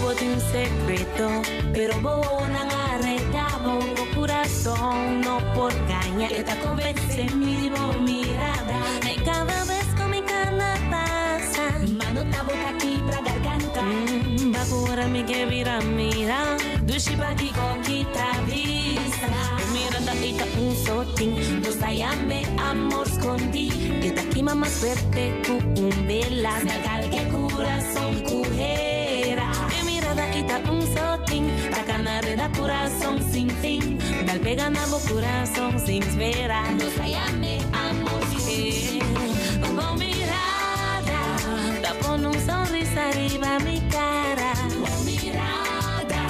Cubo de un secreto, pero bo nan arredabo. Bo corazón no por gaña, esta convence mi bo mirada. E cada vez que mi cana pasa, Mano ta boca aquí pra garganta. Agora me que vira mira, dushi baki conquista vista. Mirada ita un sotin, dos me amor escondí. Esta quima más fuerte que un vela, que corazón cujera. Mirada ita un sotin, tacanareda corazón sin fin. Dal pega na corazón sin espera. Nos llame amor escondí. Bo mirada, ta pone un sonrisa arriba mi cara. Bo mirada,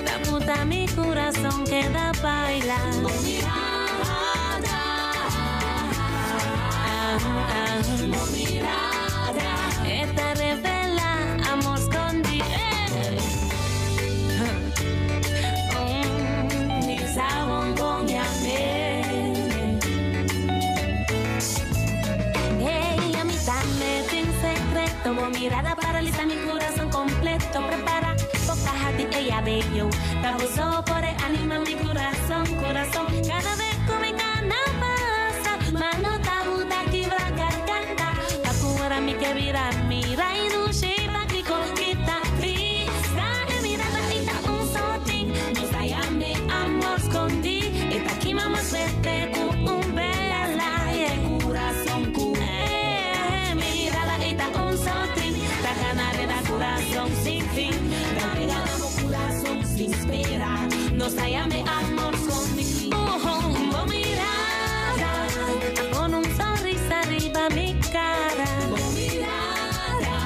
Ta puta mi corazón queda baila. Bo mirada, Ah, ah. Bo mirada. Esta revela amor escondido. Mi sabón con Hey, a mí también un secreto. Bo mirada paraliza mi corazón completo. Prepara boca ti ella bello. Tabuso por anima mi corazón, corazón. Cada vez que mi cana pasa, mano tabuta quibra garganta. Tacuara mi que vira mira y dushi pa que conquista vista. Mirada ita un sotín, no llame amor escondí. Esta quima más fuerte que un vela. Corazón cu. Mirada ita un sotín, ta canareda corazón sin fin. La pegada corazón sin espera. No llame amor escondí. Oh, oh, mirada, con un sonrisa arriba mi cara. Bo mirada,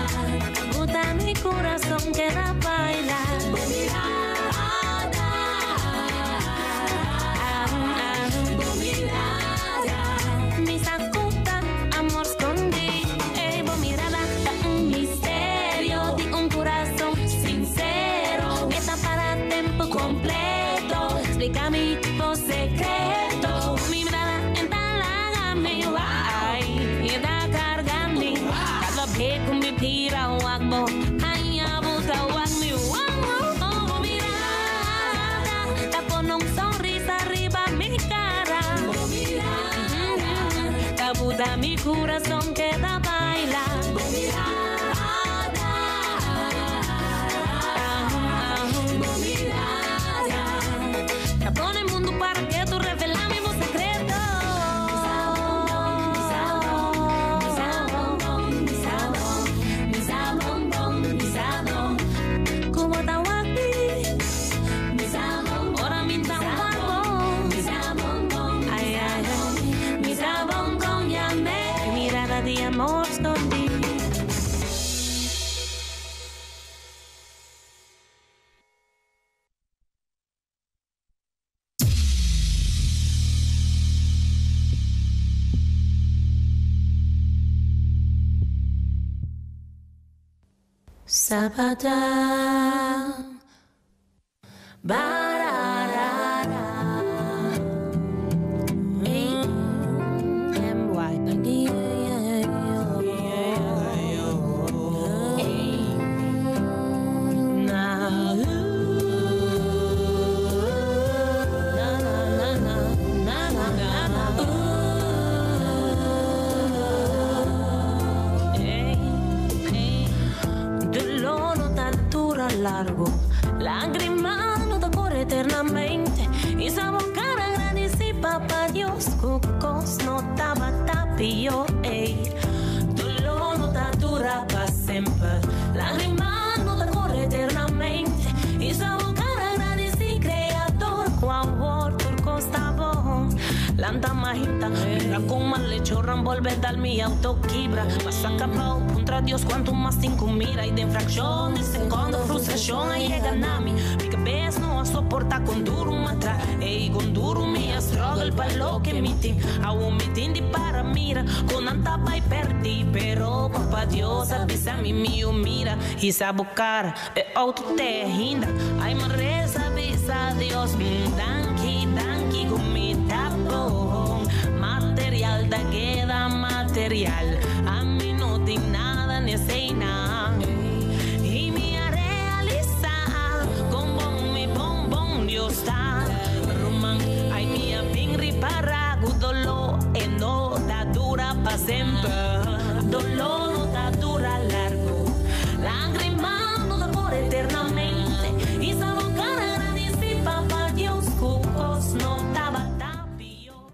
Puta mi corazón queda bailar. Bo mirada, Ah, ah. Bo mirada. Mi sacuta, amor escondí. Ey, bo mirada, ta un misterio de un corazón sincero. Está para tiempo completo. Explica mi secreto. Mi mirada entalaga mi ay, da carga mi. Cada vez con mi pira wagbo, ay, abuta wag mi wow, oh, mirada, ta pone un sonrisa arriba mi cara. Bo mirada, Tabuta mi corazón queda baila. Bo mirada, Bo mirada. Te pone el mundo para que tú revelas mi secreto. Como tawaki, ora mi tawago. Ay, ay, ay. Mi sabón con llame, mirada de amor escondí. Sabada, bararara. A M Y D A O. Na na na na na na na na. Ey, ey. Dolor no tan dura largo, lágrima no te corre eternamente. Y esa cara agradeci papá Dios, cucos no taba tapio, ey. Dolor no te dura pa sempre, lágrima no te corre eternamente. Y esa cara agradeci creador, cuau turco bon. Lanta majita, mira con mal hecho volver dar mi auto quibra. Pasa capao contra Dios cuanto más cinco mira y de infracción y segundo frustración ahí llega nami. Mi cabeza no soporta con duro matra, ey con duro mi struggle pa lo que mi team. Aún mi team di para mira con antapa y perdí, pero papá Dios avisa mi mío mira y sabocar e auto te hinda. Ay me reza avisa Dios, danki danki con mi tapón. Material da queda material. A mí no tengo nada ni sei nada. Y mi a realiza Doló no ta dura largu, lágrima no ta kore eternamente i sa bo kara gradisí Papa Dios ku kos no tabata pió.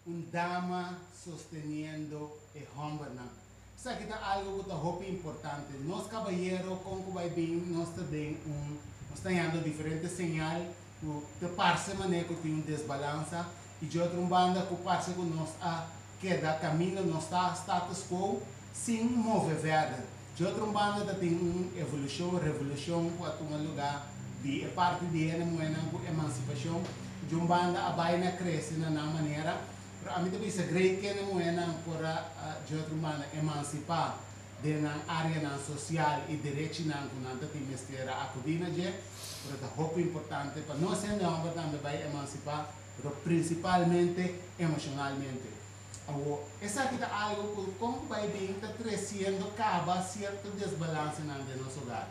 Un dama sosteniendo e hombernan. Esaki ta algo cu ta hopi importante. Nos cabayero con cu bay bin nos ta den un, nos ta hando diferente señal cu ta parce manera cu tin un desbalansa y dje otro un banda cu parce cu nos a keda caminda nos ta status quo sin move verder. Dje otro un banda ta tin un evolucion, revolucion cu a tuma lugar di e parti di hende muhernan cu emancipacion. Dje un banda a bay na crece na nan manera, pero ami ta bisa great cu hende muhernan por a dje otro un banda emancipa den nan areanan social y derechinan cu nan ta tin mester a acudi na dje, pero ta hopi importante pa nos hende homber tambe bay emancipa, pero principalmente emocionalmente. Awor, esaki ta algo cu con cu bay bin ta treciendo caba cierto desbalancenan den nos hogar.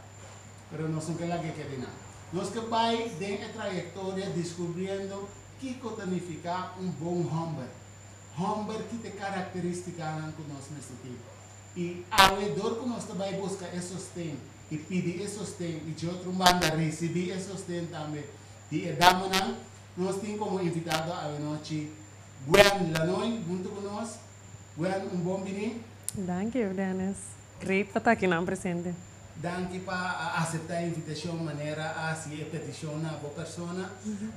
Pero nos no ke laga e keda nan. Nos ke bay den e trayectoria descubriendo kico ta nifica un bon homber. Homber ki ta e caracteristicanan cu nos mester tin. Y awe dor cu nos ta bay busca e sosten y pidi e sosten y dje otro banda ricibi e sosten tambe di e damanan, nos tin como invitado awe nochi Gwen Lanoy hunto cu nos. Gwen, un bon bini. Danki, Dennis. Great pa ta aki nan presente. Danki pa a acepta e invitacion manera a haci e peticion na bo persona.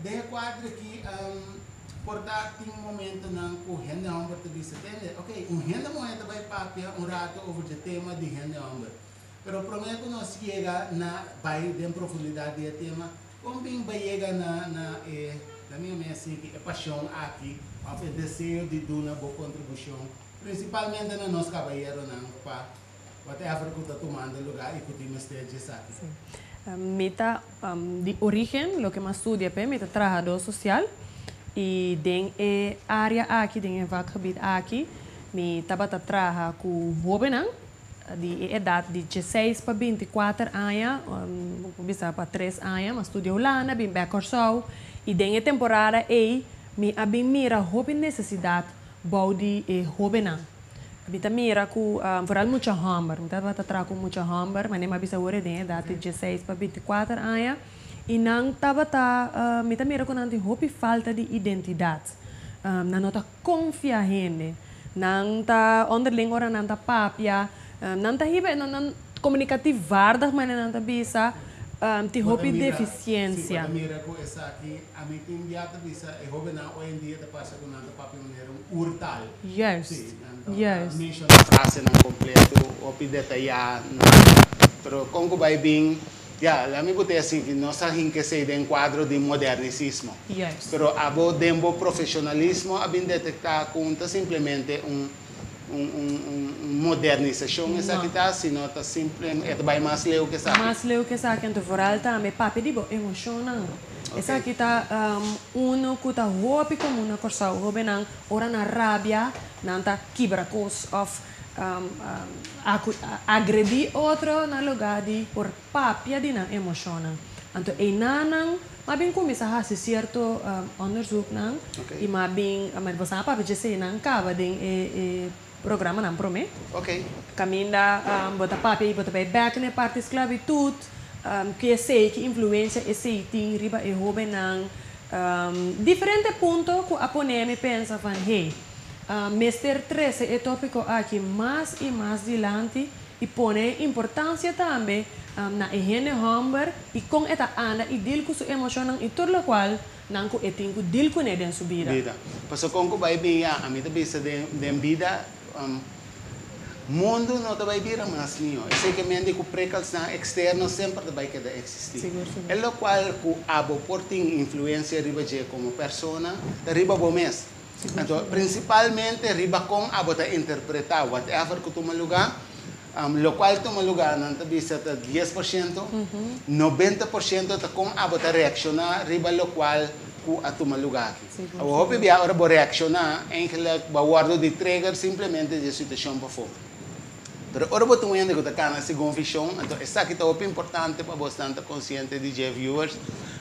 Den e cuadro aki por ta tin momentonan cu hende homber ta bisa, tende, ok, un hende muher ta bay papia un rato over dje tema di hende homber. Pero prome cu nos yega na bay den profundidad di e tema, Kon bin ba yega na na e, la mi a sinti e pasion aki of e deseo di duna bo kontribushon, prinsipalmente na nos kabayeronan pa whatever ku ta tumando lugá i ku tin mester dje esaki? Sí. Mi ta di origen, loke mi a studia p'e, mi ta trahadó sosial i den e área aki, den e vakgebied aki, mi tabata traha ku hóbennan. Di e edat di dieseis pa binti kuater aña, bo por bisa pa tres aña, mi a studia Hulanda, bin bek Kòrsou i den e temporada ei mi a bin mira hopi nesesidat bou di e hóbennan. Mi ta mira ku foral mucha hòmber, mi tabata traha ku mucha hòmber, manera mi a bisa awor e den edat di dieseis pa binti kuater aña i nan tabata, mi ta mira ku nan tin hopi falta di identidat, nan no ta Konfia hende. Nan ta onderling ora nan ta papia, nan ta hiba e nan komunikatief vaardig manera nan ta bisa, tin hopi defisiensia. Si, bo ta mira ku esaki, ami tin bia ta bisa e hobennan hoy en dia ta pasa ku nan ta papia manera un oertaal. Juist, Si, nan ta juist. menshona frasenan kompleto, hopi detayá, pero kon ku bai bin. Ya, la mi ku ta sinti nos a hinka esei den kuadro di modernisismo. Juist. Pero abo den bo profesionalismo a bin detektá ku un ta simplemente un un un un modernisashon esaki No. ta, sino ta simple e ta bai mas leu ku esaki. Mas leu ku esaki, anto vooral tambe papia di bo emoshonnan. Ok. Esaki ta uno ku ta hopi komun na Kòrsou. Hóbennan ora nan rabia nan ta kibra kos òf Agredí otro na lugá di por papia di nan emoshonnan. Anto einanan m'a bin kuminsá hasi sierto onderzoeknan i m'a bin, bo sa papia dje eseinan kaba den e programanan promé. Kaminda bo ta papia i bo ta bai bèk na e parti sklabitut. Ku esei, ki influensia esei tin riba e hóbennan? Diferente punto ku a pone mi pensa van hey, mester trese e tópiko aki mas i mas dilanti i pone e importansia tambe na e hende hòmber i kon e ta anda i dil ku su emoshonnan i tur lokual nan ku e tin ku dil kuné den su bida. Bida. Pasobra kon ku bai bin ya, ami ta bisa den bida Mundu no ta bai bira mas mihó. Esei ke men di ku prikkelsnan eksterno semper ta bai keda eksistí. E lokual ku abo por tin influensia riba dje komo persona ta riba bo mes. Anto prinsipalmente riba kon abo ta interpretá whatever ku tuma lugá. Lokual tuma lugá nan ta bisa ta 10%, 90% ta kon abo ta reakshoná riba lokual ku a tuma lugá aki. Awor hopi bia ora bo reakshoná, eigenlijk bo a wòrdu di trigger simplemente di e situashon pafó. Pero ora bo ta un hende ku ta kana segun vishon, anto esaki ta hopi importante pa bosnan ta konsiente di dje viewers,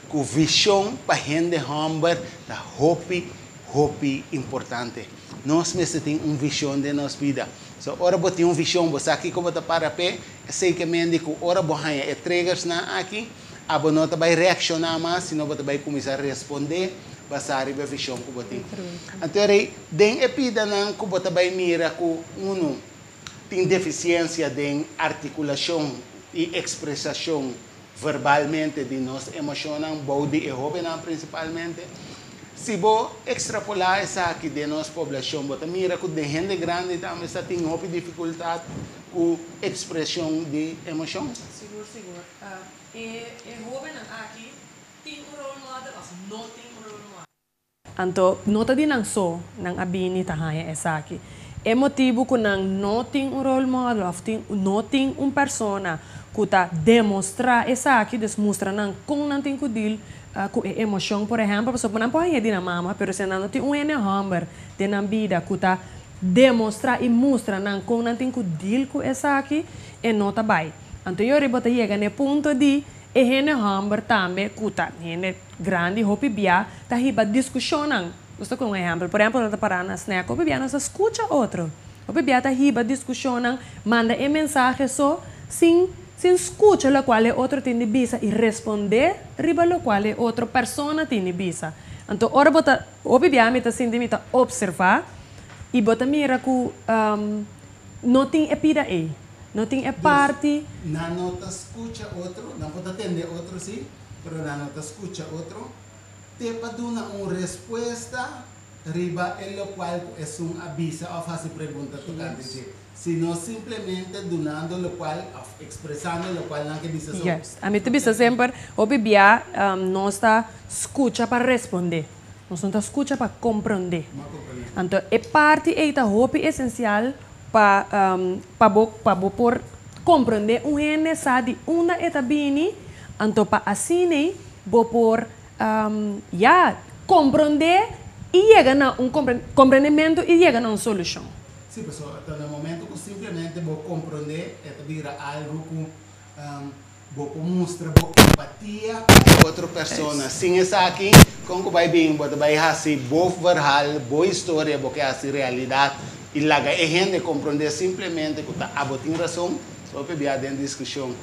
ku vishon pa hende hòmber ta hopi, hopi importante. Nos mester tin un vishon den nos bida. So ora bo tin un vishon, bo sa kiko bo ta para p'e, esei ke mende ku ora bo haña e triggersnan aki, Abo no ta bai reakshoná mas, sino bo ta bai kuminsá respondé basá riba e vishon ku bo tin. Anto rei, den e pidanan ku bo ta bai mira ku unu tin defisiensia den artikulashon i ekspresashon verbalmente di nos emoshonnan, bou di e hóbennan prinsipalmente. Si bo ekstrapolá esaki den nos poblashon, bo ta mira ku den hende grandi tambe sa tin hopi difikultat ku ekspreshon di emoshon. Sigur, sigur. E e hóbennan aki tin un role model òf no tin un role model? Anto no ta di nan so nan a bini ta haña esaki. E motibu ku nan no tin un role model òf tin no tin un persona ku ta demostrá esaki, dus mustra nan kon nan tin ku dil ku e emoshon por ehèmpel, pasobra nan por hañ'é di nan mama, pero si nan no tin un hende hòmber den nan bida ku ta demostrá i mustra nan kon nan tin ku dil ku esaki, e no ta bai. Anto yori bo ta yega n'e punto di e hende hòmber tambe ku ta hende grandi hopi bia ta hiba diskushonnan. Nos ta ku un ehèmpel, por ehèmpel nos ta pará na snèk hopi bia nos ta skucha otro. Hopi bia ta hiba diskushonnan, manda e mensahe so sin sin skucha lokual e otro tin di bisa i respondé riba lokual e otro persona tin di bisa. Anto ora bo ta hopi bia mi ta sinti mi ta opservá i bo ta mira ku no tin e pida ei. No tin e Dus, parti. nan no ta skucha otro, nan por ta tende otro sí, pero nan no ta skucha otro te pa duna un respuesta riba e lokual ku esun a bisa òf hasi pregunta tokante dje, sino simplemente dunando lokual òf ekspresando lokual nan ke bisa so. Juist. Ami ta bisa semper, hopi bia nos ta skucha pa respondé, nos no ta skucha pa komprondé. Anto e parti ei ta hopi esensial Pa pa bo pa bo por comprende un hende sa di unda e ta bini, anto pa asin'ey bo por ya comprende y yega na un comprendemento y yega na un solucion. Sí, pasobra ta na momento cu simplemente bo comprende e ta bira algo cu Bo por mustra bo empatia pa e otro persona. Sin esaki, kon ku bai bin bo ta bai hasi bo verhal, bo historia, bo ke hasi realidat i laga e hende komprondé simplemente ku ta abo tin rason. So hopi bia den diskushon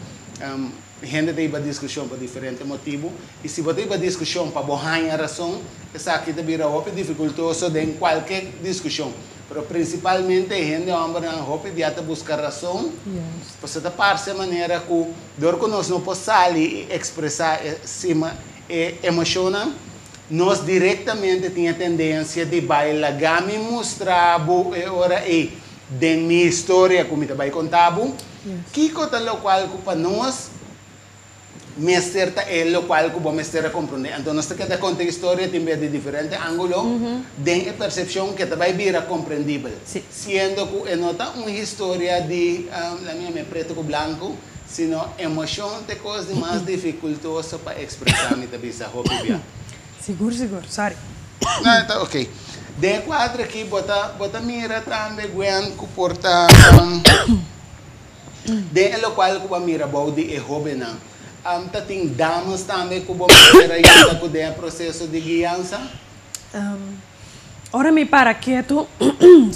hende ta hiba diskushon pa diferente motibu i si bo ta hiba diskushon pa bo haña rason, esaki ta bira hopi difikultoso den kualke diskushon. Pero prinsipalmente e hende hòmbernan hopi bia ta buska rason. Pasobra ta parse manera ku dor ku nos no por sali i ekspresá e sima e emoshonnan, nos direktamente tin e tendensia di bai laga mi mustra bo e ora ei den mi historia ku mi ta bai konta bo. Kiko ta lokual ku pa nos mester ta e lokual ku bo mester a komprondé. Anto nos ta keda konta e historia tin bes di diferente ángulo den e persepshon ke ta bai bira komprendibel. Siendo ku e no ta un historia di la mi yam'é pretu ku blanku, sino emoshon ta e kos di mas difikultoso pa ekspresá, mi ta bisa hopi bia. Sigur sigur, sorry. No, ta ok. Den e kuadro aki bo ta bo ta mira tambe Gwen ku por ta. Den e lokual ku bo a mira bou di e hóbennan, ta tin damas tambe ku bo mester a yuda ku den e proseso di guiansa? Ora mi para ketu,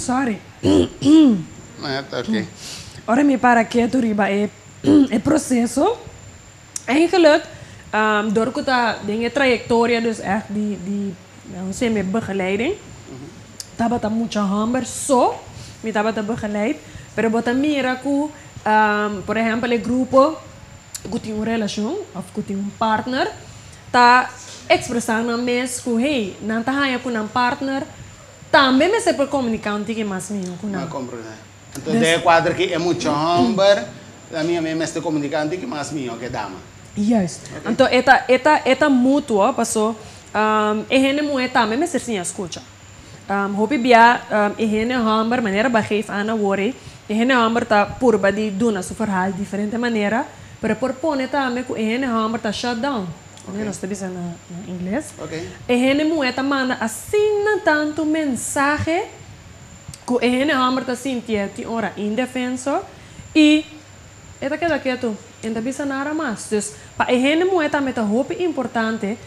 sorry. No, ta ok. Ora mi para ketu riba e proseso. Eigenlijk, door ku ta den e trayektoria dus echt di hoe zeg je, begeleiding, tabata mucha hòmber so mi tabata begeleid, pero bo ta mira ku, por ehèmpel, e grupo ku tin un relashon òf ku tin un partner ta ekspresá nan mes ku, hey, nan ta haña ku nan partner tambe mester por komuniká un tiki mas mihó ku Ma nan. Komprendé. Anto Dus den e kuadro aki e mucha hòmber la mia mes mester komuniká un tiki mas mihó ku e dama. Juist. Ok. Anto e ta mutuo, paso e hende muhé tambe mester siña skucha. Hopi bia e hende hòmber, manera b'a geef aan awor, e hende hòmber ta purba di duna su verhaal diferente manera, pero por pone tambe ku e hende hòmber ta shut down. Nos ta bisa na ingles. E hende muhé ta manda asina tantu mensahe ku e hende hòmber ta sinti tin ora indefenso i e ta keda ketu, e n' ta bisa nada mas. Dus pa e hende muhé tambe ta hopi importante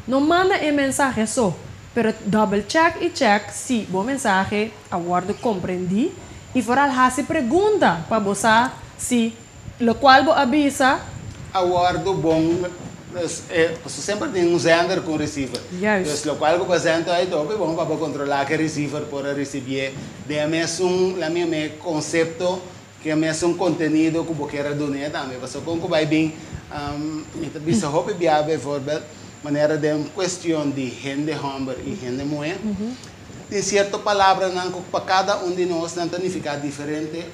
no manda e mensahe so, pero double check i check si bo mensahe a wòrdu komprendí i vooral hasi pregunta pa bo sa si lokual bo a bisa a wòrdu bon. Dus, semper tin un zender ku un receiver. Dus lokual ku bo zend ei ta hopi bon pa bo kontrolá ku e receiver por a risibié den e mesun la misma konsepto ku e mesun kontenido ku bo kier a dun'é tambe. Pasobra kon ku bai bin, mi ta bisa hopi bia, bijvoorbeeld manera den kuestion di hende hòmber i hende muhé, tin sierto palabranan ku pa kada un di nos nan ta nifiká diferente,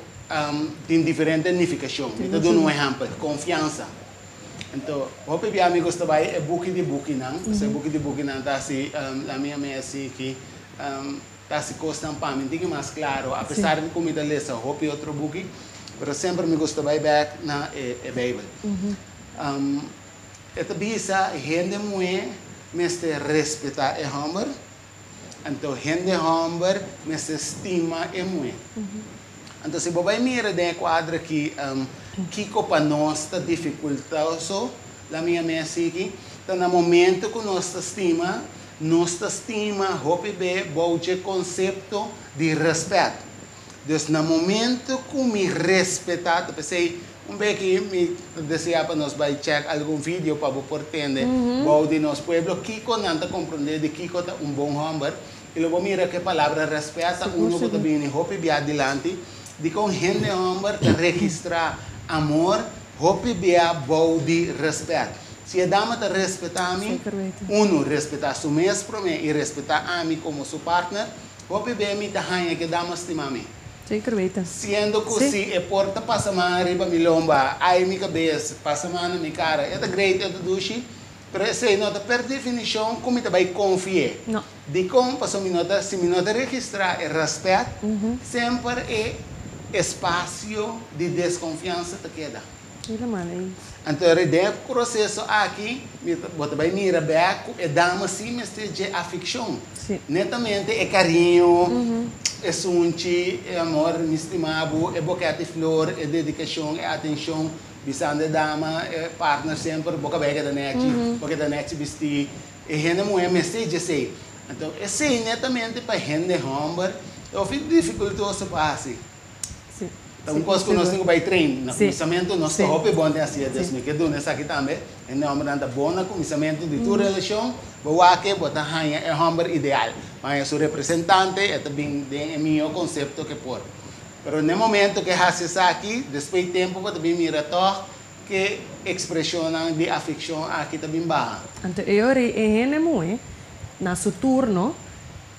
tin diferente nifikashon. Mi ta duna un ehèmpel: konfiansa. Anto, hopi bia mi gusta bai e buki di bukinan, pasobra e buki di bukinan ta hasi, la mi a hasi ki ta hasi kosnan pa mi tiki mas klaro, apesar di ku mi ta lesa hopi otro buki, pero semper mi gusta bai bèk na e Beibel. E ta bisa hende muhé mester respetá e hòmber, anto hende hòmber mester stima e muhé. Anto si bo bai mira den e kuadro aki, kiko pa nos ta difikultoso, la mi a hasi ta na momento ku nos ta stima, nos ta stima hopi be bou dje konsepto di rèspèt. Dus na momento ku mi respetá, ta p'esei un beki mi ta deseá pa nos bai check algun video pa bo por tende bou di nos pueblo kiko nan ta komprendé di kiko ta un bon hòmber, i lo bo mira ku e palabra rèspèt ta uno ku ta bini hopi bia dilanti di kon hende hòmber ta registrá amor hopi bia bou di rèspèt. Si e dama ta respetá mi, uno, respetá su mes promé i respetá ami komo su partner, hopi be mi ta haña ku e dama stima mi. Zeker weten. Siendo ku si e por ta pasa man riba mi lomba, ai mi kabes, pasa man na mi kara, e ta great, e ta dushi, pero esei no ta per definishon ku mi ta bai konfi'é. No. Dikon? Pasobra mi no ta, si mi no ta registrá e rèspèt, semper e espasio di deskonfiansa ta keda. Helemaal eens. Anto den e proseso aki, bo ta bai mira bèk ku e dama sí mester dje afekshon. Netamente e kariño, e sunchi, e amor, mi stima bo, e bokèt di flor, e dedikashon, e atenshon, bisando e dama, e partner semper, bo kabei keda nèchi, bo keda nèchi bistí. E hende muhé mester dje esei. Anto esei netamente pa hende hòmber ta hopi difikultoso pa hasi. Ta un kos ku nos tin ku bai train. Na kuminsamentu nos ta hopi bon den hasi e, dus mi ke duna esaki tambe. Hende hòmbernan ta bon na kuminsamentu di tur relashon. Bo wak bo ta haña e hòmber ideal. Bo haña su representante, e ta bin den e mihó konsepto ke por. Pero na e momento ke hasi esaki, despues di tempu bo ta bin mira tòg ke ekspreshonnan di afekshon aki ta bin baha. Anto e ora ei e hende muhé na su turno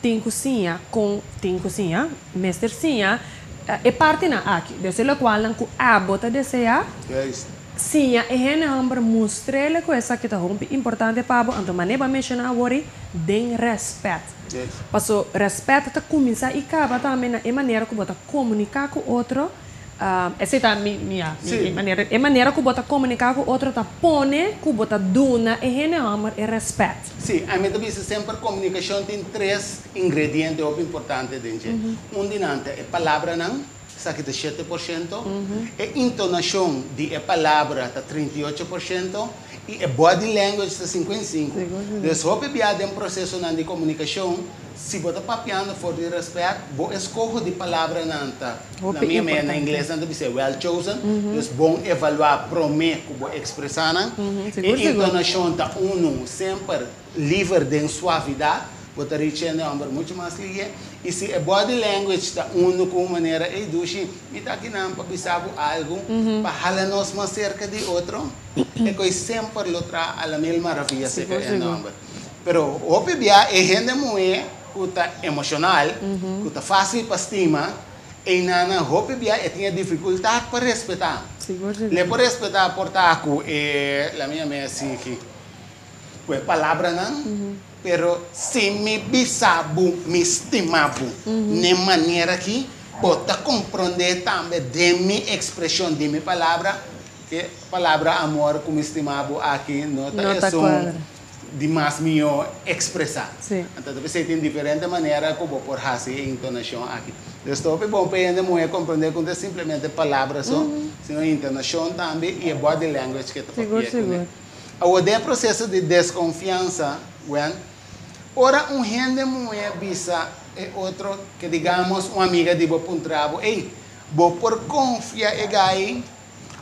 tin ku siña kon tin ku siña, mester siña e partinan aki. Dus e lokualnan ku abo ta deseá, siña e hende hòmber, mustr'é ku esaki ta hopi importante pa bo, anto manera bo a menshoná awor ei, den rèspèt. Paso rèspèt ta kuminsá i kaba tambe na e manera ku bo ta komuniká ku otro. Esei ta mi manera, e manera ku bo ta komuniká ku otro ta pone ku bo ta duna e hende hòmber e rèspèt. Sí, ami ta bisa semper komunikashon tin tres ingrediente hopi importante den dje. Un di nan ta e palabranan. Esaki ta 7%. E intonacion di e palabra ta 38% y e body language ta 55. Dus hopi bia den procesonan di comunicacion, si bo ta papiando for di respet, bo escoho di palabranan ta, na Hopi mi mea na importante. Ingles nan ta bisa well chosen, dus bon evalua prome cu bo expresa nan. E Sigur, sigur. Intonacion ta uno semper liever den suavidad, bo ta reach e homber mucho mas lihe. Y si e body language ta uno cu manera, "Ey dushi, mi ta akinan pa bisa bo algo, pa hala nos mas cerca di otro", e coy semper lo traha a la mil maravillas Sigur, e sigur. Homber. Pero hopi bia e hende muhe cu ta emocional, cu ta facil pa stima, e nana hopi bia e tin dificultad pa respeta. Sigur, sigur. Le por respeta por ta cu e la minha me assim que cu e palabranan, pero si mi bisa bo mi stima bo, ne manera cu bo ta comprende tambe di mi expresion, di mi palabra, cu palabra amor cu mi stima bo aki no ta No ta esun cuadra. Di mas miho expresa. Anto, bo tin diferente manera con por haci intonacion aki. Anto, ta bon pa hende muhe comprende cu no ta simplemente palabra so, sino intonacion tambe y e body language cu ta Sigur, sigur. O den proceso di desconfiansa, bueno, ora un hende muhe bisa e otro, cu digamos un amiga di bo puntra bo, "Ey, bo por confia e guy?",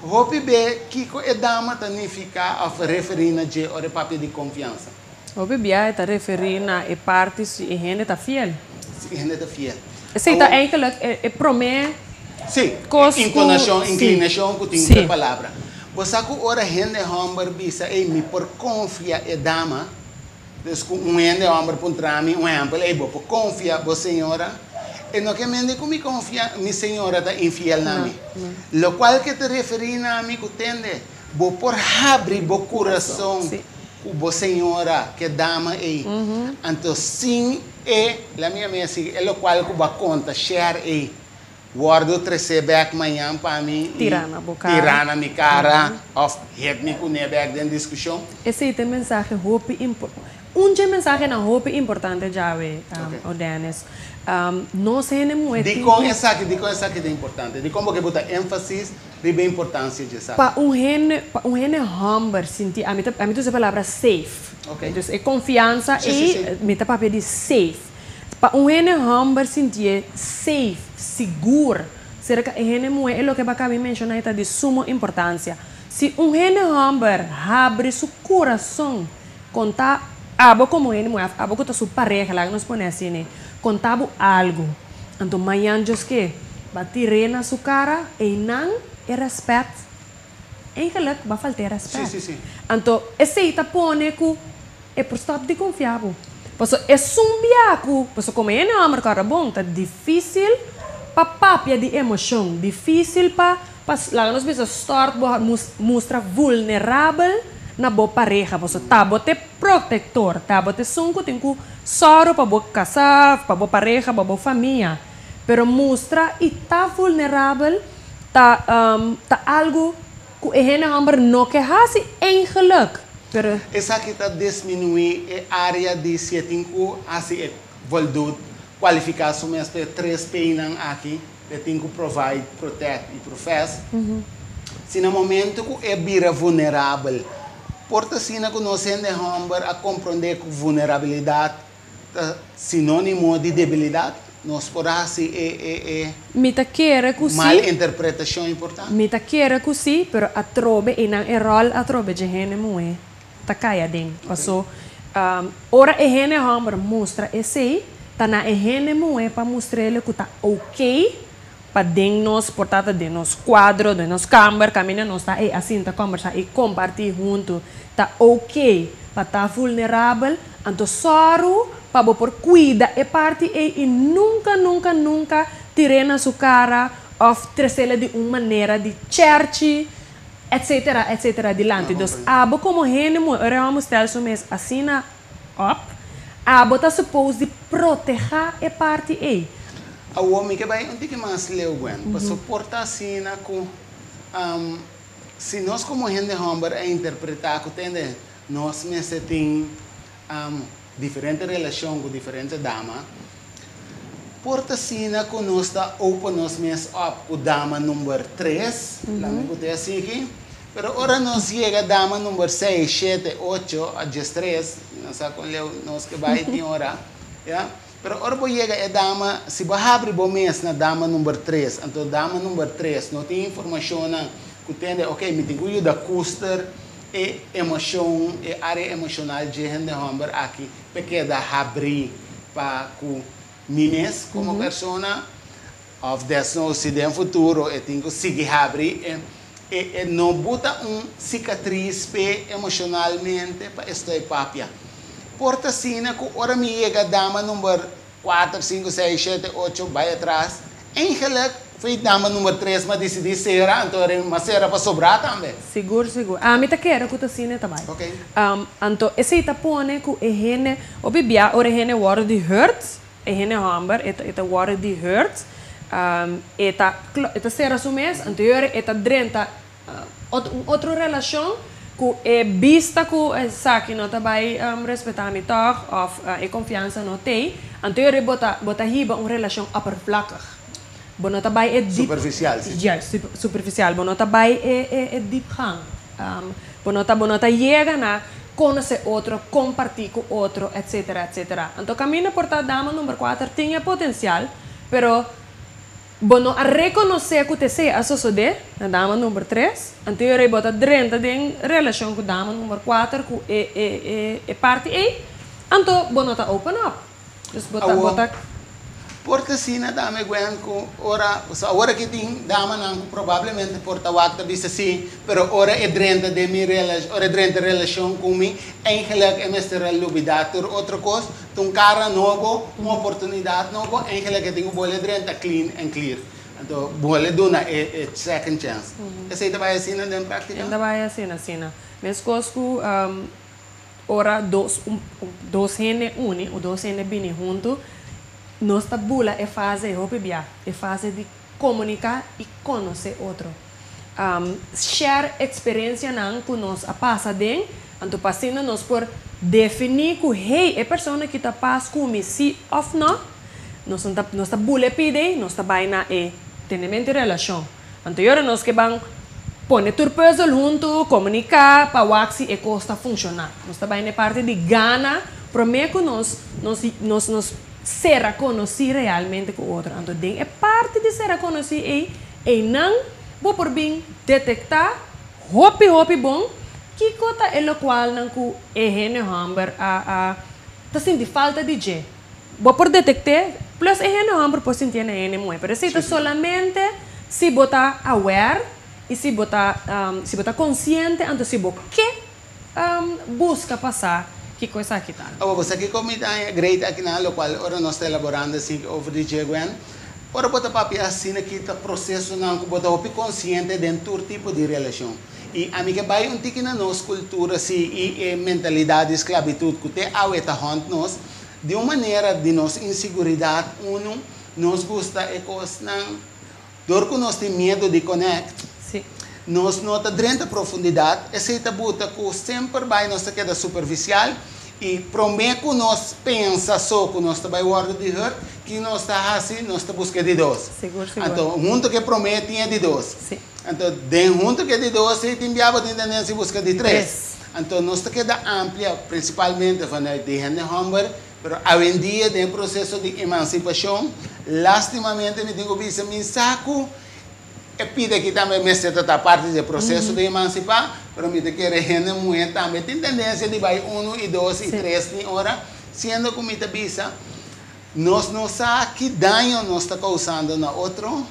hopi be kiko e dama ta nifica of referi na dje ora papia di confiansa. Hopi bia ta referi na e parti si e hende ta fiel. Si hende ta fiel. Esey ta eigenlijk e prome cos Intonacion, inclinacion cu tin e palabra. Bo sa cu ora hende homber bisa, "Ey, mi por confia e dama?", dus cu un hende homber puntra mi, un ehempel, "Ey, bo por confia bo señora?", e no kiermen cu mi confia, mi señora ta infiel na mi. Locual cu ta referi na mi cu tende, bo por habri bo curason cu bo señora, cu dama ey. Anto sin e, la mi mi asina, e locual cu bo a conta, share ey, wordo trece back mañan pa mi. Tira na bo cara. Tira na mi cara, of hit mi cu ne back den discusion. Esey ta mensahe hopi un mensahenan hopi importante djawe, o Dennis. Nos hende muhe Di con esaki, di con esaki ta importante. Di con bo ta enfasis riba importancia di esaki. Pa un hende homber sinti, ami ta usa e palabra safe. Dus e confiansa e mi ta papia di safe. Pa un hende homber sinti safe, sigur. Cerca e hende muhe e loke bo a caba di menciona ta di suma importancia. Si un hende homber habri su curason, conta abo como hende muhe, abo cu ta su pareha, laga nos pone asina, ne? Conta bo algo. Anto mañan just cu bo tira na su cara e nan e respet. Eigenlijk, bo a falta respet. Si, si, si. Anto, esey ta pone cu e por stop di confia bo. Paso e un biaku, paso como e homber cara bon, ta dificil pa papia di emocion, dificil pa laga nos bisa start bo mustra vulnerabel na bo pareha, paso ta bo ta protector, ta bo ta esun cu tin cu soro pa bo casa, pa bo pareha, pa bo famia. Pero mustra y ta vulnerabel ta algo cu e hende homber no kier hasi eigenlijk. Pero Esaki ta disminui e area di si tin cu hasi e voldoet cualifica su mes pa tres P-nan aki, e tin cu provide, protect y profess. Si na momento cu e bira vulnerabel, por ta asina cu nos hende homber a comprende cu vulnerabilidad ta sinonimo di debilidad, nos por hasi e Mi ta kere cu mal si. Interpretacion importante. Mi ta kere cu si, pero atrobe e nan e rol atrobe di hende muhe. Ta cay aden. Paso, ora e hende homber mustra esey, ta na e hende muhe pa mustr'e cu ta ok, pa den nos portata den nos cuadro, den nos kamer, caminda nos ta e asina ta conversa y comparti hunto. Ta ok, pa ta vulnerabel, anto soro pa bo por cuida e parti e y nunca, nunca, nunca tir'e na su cara of tres'e di un manera di cherchi, etc., etc., dilanti. Dus abo como hende muhe, ora vamos stel su mes asina op, abo ta supposed di proteha e parti e. Awo mi kier bay un tiki mas leu, Gwen, pa soporta asina cu si nos como hende homber a interpreta cu tende nos mester tin diferente relacion cu diferente dama. Por ta asina ku nos ta open nos mes up ku dama number 3, laga mi ta asina, pero ora nos yega dama number 6, 7, 8, 13, no sa kon leu nos ke bai tin ora, ja? Pero ora bo yega e dama, si bo habri bo mes na dama number 3, anto dama number 3 no tin informashon ku tende, ok, mi tin ku yuda koester e emoshon, e área emoshonal di hende hòmber aki, pa keda habri pa ku mi mes komo persona, òf desnoods si den futuro e tin ku sigui habri e no buta un sikatris pe emoshonalmente pa esei papia. Por ta asina ku ora mi yega dama number 4, 5, 6, 7, 8, bai atras, eigenlijk foi dama number 3 m'a disidí sera, anto m'a sera pa sobra tambe. Sigur, sigur. Ami ta kere ku ta asina tambe. Anto, esei ta pone ku e hende, hopi bia ora e hende wòrdu di hurt, e hende hòmber, e ta wòrdu di hurt, e ta sera su mes, anto e ta drenta un otro relashon ku e bista ku esaki no ta bai respetá mi toch, òf e konfiansa no tin, anto bo ta bo ta hiba un relashon oppervlakkig. Bo no ta bai e diep. Superfisial, si. Ja, superfisial. Bo no ta bai e diepgang. Bo no ta yega na konosé otro, kompartí ku otro, etc., etc. Anto, kaminda por ta dama number 4 tin potensial, pero bo no a rekonosé ku esei a sosodé na dama number 3, anto bo ta drenta den relashon ku dama number 4 ku e parti ei, anto bo no ta open up. Dus bo ta bo ta Por ta asina tambe, Gwen, ku ora, ora ku tin dama nan probablemente por ta wak ta bisa si, pero ora e drenta den mi relashon, ora e drenta relashon ku mi, eigenlijk e mester lubidá tur otro kos, un kara nobo, un oportunidat nobo, eigenlijk e tin ku bolbe drenta clean and clear. Anto, bolbe duna e second chance. Esei ta bai asina den práktika? E ta bai asina, asina. Meskos ku ora dos hende uni, òf dos hende bini huntu, nos ta bula e fase, hopi bia, e fase di komuniká i konosé otro. Share eksperensia nan ku nos a pasa den, anto pa asina nos por definí ku hey, e persona ku ta pas ku mi si òf no, nos ta bula pide, nos ta bai na e tenementu relashon. Anto awor nos ke ban pone tur puzzel huntu, komuniká, pa wak si e kos ta funshoná. Nos ta bai na parti di gana, promé ku nos sera konosí realmente ku otro. Anto, den e parti di sera konosí ei nan bo por bin detektá hopi hopi bon kiko ta e lokual nan ku e hende hòmber a ta sinti falta di dje. Bo por detektá, plus e hende hòmber por sinti na hende muhé, pero esei ta solamente si bo ta aware i si bo ta konsiente, anto si bo ke buska pasa kiko esaki ta. Oh, bo aki komo ta great aki na lokual ora nos ta elaborando asina over di Gwen. Ora bo ta papia asina ku ta proseso nan ku bo ta hopi konsiente den tur tipo di relashon. I ami ke bai un tiki na nos kultura si i mentalidat di sklabitut ku te awe ta haunt nos di un manera di nos inseguridat uno nos gusta e kosnan dor ku nos tin miedu di connect. Nos no ta drenta profundidat, esei ta buta ku semper bai nos ta keda superfisial i promé ku nos pensa so ku nos ta bai wòrdu di hurt, ku nos ta hasi, nos ta buska di dos. Sigur, sigur. Anto, huntu ku promé tin di dos. Anto, den huntu ku di dos, tin biaha tin tendensia buska di tres. Tres. Anto, nos ta keda amplia, prinsipalmente vanuit di hende hòmber, pero awendia den proseso di emansipashon, lastimamente mi digo bisa mi sa ku e pida aki tambe mester ta parti di proseso di emansipá, pero mi ta kere hende muhé tambe tin tendensia di bai uno i dos i tres ni ora, siendo ku mi ta bisa, nos no sa ki daño nos ta kousando na otro,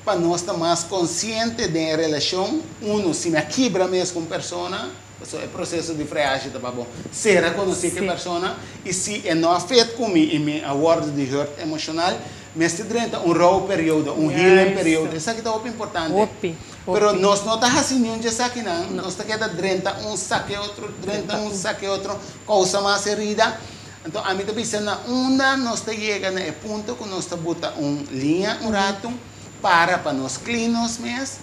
pa nos ta mas konsiente di relashon, uno, si mi kibra mes ku persona, so e proseso di friage ta bon. Sera konosé ku persona i si e no a fit ku mi i mi a wòrdu di hurt emoshonal, mester drenta un rouwperiode, un healing periode. Esaki ta hopi importante. Hopi, Pero hopi. nos no ta hasi niun esaki nan, nos ta keda drenta un sake otro, drenta un sake otro, kousa mas herida. Anto, ami ta bisa na unda nos ta yega na e punto ku nos ta buta un liña un ratu para nos clean nos mes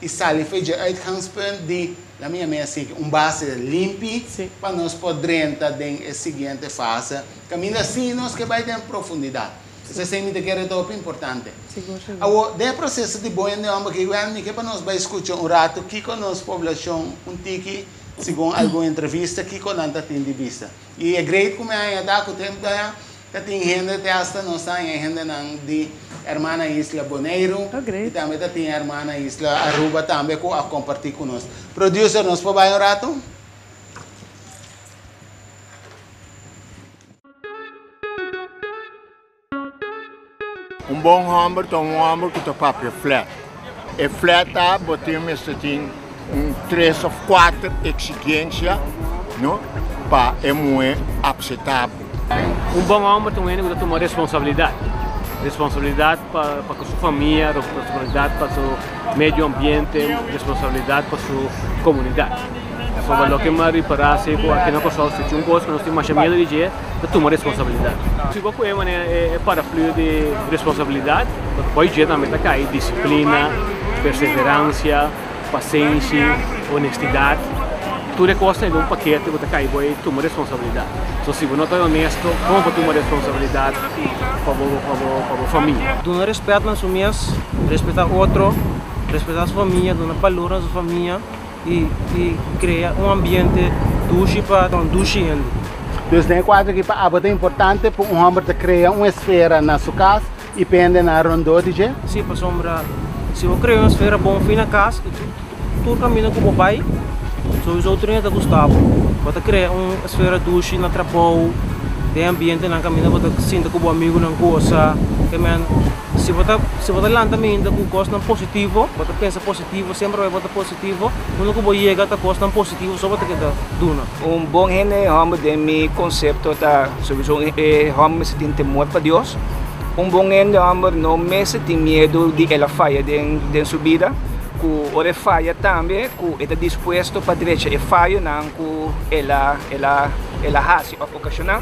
i sali for di uitgangspunt di la minha mes asina, un base limpi pa nos por drenta den e siguiente fase. Kaminda asina nos ke bai den profundidat. Esei mi ta kere ta hopi importante. Sigur, sigur. Awor, den e proseso di bon hende hòmber aki, wèn mi ke pa nos bai skucha un ratu kiko nos poblashon un tiki, segun algun entrevista, kiko nan ta tin di bista. I e great ku mi haña ta ku tempu ta ta tin hende te asta nos a haña hendenan di hermana isla Boneiru Oh, i great. tambe ta tin hermana isla Aruba tambe ku a kompartí ku nos. Producer, nos por bai un ratu? Un bon hòmber ta un hòmber ku ta papia flèt. E flèt ta bo tin mester tin un tres òf kuater eksigensia no pa e muhé apseptá bo. Un bon hòmber ta un hende ku ta tuma responsabilidat. Responsabilidat pa pa ku su famia, responsabilidat pa su medio ambiente, responsabilidat pa su komunidat. Pasobra loke mi a ripará si ku aki na Kòrsou si tin un kos ku nos tin masha miedu di dje ta tuma responsabilidat. Si bo kohe manera e paraplu di responsabilidat, bo dje tambe ta kai disiplina, perseveransia, pasenshi, honestidat. Tur e kosnan den un pakete ku ta kai bo e tuma responsabilidat. So si bo no ta honesto, komo bo tuma responsabilidat pa bo pa bo pa bo famia? Duna respet na su mes, respetá otro, respetá su famia, duna balor na su famia. I i krea un ambiente dushi pa un dushi hende. Dus den e kuadro aki pa abo ta importante pa un hòmber ta krea un esfera na su kas i pa hendenan rondó di dje? Sí, pasobra si bo krea un esfera bon fin na kas i tur kaminda ku bo bai, souiso otro hende ta gusta bo. Bo ta krea un esfera dushi na trabou, den ambientenan kaminda bo ta sinta ku bo amigunan gosa. Ke men si bo ta si bo ta lanta mainta ku kosnan positivo, bo ta pensa positivo, semper bai bo ta positivo, unda ku bo yega ta kosnan positivo so bo ta keda duna. Un bon hende hòmber den mi konsepto ta souiso e hòmber mester tin temor pa Dios. Un bon hende hòmber no mester tin miedu di el a faya den den su bida, ku ora e faya tambe ku e ta dispuesto pa drecha e fayonan ku el a el a el a hasi òf okashoná.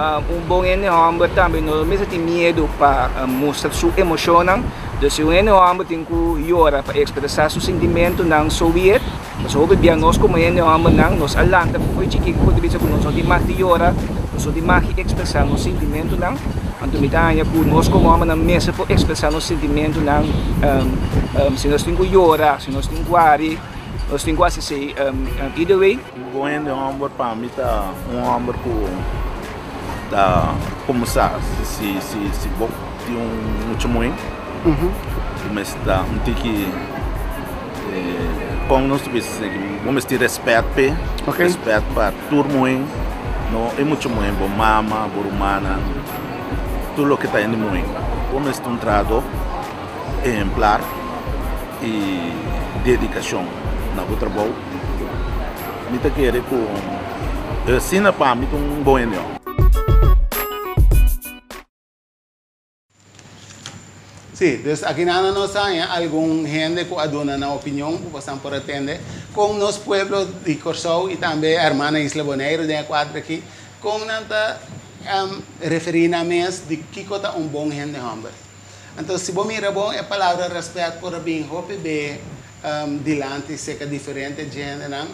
Un bon hende hòmber tambe no mester tin miedu pa mustra su emoshonnan. Dus si un hende hòmber tin ku yora pa ekspresá su sintimentunan, so be it. Pasobra hopi bia nos komo hende hòmbernan nos a lanta for chikito ku ta bisa ku nos no tin mag di yora, nos no tin mag di ekspresá nos sintimentunan. Anto mi ta haña ku nos komo hòmbernan mester por ekspresá nos sintimentunan. Si nos tin ku yora, si nos tin ku hari, nos tin ku hasi esei either way. Un bon hende hòmber pa mi ta un hòmber ku ta kuminsá si si si bo tin un mucha muhé bo mester ta un tiki kon nos ta bisa esaki bo mester tin rèspèt p'e rèspèt pa tur muhé no e mucha muhé bo mama bo rumannan tur loke ta hende muhé bo mester un trahadó ehemplar i dedikashon na bo trabou. Mi ta kere ku asina pa mi ta un bon hende. Sí, dus aki nan nos haña algun hende ku a duna nan opinion ku bosan por a tende kon nos pueblo di Kòrsou i tambe hermana Isla Boneiru den e kuadro aki kon nan ta referí nan mes di kiko ta un bon hende hòmber. Anto si bo mira bon e palabra rèspèt por a bin hopi be dilanti serka diferente djendenan.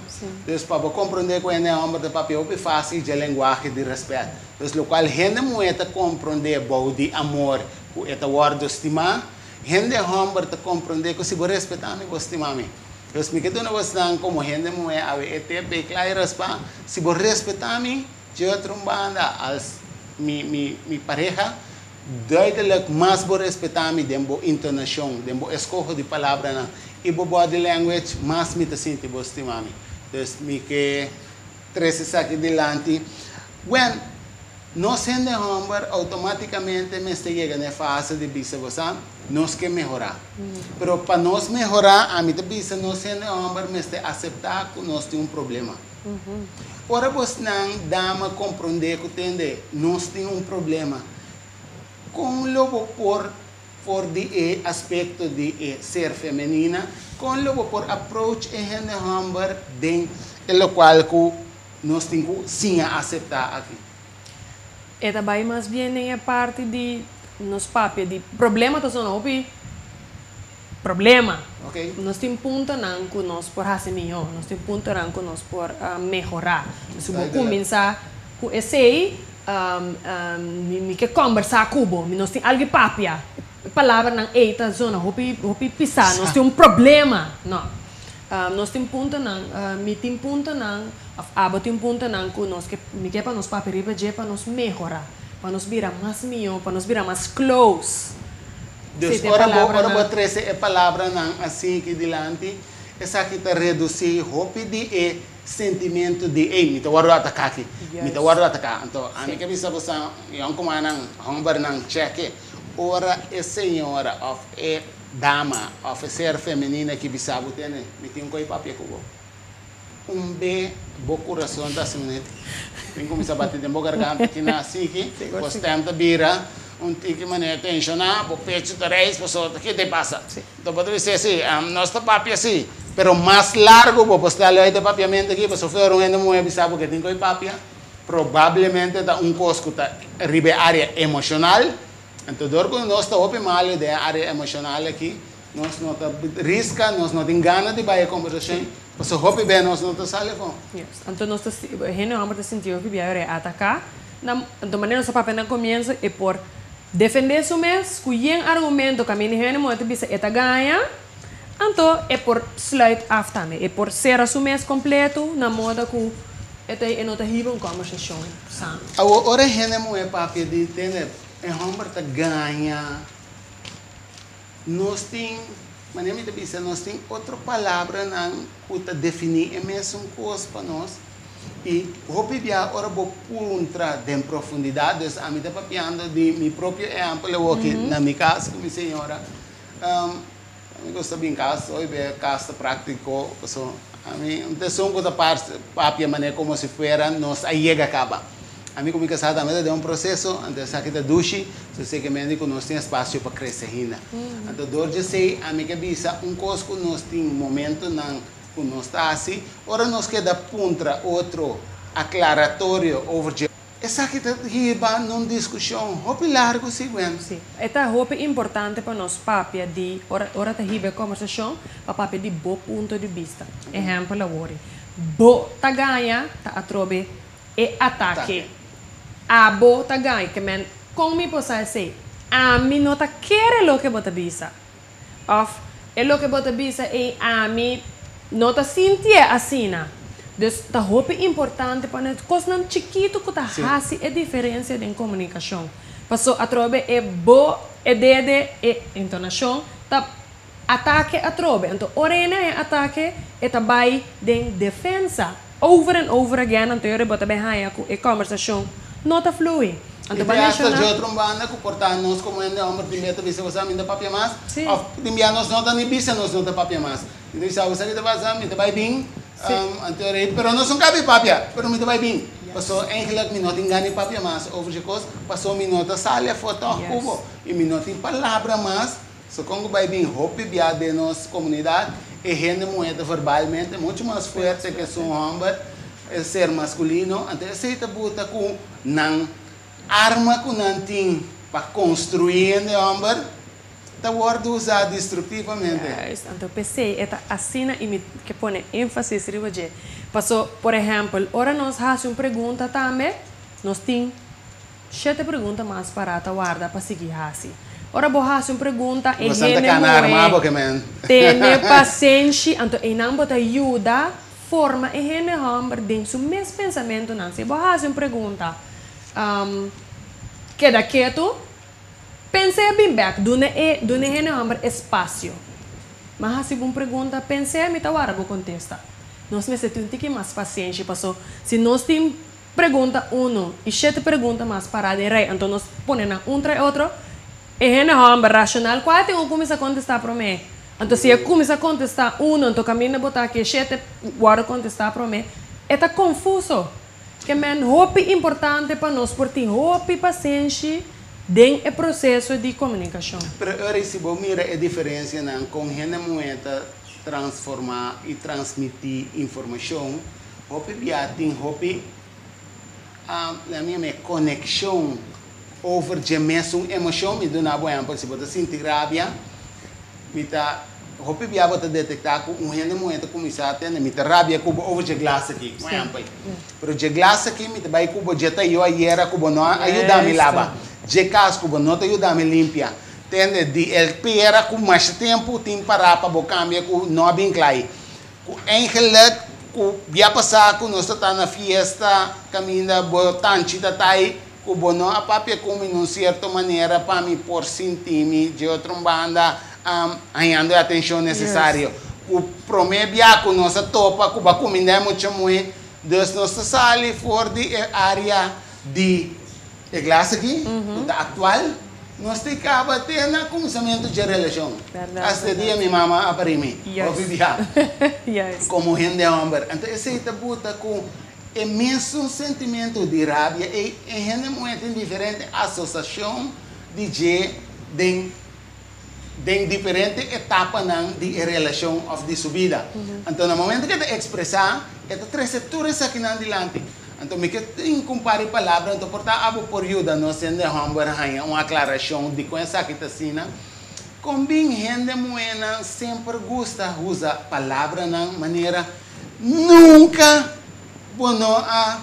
Dus pa bo komprondé ku hende hòmber ta papia hopi fásil dje lenguahe di rèspèt. Dus lokual hende muhé ta komprondé bou di amor ku e ta wòrdu stimá, hende hòmber ta komprondé ku si bo respetá mi, bo stima mi. Dus mi ke duna bosnan komo hende muhé awe e tep ei kla i raspa, si bo respetá mi, dje otro un banda als mi mi mi pareha, Duidelijk mas bo respetá mi den bo intonashon, den bo eskoho di palabranan i bo body language, mas mi ta sinti bo stima mi. Dus mi ke trese esaki dilanti. Gwen, nos hende hòmber outomátikamente mester yega na e fase di bisa bo sa, nos ke mehorá. Pero pa nos mehorá, ami ta bisa nos hende hòmber mester aseptá ku nos tin un problema. Ora bosnan dama komprondé ku tende nos tin un problema, kon lo bo por for di e aspekto di e ser femenina, kon lo bo por approach e hende hòmber den e lokual ku nos tin ku siña aseptá aki? E ta bai mas bien den e parti di nos papia di problema ta sona hopi problema. Nos tin puntonan ku nos por hasi mihó, nos tin puntonan ku nos por mehorá. Si bo kuminsá ku esei, Mi ke kombersá ku bo, mi nos tin algu di papia. E palabranan ei ta zona hopi hopi pisá, nos tin un problema. No. Nos tin puntonan, mi tin puntonan òf abo tin puntonan ku nos ke, mi ke pa nos papia riba dje pa nos mehorá, pa nos bira mas mihó, pa nos bira mas close. Dus ora bo ora bo trese e palabranan asiki dilanti, esaki ta redusí hopi di e Sentimiento di, ey, mi ta wòrdu ataká aki, mi ta wòrdu ataká. Anto, ami ke bisa boso, yònkumannan, hòmbernan, chèk'e. Ora e señora òf e dama òf e ser femenino aki bisa bo, Tene, mi tin un koi papia ku bo. Un be bo kurason ta hasi manera tin kuminsá bati den bo garganta kina asiki, bo stèm ta bira un tiki manera tenshoná, bo pechu ta reis, pasobra ta kiko ta pasa? Anto bo ta bisa si, nos ta papia si, pero mas largo bo por sta lei den papiamento aki, pasobra ora un hende muhé bisa bo ke tin ku e papia, probablemente ta un kos ku ta riba e área emoshonal. Anto dor ku nos ta hopi malu den e área emoshonal aki, nos no ta riska, nos no tin gana di bai e kombersashon, pasobra hopi bes nos no ta sali afó. Yes. Anto nos ta, e hende hòmber ta sinti hopi bia ora e ataká, na, anto manera nos a papia na komienso, e por. Defendé su mes ku yen argumento kaminda hende muhé ta bisa e ta gaña, anto e por sluit af tambe. E por sera su mes kompleto na moda ku e ta e no ta hiba un kòmbersashon sano. Awor, ora e hende muhé papia di tende e hòmber ta gaña, nos tin, manera mi ta bisa, nos tin otro palabranan ku ta definí e mesun kos pa nos. I hopi bia ora bo puntra den profundidat, dus ami ta papiando di mi propio ehèmpel awoki na mi kas ku mi señora, mi gusta bin kas, hoy bia kas ta práktiko, paso ami un ta esun ku ta papia manera komo si fuera nos a yega kaba. Ami ku mi kasá tambe ta den un proseso, anto esaki ta dushi, so sekemente ku nos tin espasio pa krese ainda. Anto dor di esei ami ke bisa un kos ku nos tin momentonan Ku nos ta hasi ora nos keda puntra otro aklaratorio over dje. Esaki ta hiba na un diskushon hopi largu, si Gwen? Si. E ta hopi importante pa nos papia di, ora ora ta hiba e kombersashon, pa papia di bo punto di bista. Ehèmpel awor, bo ta gaña ta atrobe e atake. Abo ta gaña. Ke men, kon mi por sa esei? Ami no ta kere loke bo ta bisa. Of e loke bo ta bisa ei ami no ta sintié asina. Dus ta hopi importante pa nos kosnan chikitu ku ta hasi e diferensia den komunikashon. Paso atrobe e bo, e dede, e entonashon ta atake atrobe. Anto ora e na e atake e ta bai den defensa over and over again anto yora bo ta bai haña ku e kòmbersashon no ta flui. Anto ba hasta dje otro un banda ku por ta nos komo hende hòmber tin bia ta bisa bo sa mi no ta papia mas òf tin bia nos no ta ni bisa nos no ta papia mas. Mi ta bisa bo sa ki ta pasa mi ta bai bin anto rei pero nos no kabi papia pero mi ta bai bin paso eigenlijk mi no tin gana di papia mas over dje kos paso mi no ta sali afó tòg ku bo i mi no tin palabra mas so kon ku bai bin hopi bia den nos komunidat e hende muhé ta verbalmente muchu mas fuerte ke esun hòmber e ser maskulino anto esei ta buta ku Nan arma ku nan tin pa konstruí hende hòmber ta wòrdu usá destruktivamente. Juist, anto p'esei e ta asina i mi ke pone énfasis riba dje. Paso, por ehèmpel, ora nos hasi un pregunta tambe, nos tin shete pregunta mas pará ta warda pa sigui hasi. Ora bo hasi un pregunta, e Bosan ta hende kana armá muhé bo ke men. tene pasenshi, anto einan bo ta yuda Forma e hende hòmber den su mes pensamentunan. Si bo hasi un pregunta, keda ketu, pens'é bin bèk. Duna e duna e hende hòmber espasio. M'a hasi bo un pregunta, pens'é, mi ta wara bo kontesta. Nos mester tin un tiki mas pasienshi, paso si nos tin pregunta unu i shete pregunta mas pará den rei, anto nos pone nan un tras e otro, E hende hòmber rashonal kua tin ku kuminsá kontestá promé? Anto si e kuminsá kontestá unu, anto kaminda bo ta aki e shete wòrdu kontestá promé. E ta konfuso. Ke men hopi importante pa nos por tin hopi pasenshi den e proseso di komunikashon. Pero ora si bo mira e diferensianan kon hende muhé ta transformá i transmití informashon, hopi bia tin hopi, laat mi yam'é konekshon Over dje mesun emocion, mi duna bo ehempel, si bo ta sinti rabia, mi ta Hopi bia bo ta detektá ku un hende muhé ta kuminsá tende, Mi ta rabia ku bo over dje glas aki, un ehèmpel. Pero dje glas aki mi ta bai ku bo dje tayó ayera ku bo no a yuda mi laba, dje kas ku bo no ta yuda mi limpia. Tende, di el pera ku masha tempu tin pará pa bo kambia ku no a bin klai. Ku eigenlik ku bia pasá ku nos ta ta na fiesta kaminda bo tanchi ta tai ku bo no a papia ku mi nun sierto manera pa mi por sinti mi dje otro banda hañando e atenshon nesesario. Ku promé bia ku nos a topa ku bo a kumindá e mucha muhé, dus nos ta sali for di e área di e glas aki ku ta aktual, nos tin kaba te na kuminsamentu dje relashon. Hasta e dia mi mama a pari mi, hopi bia, komo hende hòmber. Anto esei ta buta ku e mesun sentimentu di rabia ei, e hende muhé tin diferente asosiashon di dje den den diferente etapanan di e relashon òf di su bida. Anto na momentu ku e ta ekspresá, e ta trese tur esakinan dilanti. Anto mi ke tin ku un par di palabra, anto por ta abo por yuda nos hende hòmber haña un aklarashon dikon esaki ta asina. Kon bin hende muhénan semper gusta usa palabranan manera nunka bo no a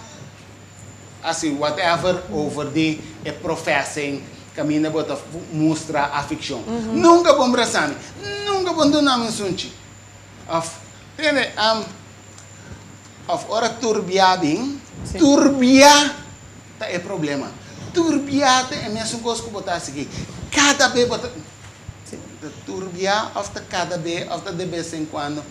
hasi whatever over di e professing kaminda bo ta mustra afikshon. Nunka bo mbrasa mi, nunka bo duna mi un sunchi. Òf, tende, òf ora turbia bin, turbia ta e problema. Turbia ta e mesun kos ku bo ta hasi aki. Kada be bo ta turbia òf ta kada be òf ta de bes en kuando.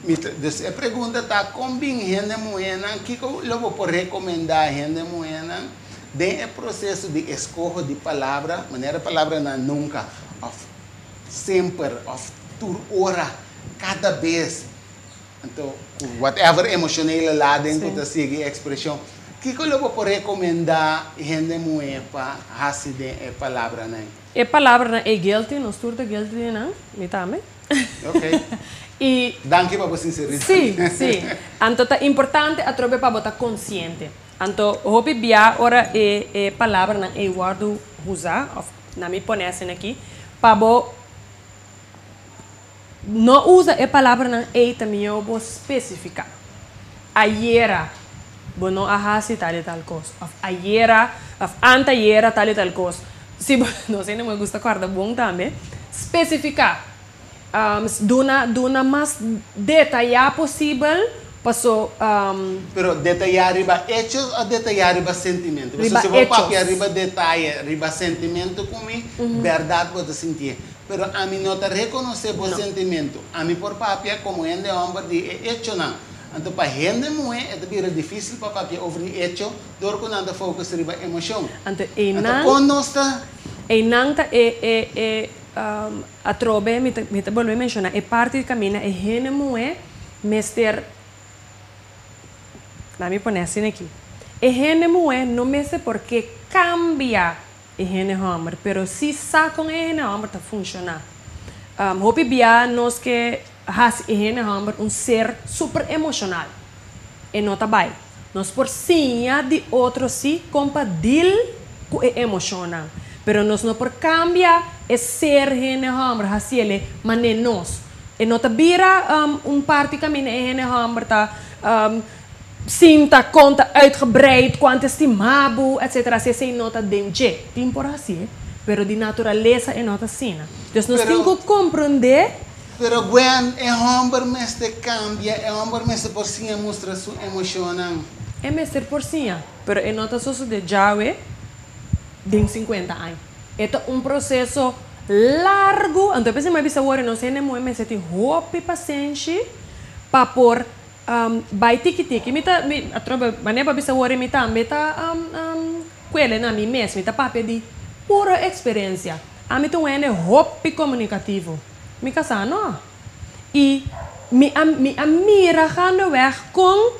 Mi ta, dus e pregunta ta, kon bin hende muhénan, kiko lo bo por rekomendá hende muhénan den e proseso di eskoho di palabra, manera palabranan nunka òf semper òf tur ora, kada bes, anto ku whatever emoshonele lading ku ta sigui e ekspreshon, kiko lo bo por rekomendá hende muhé pa hasi den e palabranan? E palabranan ei guilty, nos tur ta guilty di nan, mi tambe. Ok. I. Danki pa bo sinseridat. Sí, sí. Anto ta importante atrobe pa bo ta konsiente. Anto hopi bia ora e e palabranan ei wòrdu usa, òf na mi pone asina aki, pa bo no usa e palabranan ei ta mihó bo spesifiká. Ayera bo no a hasi tal i tal kos, òf ayera òf antayera tal i tal kos. Si bo, nos hende muhé gusta kòrda bon tambe, spesifiká. Duna duna mas detayá posibel paso. Pero detayá riba hechos òf detayá riba sentimentu? Riba Pasobra si bo papia hechos. riba detaye riba sentimentu ku mi, bèrdat bo ta sintié. Pero ami no ta rekonosé bo sentimentu. Ami por papia komo hende hòmber di e echonan. Anto pa hende muhé e ta bira difísil pa papia over di echo dor ku nan ta focus riba emoshon. Anto Anto einan. kon nos ta. Einan ta e e e atrobe mi ta mi ta bolbe menshoná e parti di kaminda e hende muhé mester laat mi pone asina aki e hende muhé no mester por ke kambia e hende hòmber pero si sa kon e hende hòmber ta funshoná. Hopi bia nos ke hasi e hende hòmber un ser super emoshonal. E no ta bai. Nos por siña di otro si kon pa deal ku e emoshonnan, pero nos no por kambia e ser hende hòmber hasiel e man'é nos. E no ta bira un parti kaminda e hende hòmber ta sinta konta uitgebreid kuantu e stima bo etcetera si esei no ta den dje. Tin por hasié, pero di naturalesa e no ta asina. Dus nos tin ku komprendé. Pero Gwen, e hòmber mester kambia, e hòmber mester por siña mustra su emoshonnan. E mester por siña, pero e no ta sosodé djawe den sinkuenta aña. E ta un proseso largu, anto e p'esei mi a bisa wor, nos hende muhé mester tin hopi pasenshi pa por Bai tiki tiki. Mi ta, mi, atrobe, manera bo a bisa wor mi tambe ta kuele na mi mes. Mi ta papia di puro eksperensia. Ami ta un hende hopi komunikativo. Mi kasá no. I mi a, mi a mira gaandeweg kon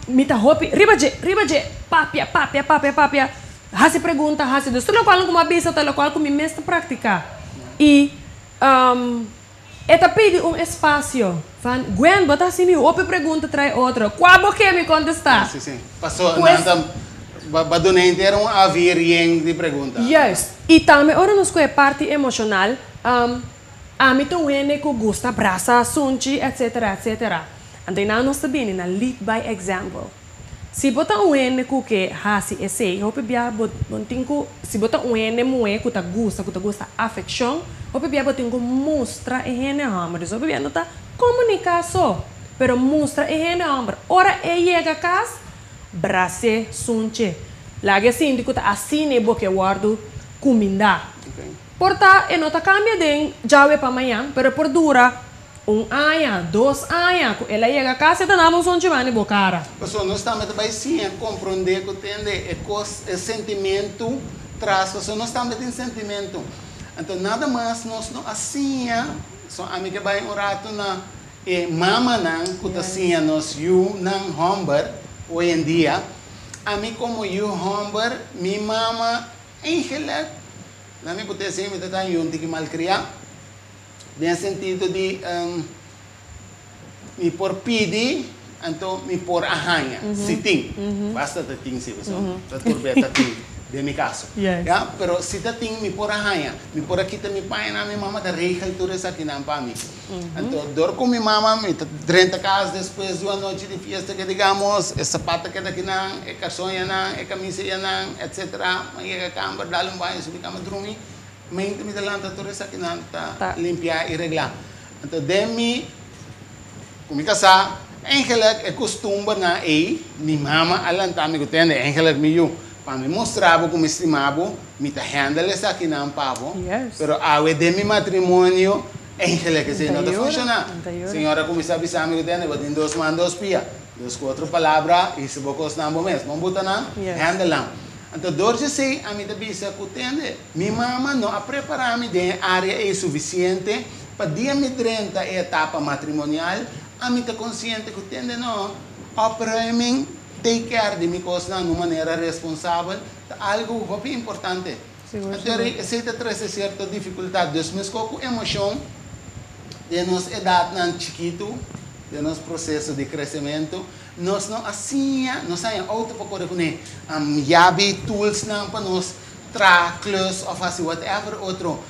mi ta hopi riba dje, riba dje, papia, papia, papia, papia, hasi pregunta, hasi. Dus tur lokual ku mi a bisa ta lokual ku mi mes ta praktiká. I. E ta pidi un espasio. Van, Gwen, bo ta hasi mi hopi pregunta trae otro. Kua bo ke mi kontestá? Si, si. Paso Pues. nan ta ba duna henter un avir yen di pregunta. Juist. I tambe ora nos ku e parti emoshonal, Ami ta un hende ku gusta brasa, sunchi, etc. Etc. Anto einan nos ta bini na lead by example. Si bo ta un hende ku ke hasi esei, hopi bia bo bo tin ku, si bo ta un hende muhé ku ta gusta, ku ta gusta afekshon, hopi bia bo tin ku mustra e hende hòmber. Dus hopi bia no ta komuniká so, pero mustra e hende hòmber. Ora e yega kas, bras'é, sunch'é. Laga e sinti ku ta asina e bo ke wòrdu kumindá. Por ta e no ta kambia den djawe pa mañan, pero e por dura un aña, dos aña ku el a yega kas e ta naba un sonchi banda di bo kara. Pasobra nos tambe ta bai siña komprondé ku tende e kos, e sentimentu tras, pasobra nos tambe tin sentimentu. Anto nada mas nos no a siña, so ami ke bai un ratu na e mamanan ku ta siña nos yunan hòmber hoy en dia. Ami komo yu hòmber, mi mama Eigenlijk, na mi por te mi ta ta un tiki malkriá, den sentido di mi por pidi, anto mi por a haña, si tin, basta ta tin si, pasobra ta tur bes ta tin den mi kaso, ya, pero si ta tin mi por a haña, mi por a kita mi pañanan, mi mama ta regel tur esakinan pa mi. Anto dor ku mi mama mi ta drenta kas despues di un anochi di fiesta ke digamos e sapato keda kinan, e karson yanan, e kamisa yanan, etsetera. Mi yega kamber dal un baño subi kama drumi. Mainta mi ta lanta tur esakinan ta limpia i reglá. Anto den mi ku mi kasá eigenlik e kustumbernan ei mi mama a lanta mi ku tende eigenlik mi yu pa mi mustra bo ku mi stima bo mi ta handle esakinan pa bo pero awe den mi matrimonio Eigenlijk esei no ta funshoná. Señor a kuminsá bisa mi ku tende, bo tin dos man dos pia. Dus ku otro palabra, hisa bo kosnan bo mes. Bon buta nan, handle nan. Anto dor di esei ami ta bisa ku tende, mi mama no a prepará mi den e área ei sufisiente pa dia mi drenta e etapa matrimonial, ami ta konsiente ku tende no, opruiming, take care di mi kosnan na un manera responsabel ta algu hopi importante. Anto esei ta trese sierto difikultat. Dus meskos ku emoshon den nos edatnan chikitu, den nos proseso di kresementu, nos no a siña, nos haña outo pa kore kuné, yabi, toolsnan pa nos traha klus òf hasi whatever otro.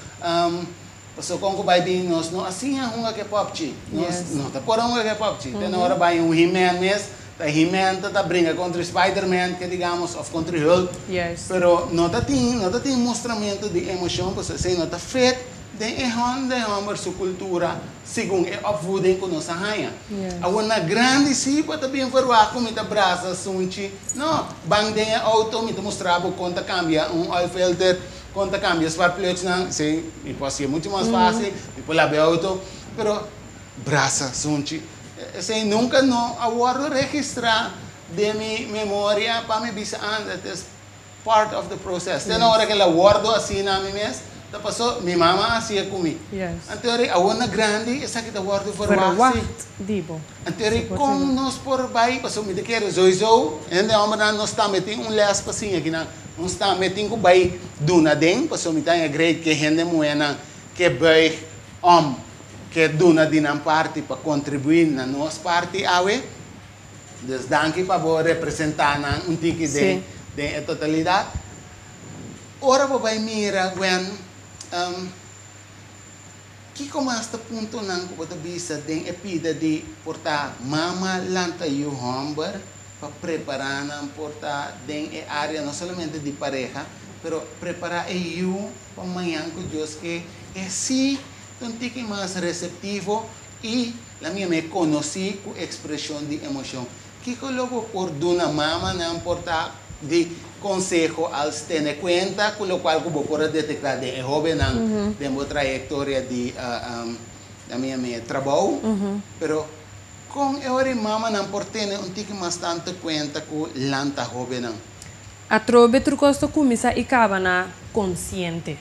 Pasobra kon ku bai bin nos no a siña hunga ke pòpchi. Nos no ta por a hunga ke pòpchi. Te na ora bai un He-Man mes, ta He-Man ta ta bringa kontra Spider-Man, ke digamos, òf kontra Hulk. Pero no ta tin, no ta tin mustramentu di emoshon pasobra esei no ta fit den e hòmber, den hòmber su kultura segun e opvoeding ku nos a haña. Awor na grandi si bo ta bin verwagt ku mi ta brasa sunchi. No, ban den e outo mi ta mustra bo kon ta kambia un oil filter. Kon ta kambia sparplugsnan, si, mi por hasié muchu mas fásil, mi por laba e outo, pero brasa sunchi, esei nunka no a wòrdu registrá den mi memoria pa mi bisa ah, that is part of the process. Te na ora ku el a wòrdu hasí na mi mes, ta pasó mi mama a hasié ku mi. Anto ora awor na grandi esaki ta wòrdu verwagt si. Anto ora kon nos por bai, pasobra mi ta kere sowieso hende hòmbernan nos tambe tin un lès pa siña kinan. Nos tambe tin ku bai duna den, pasobra mi ta haña great ke hende muhénan ke buig om ke duna di nan parti pa kontribuí na nos parti awe. Dus danki pa bo representá nan un tiki den den e totalidat. Ora bo bai mira Gwen, kiko mas ta puntonan ku bo ta bisa den e pida di por ta mama lanta yu hòmber? Pa prepará nan por ta den e área no solamente di pareha, pero prepará e yu pa mañan ku Dios ke e sí ta un tiki mas reseptivo i la mi yama e konosí ku ekspreshon di emoshon. Kiko lo bo por duna mamanan por ta di konseho als tene kuenta ku lokual ku bo por a detektá den e hóbennan den bo trayektoria di la mi yama e trabou, pero Kon e ora e mamanan por tene un tiki mas tantu kuenta ku lanta hóbennan? Atrobe tur kos ta kuminsá i kaba na konsiente.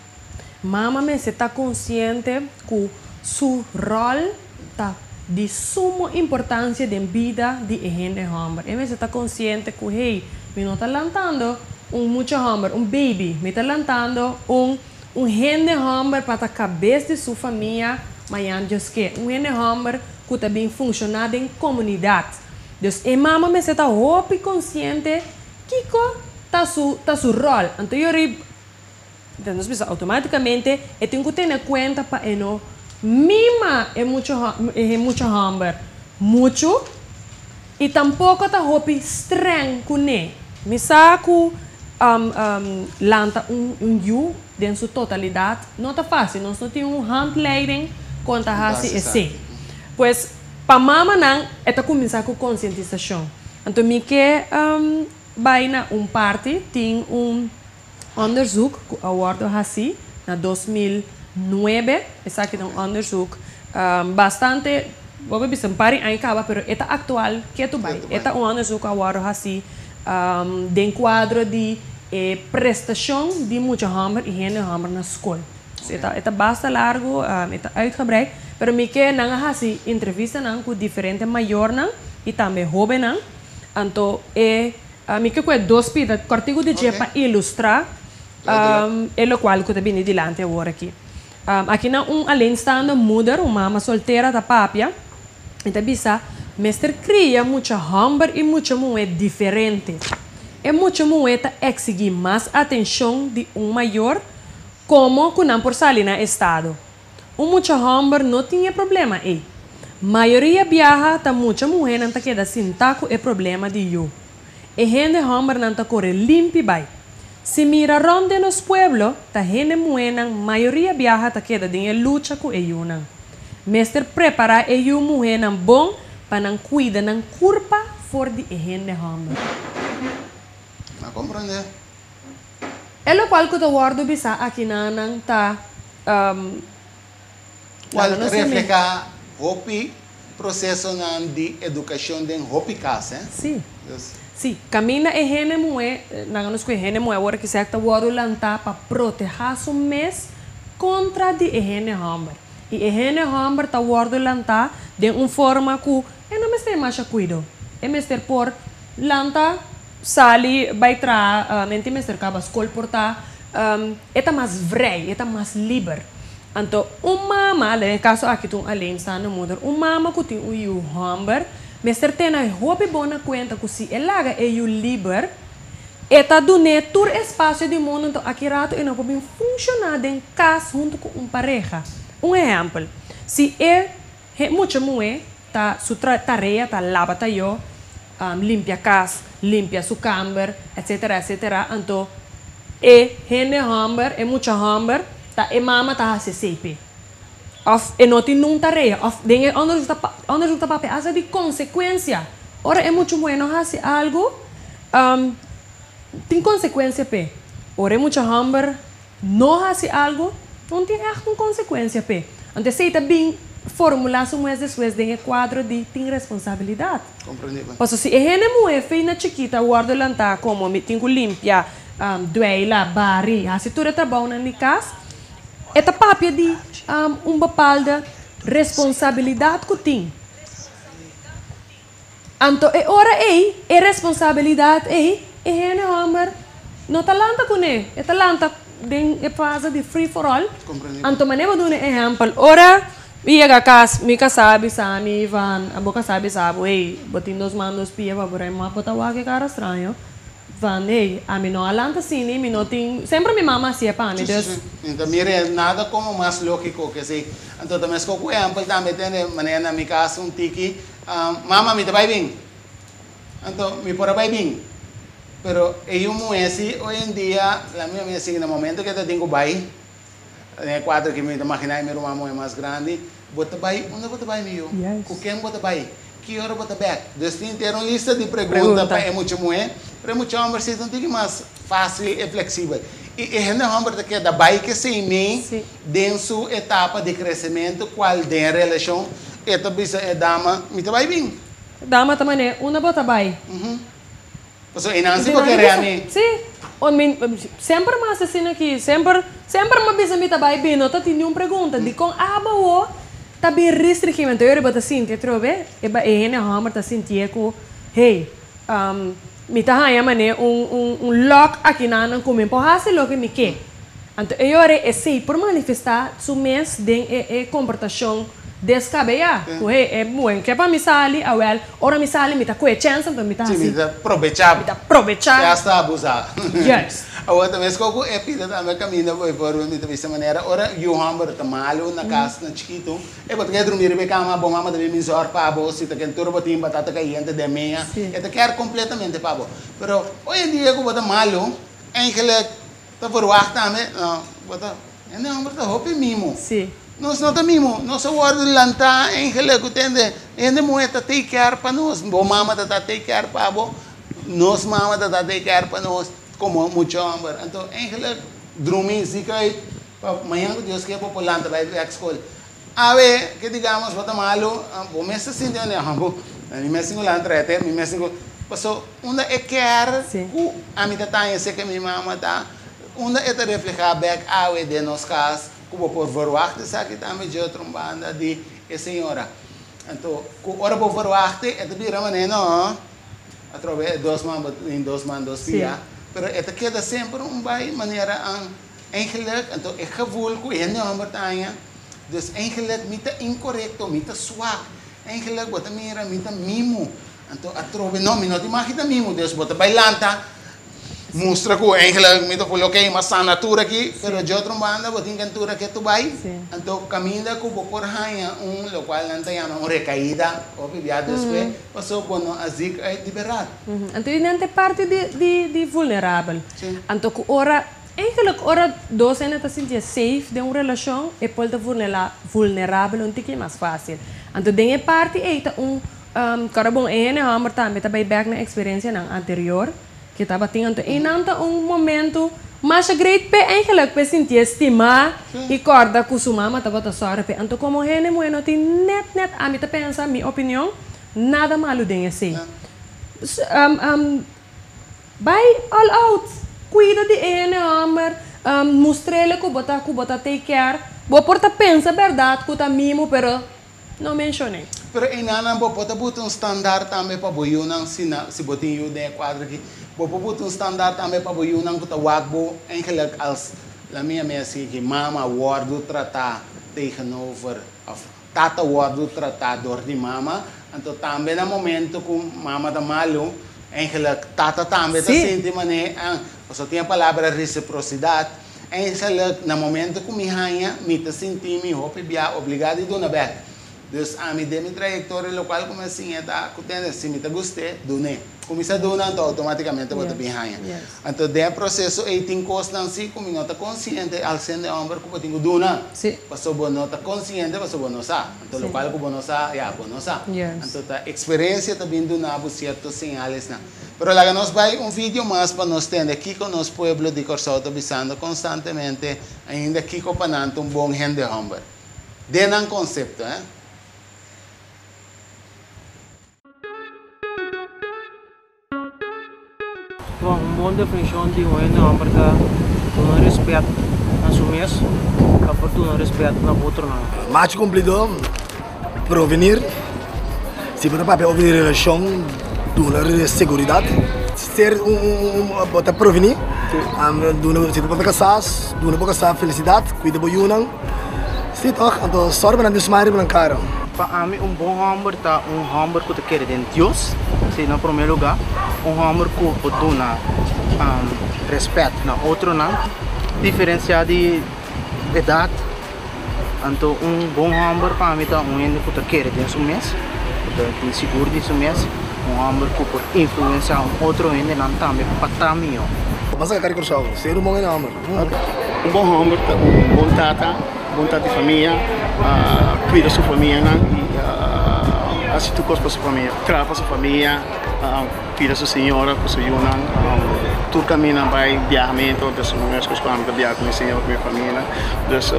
Mama mester ta konsiente ku su ròl ta di sumo importansia den bida di e hende hòmber. E mester ta konsiente ku, hey, mi no ta lantando un mucha hòmber, un baby, mi ta lantando un Un hende hòmber pa ta kabes di su famia mañan Dios ke. Un hende hòmber ku ta bin funshoná den komunidat. Dus e mama mester ta hopi konsiente kiko ta su ta su ròl. Anto yori nos bisa outomátikamente e tin ku tene kuenta pa e no mima e mucha e mucha hòmber muchu i tampoko ta hopi strèng kuné. Mi sa ku lanta un yu den su totalidat no ta fásil. Nos no tin un handleiding kon ta hasi esei. Pues pa mamanan e ta kuminsá ku konsientisashon. Anto mi ke bai na un parti tin un onderzoek ku a wòrdu hasí na 2009. Esaki ta un onderzoek bastante, bo por bisa un par di aña kaba, pero e ta aktual ketu bai. E ta un onderzoek ku a wòrdu hasí den kuadro di e prestashon di mucha hòmber i hende hòmber na skol. Dus e ta e ta basta largu, e ta uitgebreid, pero mi ke nan a hasi entrevistanan ku diferente mayornan i tambe hóbennan. Anto e mi ke ku e dos pida kòrtiku di dje pa ilustrá e lokual ku ta bini dilanti awor aki. Aki nan un alleenstaande moeder, un mama soltera ta papia. E ta bisa, Mester kria mucha hòmber i mucha muhé diferente. E mucha muhé ta eksigí mas atenshon di un mayor komo ku nan por sali na estado. Un mucha hòmber no tin e problema ei. Mayoria biaha ta mucha muhénan ta keda sintá ku e problema di yu. E hende hòmbernan ta kore limpi bai. Si mira rònt den nos pueblo, ta hende muhénan mayoria biaha ta keda den e lucha ku e yunan. Mester prepará e yu muhénan bon pa nan kuida nan kurpa for di e hende hòmber. A komprondé. E lokual ku ta wòrdu bisá akinanan ta. Kual ta reflehá hopi prosesonan di edukashon den hopi kas, eh? Sí. Sí. Kaminda e hende muhé, nan a nos ku e hende muhé awor kisas ta wòrdu lantá pa protehá su mes kontra di e hende hòmber. I e hende hòmber ta wòrdu lantá den un forma ku e no mester masha kuido. E mester por lanta, sali bai traha, e tin mester kaba skol por ta, e ta mas vrij, e ta mas liber. Anto un mama, den e kaso aki ta un alleenstaande moeder, un mama ku tin un yu hòmber mester tene hopi bon na kuenta ku si e laga e yu liber, e ta dun'é tur espasio di mundu, anto aki rato e no por bin funshoná den kas huntu ku un pareha. Un ehèmpel, si e mucha muhé ta su tarea ta laba tayó, limpia kas, limpia su kamber, etsetera, etsetera, anto e hende hòmber, e mucha hòmber, ta e mama ta hasi esei p'e. Òf e no tin nun tarea, òf den e onderzoek ta onderzoek ta papia asta di konsekuensia. Ora e mucha muhé no hasi algu, tin konsekuensia p'e. Ora e mucha hòmber no hasi algu, no tin ègt un konsekuensia p'e. Anto esei ta bin formulá su mes despues den e kuadro di tin responsabilidat. Pasobra si e hende muhé fei na chikita wòrdu lantá komo mi tin ku limpia, dueila, bari, hasi tur e trabounan di kas, e ta papia di un bepaalde responsabilidat ku tin. Anto e ora ei, e responsabilidat ei, e hende hòmber no ta lanta kuné. E ta lanta den e fase di free for all. Anto manera bo duna e ehèmpel, ora mi yega kas, mi kasá a bisa mi, Ivan, abo kasá a bisa bo, ey, bo tin dos man dos pia pa bo rei mòp, bo ta wak e kara straño. Van, ey, ami no a lanta asina, mi no tin, semper mi mama hasié pa mi, dus. Sí, sí, sí. Mi ta mira nada komo mas lógiko ke esei. Anto ta meskos ku ehèmpel tambe tende, manera na mi kas un tiki, Mama, mi ta bai bin. Anto, mi por a bai bin. Pero e yu muhé si hoy en dia, la mi a sigui na momento ku e ta tin ku bai, den e kuadro ki mi ta maginá e mi ruman muhé mas grandi, bo ta bai, unda bo ta bai mi yu? Ku ken bo ta bai? Ki ora bo ta bèk? Dus tin ter un lista di pregunta pa e mucha muhé, pero e mucha hòmber si ta un tiki mas fásil i fleksibel. I e hende hòmber ta keda bai kesei mei Den su etapa di kresementu kual den e relashon e ta bisa e dama, Mi ta bai bin. Dama ta manera, Unda bo ta bai? Pasobra einan si bo kere ami. Si. Mi semper mas asina aki. Semper, semper mi a bisa mi ta bai bin. No ta tin niun pregunta. Dikon abo awor ta bin restringí mi? Anto e ora bo ta sinti atrobe, e hende hòmber ta sintié ku, hey, Mi ta haña manera un un un lòk aki na nan ku mi por hasi loke mi ke. Anto e ora esei por manifestá su mes den e e komportashon deskabeyá, ku hey e muhé ke pa mi sali, awèl ora mi sali mi ta kohe chèns anto mi ta Sí, hasi. mi ta probechá. Mi ta probechá. Te asta abusá. Juist. Awor ta meskos ku e pida tambe kaminda bijvoorbeeld mi ta bisa manera ora yu hòmber ta malu na kas na chikitu e bo ta kere drumi riba e kama bo mama ta bin bin zòrg pa bo si ta kentura bo tin batata kayente den mea e ta kèr kompletamente pa bo pero hoy en dia ku bo ta malu eigenlijk ta verwagt tambe no bo ta hende hòmber ta hopi mimo nos no ta mimo nos a wòrdu lantá eigenlijk ku tende hende muhé ta take care pa nos bo mama ta ta take care pa bo Nos mama ta ta take care pa nos como mucha homber. Anto eigenlijk drumi ziek uit pa mañan cu Dios kier bo por lanta bay bek school. Awe ke digamos bo ta malo bo mes ta sinti manera bo mi mes tin cu lanta rete mi mes tin cu paso unda e care cu ami ta taña seke mi mama ta unda e ta refleha bek awe den nos cas cu bo por verwacht esaki tambe dje otro banda di e señora. Anto cu ora bo verwacht e ta bira manera no. Atrobe e dos man bo tin dos man dos pia, pero e ta keda semper un bai manera an eigenlijk, anto e gevoel ku e hende homber ta haña, dus eigenlijk mi ta inkorekto, mi ta swak, eigenlijk bo ta mira mi ta mimu, anto atrobe no mi no tin mag di ta mimu, dus bo ta bai lanta mustra ku eigenlijk mi ta voel oke mi a sana tur aki, pero dje otro banda bo tin kentura ke tu bai, anto kaminda ku bo por haña un lokual nan ta yama un rekaida hopi bia despues. Paso bo no a zik uit di berat. Anto i nan ta e parti di vulnerabel. Anto ku ora, eigenlijk ora dos hende ta sintié safe den un relashon, e por ta vulnerabel un tiki mas fásil. Anto den e parti ei ta un, kòrda bon, e hende hòmber tambe ta bai bèk na eksperensianan anterior ke tabatin. Anto einan ta un momento masha great p'e eigenlijk, p'e sintié stimá i kòrda ku su mama tabata sòru p'e. Anto komo hende muhé no tin nèt nèt, ami ta pensa, mi opinion, nada malu den esei. Bai all out, kuida di e hende hòmber, mustr'el ku bo ta ku bo ta take care. Bo por ta pensa bèrdat ku ta mimo pero no menshon'é. Pero einanan bo por ta buta un standaard tambe pa bo yunan si na si bo tin yu den e kuadro aki, bo por buta un standaard tambe pa bo yunan ku ta wak bo eigenlijk als la mia mi a sigui mama wòrdu tratá tegenover òf Tata wòrdu tratá dor di mama, anto tambe na momento ku mama ta malu, eigenlijk tata tambe ta sinti manera, ah, pasobra tin e palabra resiprosidat, eigenlijk na momento ku mi haña, mi ta sinti mi hopi bia obligá di duna bèk. Dus ami den mi trayektoria lokual ku mi a siña ta ku tende si mi ta gust'é, dun'é. Kuminsá duna anto outomátikamente bo ta bin haña. Anto den e proseso ei tin kosnan si ku mi no ta konsiente al sende hòmber ku bo tin ku duna. Pasobra bo no ta konsiente pasobra bo no sa. Anto lokual ku bo no sa, ya, bo no sa. Anto ta eksperensia ta bin duna bo sierto señalesnan. Pero laga nos bai un video mas pa nos tende kiko nos pueblo di Kòrsou ta bisando konstantemente ainda kiko pa nan ta un bon hende hòmber. Den nan konsepto, eh. Bon, un bon definishon di un hende hòmber ta duna rèspèt na su mes pa por duna rèspèt na otronan. Machi kumplidó, provenir, si bo ta papia over di relashon, duna seguridat, ser un bo ta prevení, duna si bo ta kasá, duna bo kasá felisidat, kuida bo yunan. Sí tòg, anto sòru pa nan tin smile riba nan kara. Pa ami un bon hòmber ta un hòmber ku ta kere den Dios, si na promé lugá, un hòmber ku por duna rèspèt na otronan, diferensiá di edat. Anto un bon hòmber pa mi ta un hende ku ta kere den su mes, ku ta tin sigur di su mes, un hòmber ku por influensiá un otro hendenan tambe pa ta mihó. Bo sa kari Kòrsou, ser un bon hende hòmber. Un bon hòmber ta un bon tata, bon tata di famia, kuida su famianan i hasi tur kos pa su famia, traha pa su famia, kuida su señora ku su yunan, tur kaminda bai biahamentu, dus un mes ku ami ta biaha ku mi señora ku mi famianan, dus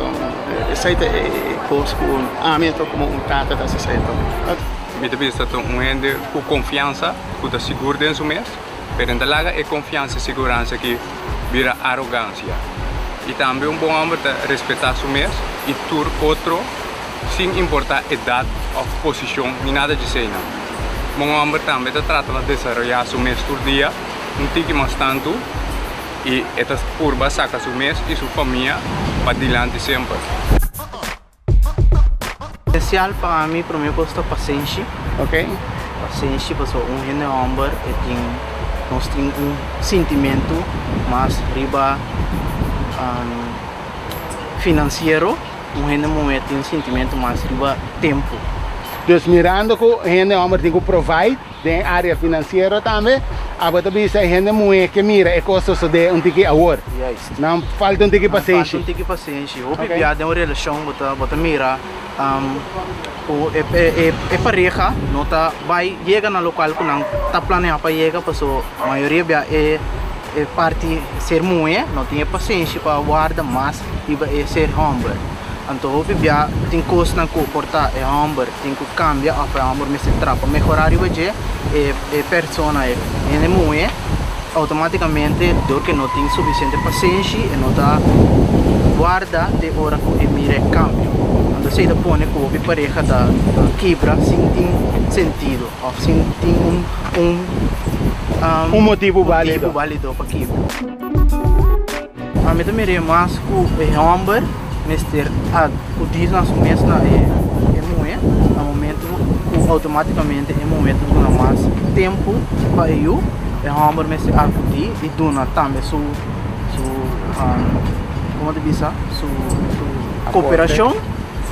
esei ta e kos ku ami anto komo un tata ta hasi esei anto. Mi ta bisa ta un hende ku konfiansa, ku ta sigur den su mes. Pero no ta laga e konfiansa i siguransa aki bira arogansia. I tambe un bon hòmber ta respetá su mes i tur otro sin importá edat òf posishon ni nada djeseinan. Bon hòmber tambe ta trata na desaroyá su mes tur dia un tiki mas tantu i e ta purba saka su mes i su famia padilanti semper. Esencial pa ami prome cos ta pasenshi. Ok. Pasenshi pasobra un hende homber e tin Nos tin un sintimentu mas riba finansiero, un hende muhé tin sintimentu mas riba tempu. Dus mirando ku hende hòmber tin ku provide den e área finansiero tambe, abo ta bisa e hende muhé ke mira e kos sosodé un tiki awor. Juist. Nan falta un tiki Nan falta pasenshi. un tiki pasenshi. Hopi Oké. bia den un relashon bo ta bo ta mira ku e e e pareha no ta bai yega na lokual ku nan ta planea pa yega paso mayoria bia e e parti ser muhé no tin e pasenshi pa warda mas riba e ser hòmber. Anto hopi bia tin kosnan ku por ta e hòmber tin ku kambia òf e hòmber mester traha pa mehorá riba dje e e persona e hende muhé outomátikamente dor ku e no tin sufisiente pasenshi e no ta warda te ora ku e mira e kambio. Anto esei ta pone ku hopi pareha ta kibra sin tin sentido òf sin tin un un Un motibu bálido. Motibu bálido pa kibra. Ami ta mir'é mas ku e hòmber mester akudí na su mes na e muhé na momentu ku outomátikamente e muhé ta duna mas tempu pa e yu. E hòmber mester akudí i duna tambe su su komo ta bisa su koperashon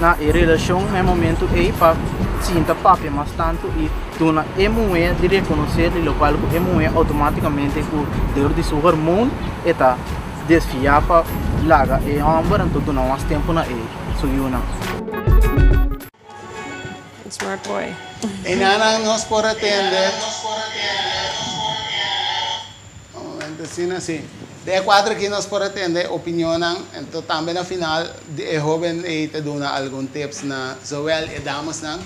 na e relashon na e momentu ei pa sinta papia mas tantu i duna e muhé di rekonosé di lokual ku e muhé outomátikamente ku dor di su hormoon e ta desviá pa laga e hòmber anto duna mas tempu na e su yunan. Smart boy. Enanan nos por atende. Un momento asina si. Den e kuadro aki nos por atende opinionnan anto tambe na final e hoben ei ta duna algun tips na zowel e damesnan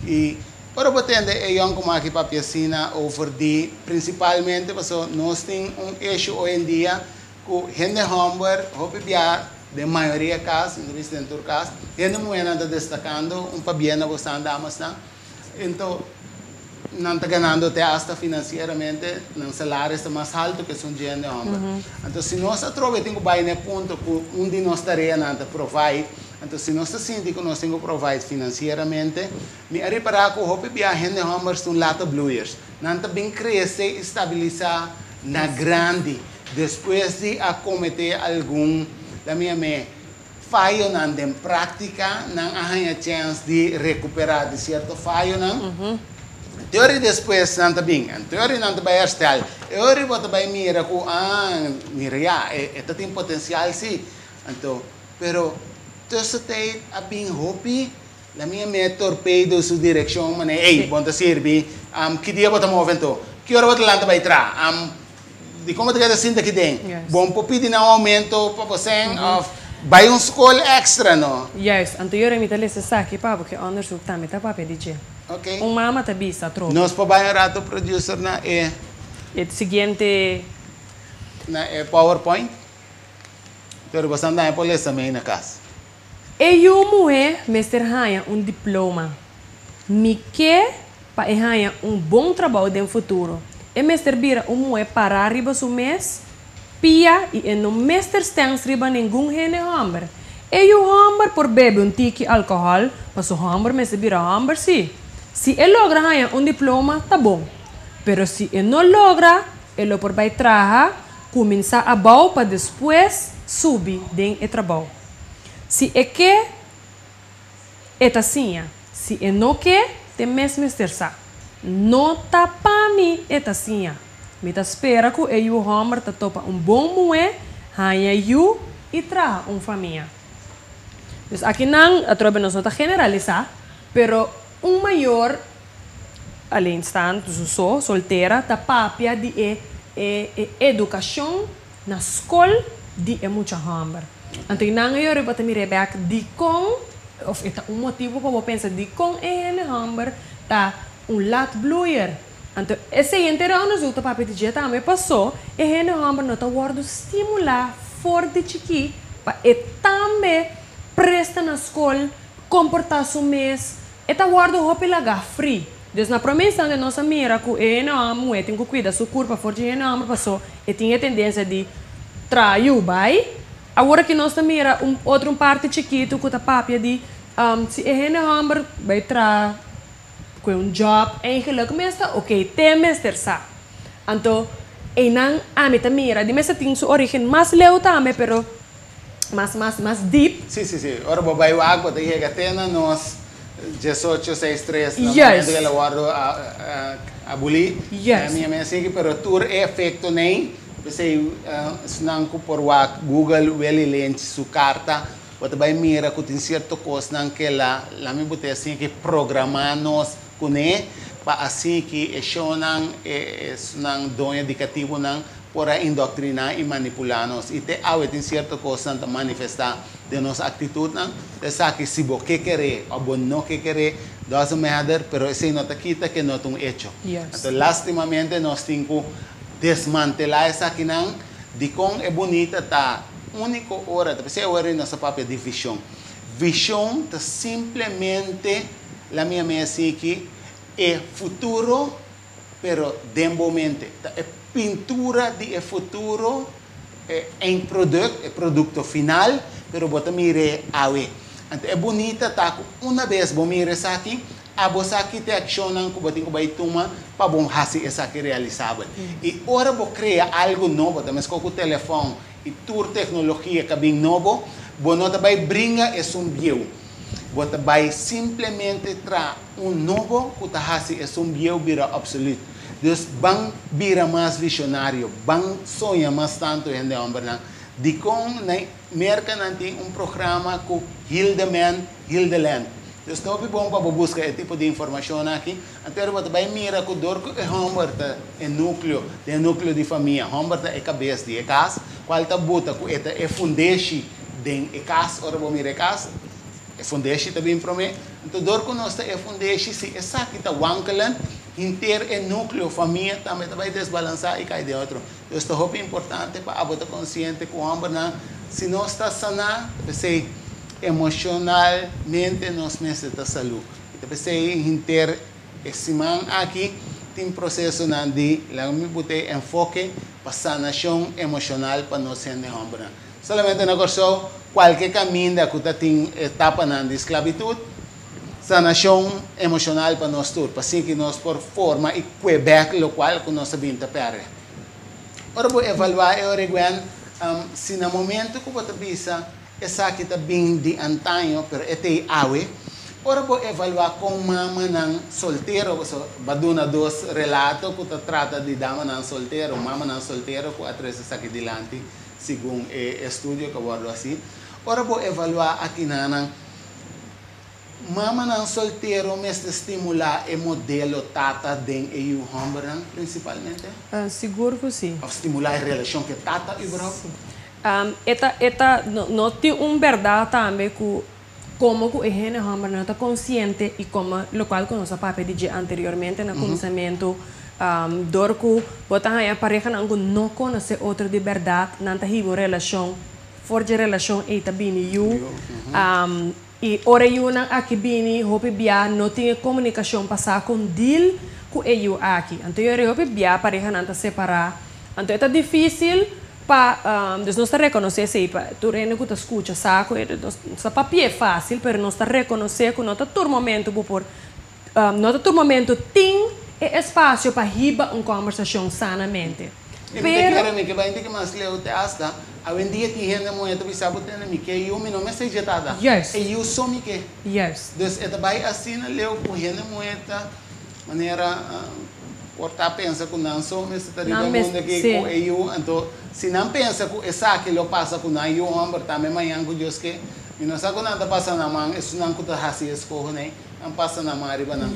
i Ora bo tende e yònkuman aki papia asina over di prinsipalmente paso nos tin un issue hoy en dia ku hende hòmber hopi bia den mayoria kas, mi ta bisa den tur kas, hende muhénan ta destakando un pabia na bosan damasnan, ento nan ta ganando te asta finansieramente nan salaris ta mas haltu ku esun dje hende hòmber. Anto si nos atrobe tin ku bai na e punto ku un di nos tareanan ta provide, anto si nos ta sinti ku nos tin ku provide finansieramente, Mi a ripará ku hopi bia hende hòmbers ta un lata bloeiers. Nan ta bin krese i stabilisá na grandi despues di a kometé algun, la mi yam'é, fayonan den práktika. Nan a haña chèns di rekuperá di sierto fayonan. Te ora despues nan ta bin, te ora nan ta bai hèrstel. E ora bo ta bai mira ku, ah, mira ya, e ta tin potensial sí. Anto, pero tussentijd a bin hopi. La mi a mete torpedo su direccion manera, ey, bon ta sirbi, ki dia bo ta move anto? Ki ora bo ta lanta bai tra? Dikon bo ta keda sinta aki den? Bon por pidi nan un aumento pa bo sèn of bai un skol extra no? Juist, anto yora mi ta lesa esaki pa bo ke onderzoek tambe ta papia di dje. Ok. Un mama ta bisa atrobe. Nos por bai un rato producer na e. E siguiente. Na e powerpoint. Pero bo san tambe por lesa mei na kas. E yu muhé mester haña un diploma. Mi ke pa e haña un bon trabou den futuro. E mester bira un muhé pará riba su mes pia i e no mester stèns riba ningun hende hòmber. E yu hòmber por bebe un tiki alkohòl, paso hòmber mester bira hòmber sí. Si e logra haña un diploma, ta bon. Pero si e no logra, e lo por bai traha, kuminsá abou pa despues subi den e trabou. Si e ke, e ta siña. Si e no ke, te mes mester sa. No ta pa mi e ta siña. Mi ta spera ku e yu hòmber ta topa un bon muhé, haña yu i traha un famia. Dus akinan atrobe nos no ta generalisá, pero un mayor alleenstaand, dus un so, soltera, ta papia di e e edukashon na skol di e mucha hòmber. Anto i nan a yora bo ta mir'é bèk dikon, òf e ta un motibu pa bo pensa dikon e hende hòmber ta un lat bloeier. Anto esei henter onderzoek ta papia di dje tambe pasó e hende hòmber no ta wòrdu stimulá for di chikí pa e tambe presta na skol, komportá su mes, e ta wòrdu hopi lagá fri. Dus na promé instante nos a mira ku e hende hòmber muhé tin ku kuida su kurpa for dje hende hòmber pasó e tin e tendensia di traha yu bai. Awor aki nos ta mira un otro un parti chikitu ku ta papia di si e hende hòmber bai traha ku e un djòp eigenlik mes ta oke te mester sa. Anto. Einan ami ta mira, di mester tin su origen mas leu tambe, pero mas mas mas deep. Sí, sí, sí. Ora bo bai wak, bo ta yega te na nos diesocho seis tres, na momento ku el a wòrdu abulí. Mi a mester sigui, pero tur e efektonan, p'esei esnan ku por wak Google Willy Lynch su karta, bo ta bai mira ku tin sierto kosnan ku el a, laat mi bot'é asina, ke programá nos kuné pa asina ki e shownan, e esnan doño di katibunan por a indoktriná i manipulá nos. I te awe tin sierto kosnan ta manifestá den nos aktitutnan. Esaki si bo ke keré òf bo no ke keré, doesn't matter, pero esei no ta kita ke no ta un echo. Anto lastimamente nos tin ku desmantelá esakinan. Dikon e bunita ta úniko ora, ta p'esei awor nos ta papia di vishon. Vishon ta simplemente, la mi a mei asiki, e futuro pero den bo mente. Ta e pintura di e futuro, e eindproduct, e produkto final, pero bo ta mir'é awe. Anto e bunita ta ku una bes bo mira esaki, abo sa ki ta e akshonnan ku bo tin ku bai tuma pa bo hasi esaki realisabel. I ora bo krea algu nobo, ta meskos ku telefòn i tur teknologia ku a bin nobo, bo no ta bai bringa esun bieu. Bo ta bai simplemente traha un nobo ku ta hasi esun bieu bira obsolet. Dus ban bira mas visionario, ban soña mas tantu hende hòmbernan. Dikon na Merka nan tin un programa ku Heal the Man, Heal the Land. Dus ta hopi bon pa bo buska e tipo di informashon aki. Anto bo ta bai mira ku dor ku e hòmber ta e núkleo, den e núkleo di famia, hòmber ta e kabes di e kas, kual ta buta ku e ta e fundeshi den e kas. Ora bo mira e kas, e fundeshi ta bin promé. Anto dor ku nos ta e fundeshi, si esaki ta wankelen, henter e núkleo, famia, tambe ta bai desbalansá i kai den otro. Dus ta hopi importante pa abo ta konsiente ku hòmbernan, si nos ta saná, ta p'esei emoshonalmente nos mester ta salú. I ta p'esei henter e siman aki tin prosesonan di, laga mi put'e enfoke pa sanashon emoshonal pa nos hende hòmbernan. Solamente na Kòrsou, kualke kaminda ku ta tin etapanan di sklabitut, sanashon emoshonal pa nos tur, pa asina nos por forma i kue bèk lokual ku nos a bin ta pèrdè. Ora bo evaluá e ora Gwen, si na momento ku bo ta bisa esaki ta bin di antaño, pero e ta ei awe, ora bo evaluá kon mamanan soltero, pasobra bo a duna dos relato ku ta trata di damanan soltero, mamanan soltero ku a trese esaki dilanti segun e estudio ku a wòrdu hasi. Ora bo evaluá akinanan, Mamanan soltero mester stimulá e modelo tata den e yu hòmbernan prinsipalmente? Sigur ku si. Òf stimulá e relashon ku e tata überhaupt? Si. E ta, e ta, no, no tin un bèrdat tambe ku komo ku e hende hòmbernan no ta konsiente i komo lokual ku nos a papia di dje anteriormente na kuminsamentu, dor ku bo ta haña parehanan ku no konosé otro di bèrdat, nan ta hiba un relashon, for dje relashon ei ta bini yu. I ora e yunan aki bini, hopi bia no tin e komunikashon pa sa kon deal ku e yu aki. Anto e ora hopi bia parehanan ta separá. Anto e ta difísil pa, dus nos ta rekonosé esei pa tur hende ku ta skucha sa ku e nos ta papi'é fásil, pero nos ta rekonosé ku no ta tur momento bo por, no ta tur momento tin e espasio pa hiba un kòmbersashon sanamente. Mi ta kere mi ke bai un tiki mas leu te asta awendia tin hende muhé ta bisa bo tende mi ke yu mi no mester dje tata e yu so mi ke dus e ta bai asina leu ku hende muhé ta manera por ta pensa ku nan so mester ta riba e mundo aki ku e yu anto si nan pensa ku esaki lo pasa ku nan yu homber tambe mañan ku Dios ke mi no sa ku nan ta pasa nan man esunnan ku ta hasi eskoho nei nan pasa nan man riba nan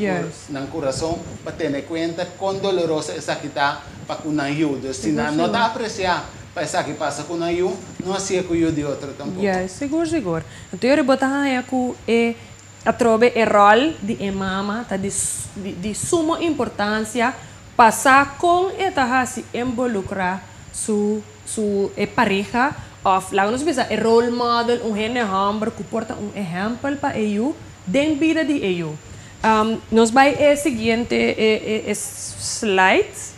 nan kurason pa tene kuenta kon doloroso esaki ta pa ku nan yu. Dus si nan no ta apresiá pa esaki pasa ku nan yu, no hasié ku yu di otro tampoko. Yes, sigur sigur. Anto yori bo ta haña ku e atrobe e ròl di e mama ta di di sumo importansia pa sa kon e ta hasi involukrá su su e pareha òf laga nos bisa e role model, un hende hòmber ku por ta un ehèmpel pa e yu den bida di e yu. Nos bai e siguiente e e slide,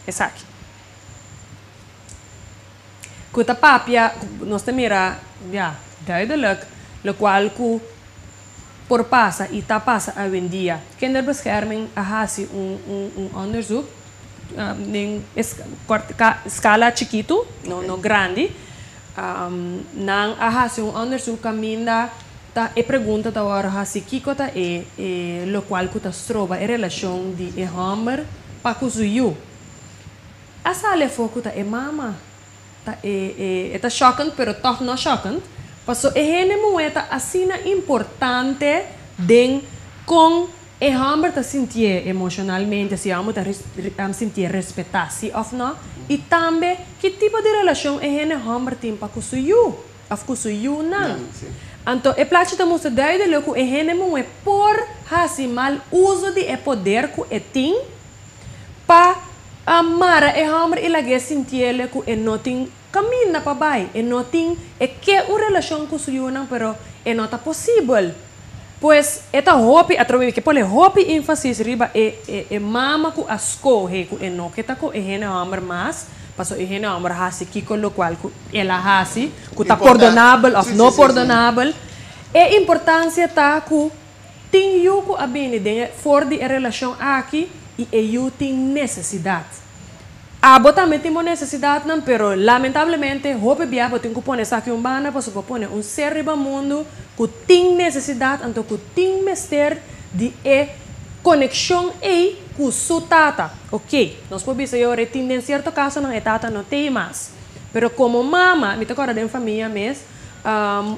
esaki. Ku ta papia, nos ta mira, ya, duidelijk lokual ku por pasa i ta pasa awendia. Kinderbescherming a hasi un un un onderzoek. Den escala chikito, no, no grandi. Nan a hasi un onderzoek kaminda ta e pregunta ta wòrdu hasi kiko ta e lokual ku ta stroba e relashon di e hòmber pa ku su yu. A sali afó ku ta e mama ta e e e ta shòkend pero tòg no shòkend paso e hende muhé ta asina importante den kon E hòmber ta sintié emoshonalmente si e hòmber ta sintié respetá sí òf nò, i tambe ki tipo di relashon e hende hòmber tin pa ku su yu òf ku su yunan. Anto e plachi ta mustra duidelik ku e hende muhé por hasi mal uso di e poder ku e tin pa mara e hòmber i lag'é sintié ku e no tin kaminda pa bai. E no tin, e ke un relashon ku su yunan pero e no ta posibel. Pues e ta hopi, atrobe mi ke pone hopi énfasis riba e e mama ku a skohe ku e no ke ta ku e hende hòmber mas, paso e hende hòmber hasi kiko lokual ku el a hasi, ku ta pordonabel òf no pordonabel. E importansia ta ku tin yu ku a bini den e for di e relashon aki i e yu tin nesesidat. Abo tambe tin bo nesesidatnan, pero lamentablemente hopi bia bo tin ku pone esaki un banda pasobra bo pone un ser riba mundu ku tin nesesidat anto ku tin mester di e konekshon ei ku su tata. Oke, nos por bisa yora e tin den sierto kasonan e tata no t'ei mas, pero komo mama mi ta kòrda den famia mes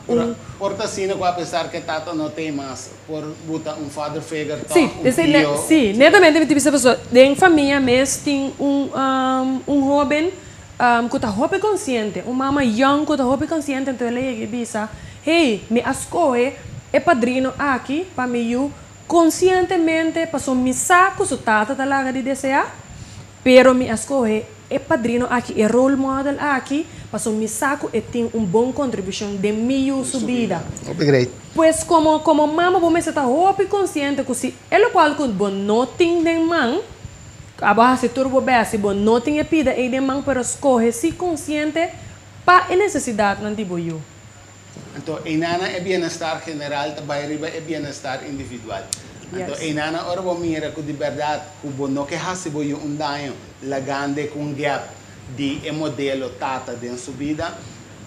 un. Por ta asina ku apesar ku e tata no t'ei mas Por buta un father figure tòg, Sí, un esei ne, tio. sí, netamente mi ta bisa pasobra den famia mes tin un un hóben ku ta hopi konsiente, un mama yòn ku ta hopi konsiente, anto el a yega i bisa, Hey, mi a skohe e padrino aki pa mi yu konsientemente pasobra mi sa ku su tata ta laga di deseá, Pero mi a skohe e padrino aki, e role model aki, pasobra mi sa ku e tin un bon kontribushon den mi yu su bida. Hopi great. Pues komo komo mama bo mester ta hopi konsiente ku si e lokual ku bo no tin den man, abo a hasi tur bo bèst si bo no tin e pida ei den man, pero skohe si konsiente pa e nesesidatnan di bo yu. Anto einana e bienestar general ta bai riba e bienestar individual. Anto einana ora bo mira ku di bèrdat ku bo no ke hasi bo yu un daño lagand'e ku un gap di e modelo tata den su bida,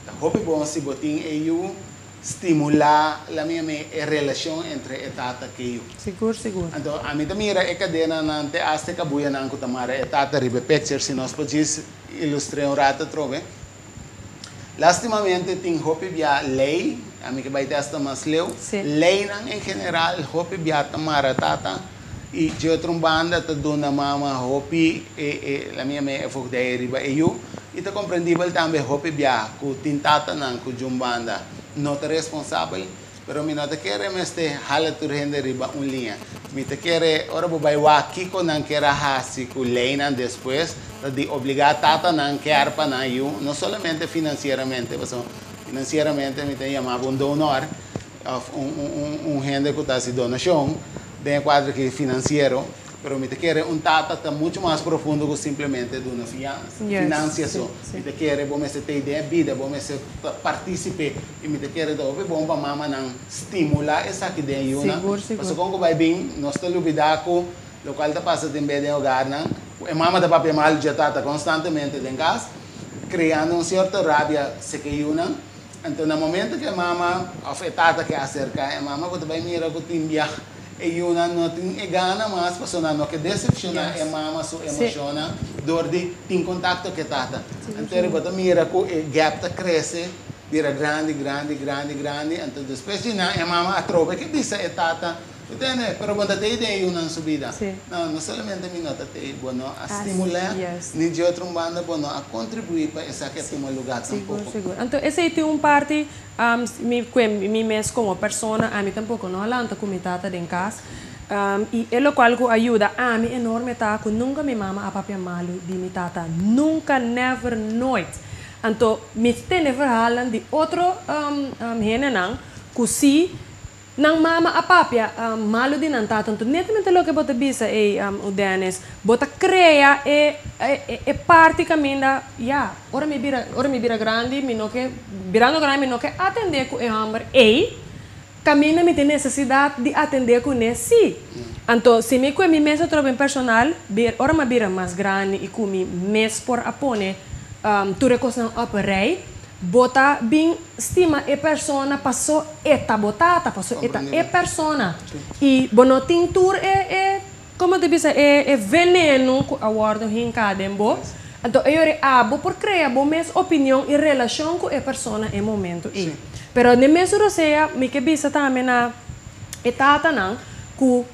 ta hopi bon si bo tin e yu stimulá la mi mi e relashon entre e tata ku e yu. Sigur sigur. Anto ami ta mira e kadenanan te asta e kabuyanan ku ta mara e tata riba e picture si nos por djis ilustr'é un rato atrobe. Lastimamente tin hopi bia ley, ami ke bai te hasta mas leu, leynan en general hopi bia ta mara tata y dje otro un banda ta duna mama hopi e e la mi yama e voogdij riba e yu y ta comprendibel tambe hopi bia cu tin tatanan cu dje un banda no ta responsabel. Pero mi no ta kere mester hala tur hende riba un liña. Mi ta kere ora bo bai wak kiko nan kier a hasi ku leynan despues, ta di obligá tatanan kier pa nan yu, no solamente finansieramente, pasobra finansieramente mi ta yama bo un donor òf un un un hende ku ta hasi donashon den e kuadro aki finansiero. Pero mi ta kere un tata ta mucho mas profundo ku simplemente duna financia so. Mi ta kere bo mester ta idea bida, bo mester ta participe y mi ta kere ta hopi bon pa mamanan stimula esaki den yunan. Pasobra kon ku bai bin nos ta lubida ku lokual ta pasa tin be den hogarnan, ku e mama ta papia mal dje tata konstantemente den kas, kreando un sierto rabia seke yunan. Anto na momento ku e mama òf e tata ke aserka e mama bo ta bai mira ku tin biaha. E yunan no tin e gana mas pasobra nan no ke decepciona e mama su emocionnan dor di tin contacto ke tata. Anto bo ta mira cu e gap ta crece bira grandi, grandi, grandi, grandi. Anto despues di nan e mama atrobe ke bisa e tata, Bo tende, pero bo no ta tei den e yunan su bida. No, no solamente mi no ta tei, bo no a stimula, ni di otro un banda bo no a contribui pa esaki a tuma lugar tampoco. Sigur, sigur. Anto esey tin un parti Mi kue mi mes komo persona, ami tampoko no a lanta ku mi tata den kas. I e lokual ku a yuda ami enorme ta ku nunka mi mama a papia malu di mi tata. Nunka, never, nooit. Anto mi tende verhaalnan di otro hendenan ku si Nan mama a papia malu di nan tata. Anto netamente loke bo ta bisa ei, Udenis, bo ta krea e e parti kaminda, ya, ora mi bira, ora mi bira grandi mi no ke, birando grandi mi no ke atendé ku e hòmber ei, Kaminda mi tin nesesidat di atendé kuné? Sí. Anto, si mi kue mi mes atrobe en personal, bir ora mi a bira mas grandi i ku mi mes por a pone tur e kosnan op rei, bo ta bin stima e persona paso e ta bo tata, paso e ta e persona. I bo no tin tur e e, komo ta bisa, e e veneno ku a wòrdu hinká den bo. Anto e yori abo por krea bo mes opinion i relashon ku e persona e momento ei. Pero den mesun rosea mi ke bisa tambe na e tatanan ku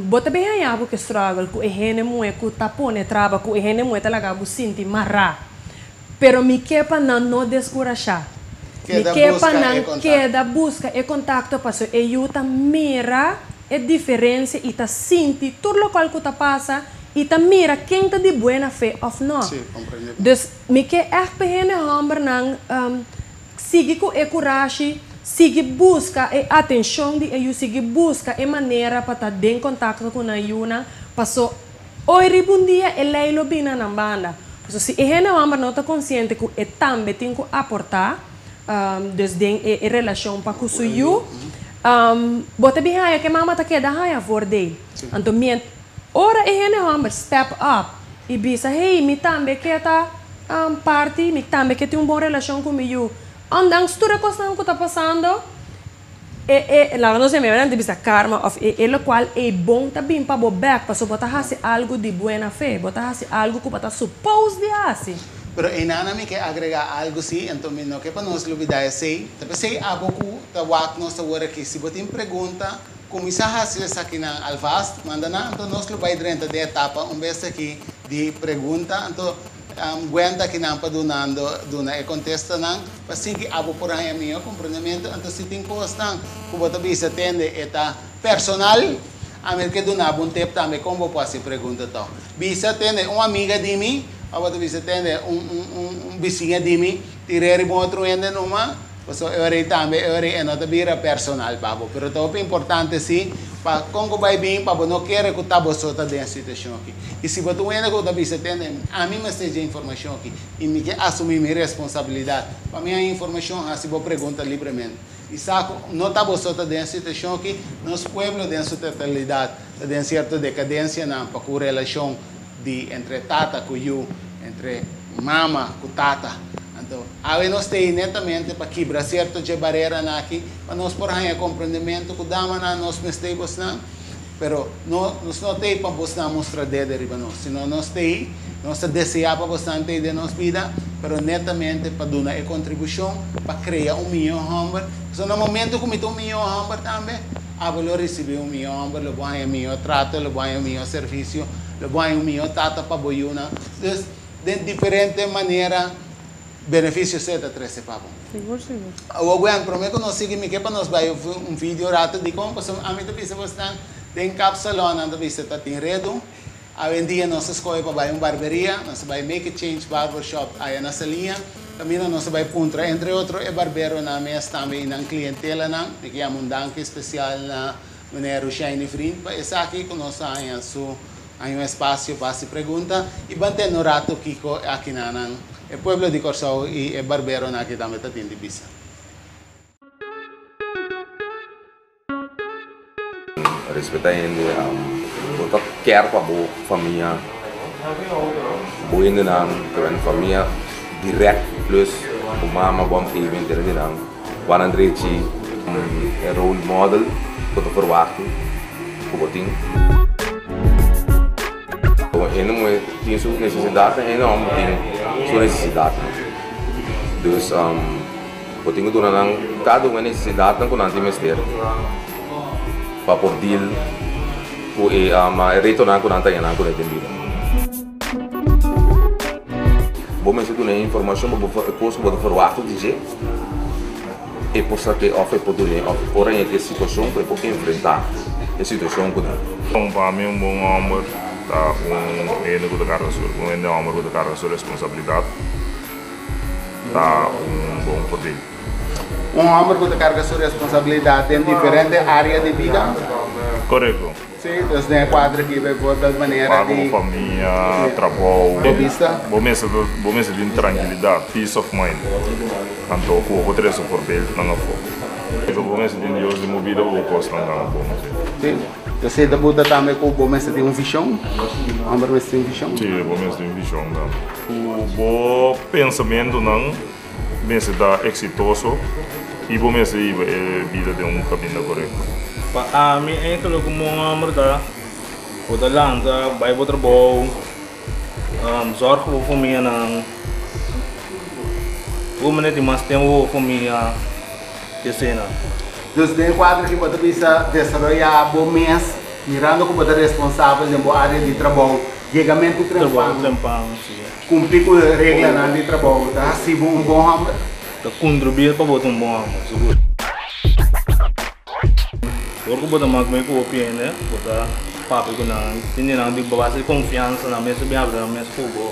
bo ta bin haña bo ke struggle ku e hende muhé ku ta pone traba, ku e hende muhé ta laga bo sinti mará. Pero mi ke pa nan no deskurashá. Mi ke pa nan keda buska e kontakto paso e yu ta mira e diferensia i ta sinti tur lokual ku ta pasa i ta mira ken ta di buena fe òf no. Dus mi ke ègt pa e hende hòmbernan Sigui ku e kurashi, sigui buska e atenshon di e yu, sigui buska e manera pa ta den kontakto ku nan yunan, paso oi riba un dia e lei lo bini na nan banda. Paso si e hende hòmber no ta konsiente ku e tambe tin ku aportá, dus den e relashon pa ku su yu, bo ta bin haña ku e mama ta keda haña voordeel. Anto mient ora e hende hòmber step up i bisa, hey, mi tambe ke ta parti, mi tambe ke tin un bon relashon ku mi yu. Ondanks tur e kosnan ku ta pasando, e e laga nos e meme nan ta bisa karma òf e e lokual ei bon ta bin pa bo bèk pasobra bo ta hasi algu di buena fe, bo ta hasi algu ku bo ta supos di hasi. Pero einan mi ke agregá algu sí, anto mi no ke pa nos lubidá esei. Ta p'esei abo ku ta wak nos awor aki, si bo tin pregunta, Kuminsá hasi esakinan alvast, manda nan, anto nos lo bai drenta den etapa un bes aki di pregunta, anto Gwen ta akinan pa dunando duna e kontestanan pa sigui abo por haña mihó komprondementu, anto si tin kosnan ku bo ta bisa tende e ta personal, ami ke duna bo un tep tambe kon bo por hasi pregunta tòg. Bisa tende un amiga di mi, òf bo ta bisa tende un un un bisiña di mi, tir'é riba un otro hende numa. Pasobra e ora ei tambe e ora ei e no ta bira personal pa bo. Pero ta hopi importante si pa kon ku bai bin pa bo no kere ku ta bo so ta den e situashon aki. I si bo ta un hende ku ta bisa tende ami mester dje informashon aki i mi ke asumí mi responsabilidat pa mi haña informashon hasi bo pregunta libremente. I sa ku no ta bo so ta den e situashon aki, nos pueblo den su totalidat ta den sierto dekadensianan pa ku relashon di entre tata ku yu, entre mama ku tata. Anto, awe nos ta ei netamente pa kibra sierto dje bareranan aki, pa nos por haña komprendementu ku damanan nos mester ei bosnan, pero no, nos no ta ei pa bosnan mustra dede riba nos, sino nos ta ei, nos ta deseá pa bosnan ta ei den nos bida, pero netamente pa duna e kontribushon pa krea un mihó hòmber. Pasobra na momentu ku mi ta un mihó hòmber tambe, Abo lo risibí un mihó hòmber, lo bo haña mihó trato, lo bo haña un mihó servisio, lo bo haña un mihó tata pa bo yunan. Dus, den diferente manera, benefisio se ta trese pa bo. Sigur, sigur. Awor, Gwen, promé ku nos sigui, mi ke pa nos bai un video rato. Dikon? Pasobra ami ta bisa bosnan, den kapsalòn nan ta bisa ta tin redu. Awendia nos a skohe pa bai un barberia, nos a bai Make a Change Barber Shop aya na Saliña, kaminda nos a bai puntra entre otro e barberonan mes tambe i nan klientelanan. Mi ke yama un danki spesial na meneer Rushaini Vriend pa esaki ku nos a haña su haña un espasio pa hasi pregunta i ban tende un rato kiko akinanan e pueblo di Kòrsou i e barberonan aki tambe ta tin di bisa. Respeta hende, bo ta kier pa bo famia, bo hendenan ta bini famia direct plus bo mama, bo omgeving tene di nan wak nan drechi e role model ku ta verwachtu ku bo tin. Hende muhe tin su nesesidatnan, hende homber tin su nesesidatnan. Dus. Bo tin ku duna nan kada un e nesesidatnan ku nan tin mester pa por deal ku e retonan ku nan ta haña ku nan den bida. Bo mester duna e informashon pa bo e kos ku bo ta ferwachtu di dje, e por sa ke òf e por dun'é òf e por haña ke situashon ku e por enfrentá e situashon ku nan. Pa mi un bon hòmber ta un hende ku ta karga su un hende hòmber ku ta karga su responsabilidat. Ta un bon voorbeeld. Un hòmber ku ta karga su responsabilidat den diferente área di bida. Korekto. Sí, dus den e kuadro aki bijvoorbeeld manera di. Pago famia, trabou. Bo bista. Bo mester bo mester tin trankilidat, peace of mind. Anto ku bo por trese voorbeeldnan afó. Bo mester tin Dios den bo bida pa bo kosnan gana bon. Si. Esei ta buta tambe ku bo mester tin un vishon? Homber mester tin vishon? Si, bo mester tin vishon tambe. Ku bo pensamentunan mester ta eksitoso i bo mester hiba e bida den un kaminda korekto. Pa ami enkele ku un homber ta, bo ta lanta bai bo trabou, Zorg pa bo famianan. Bo mester tin mas tempu pa bo famia di asina. Dus den e kuadro aki bo ta bisa desaroyá bo mes mirando ku bo ta responsabel den bo área di trabou, yegamentu trempan, kumpli ku reglanan di trabou ta hasi bo un bon hòmber. Ta kontribuí pa bo ta un bon hòmber, sigur. Ora ku bo ta mak mei ku hopi hende, bo ta papia ku nan, tin di nan di base di konfiansa, nan mes ta bin habla nan mes ku bo,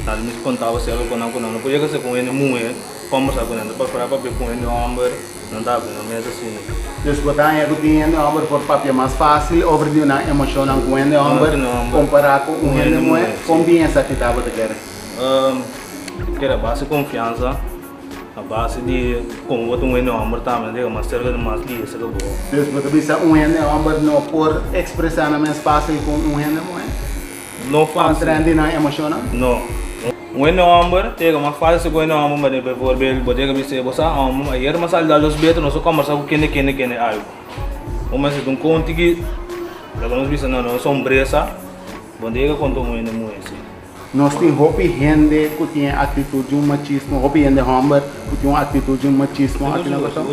nan ta mes konta bo sierto kosnan ku nan no por yega sa ku un hende muhé kombersá ku nan, ta preferá papia ku un hende hòmber, nan ta habla nan mes asina. Dus bo ta haña ku tin hende hòmber por papia mas fásil over di nan emoshonnan ku un hende hòmber kompará ku un hende muhé? Kon bin esaki ta bo ta kere? Kere base konfiansa. A base di komo bo ta un hende hòmber tambe nan ta mas serka di mas lihe serka bo. Dus bo ta bisa un hende hòmber no por ekspresá nan mes fásil ku un hende muhé? No fásil. Kontrèn di nan emoshonnan? No. Un hende hòmber ta yega mas fásil serka un hende hòmber manera bijvoorbeeld bo ta yega bisa bo sa hòmber ayer mi a sali dal dos beter nos a kòmbersá ku kende kende kende algu. Bo mester ta un konti ki laga nos bisa nan no sombresa bo no ta yega konta un hende muhé si. Nos tin hopi hende ku tin e aktitut di un machismo, hopi hende hòmber ku tin un aktitut di un machismo aki na Kòrsou.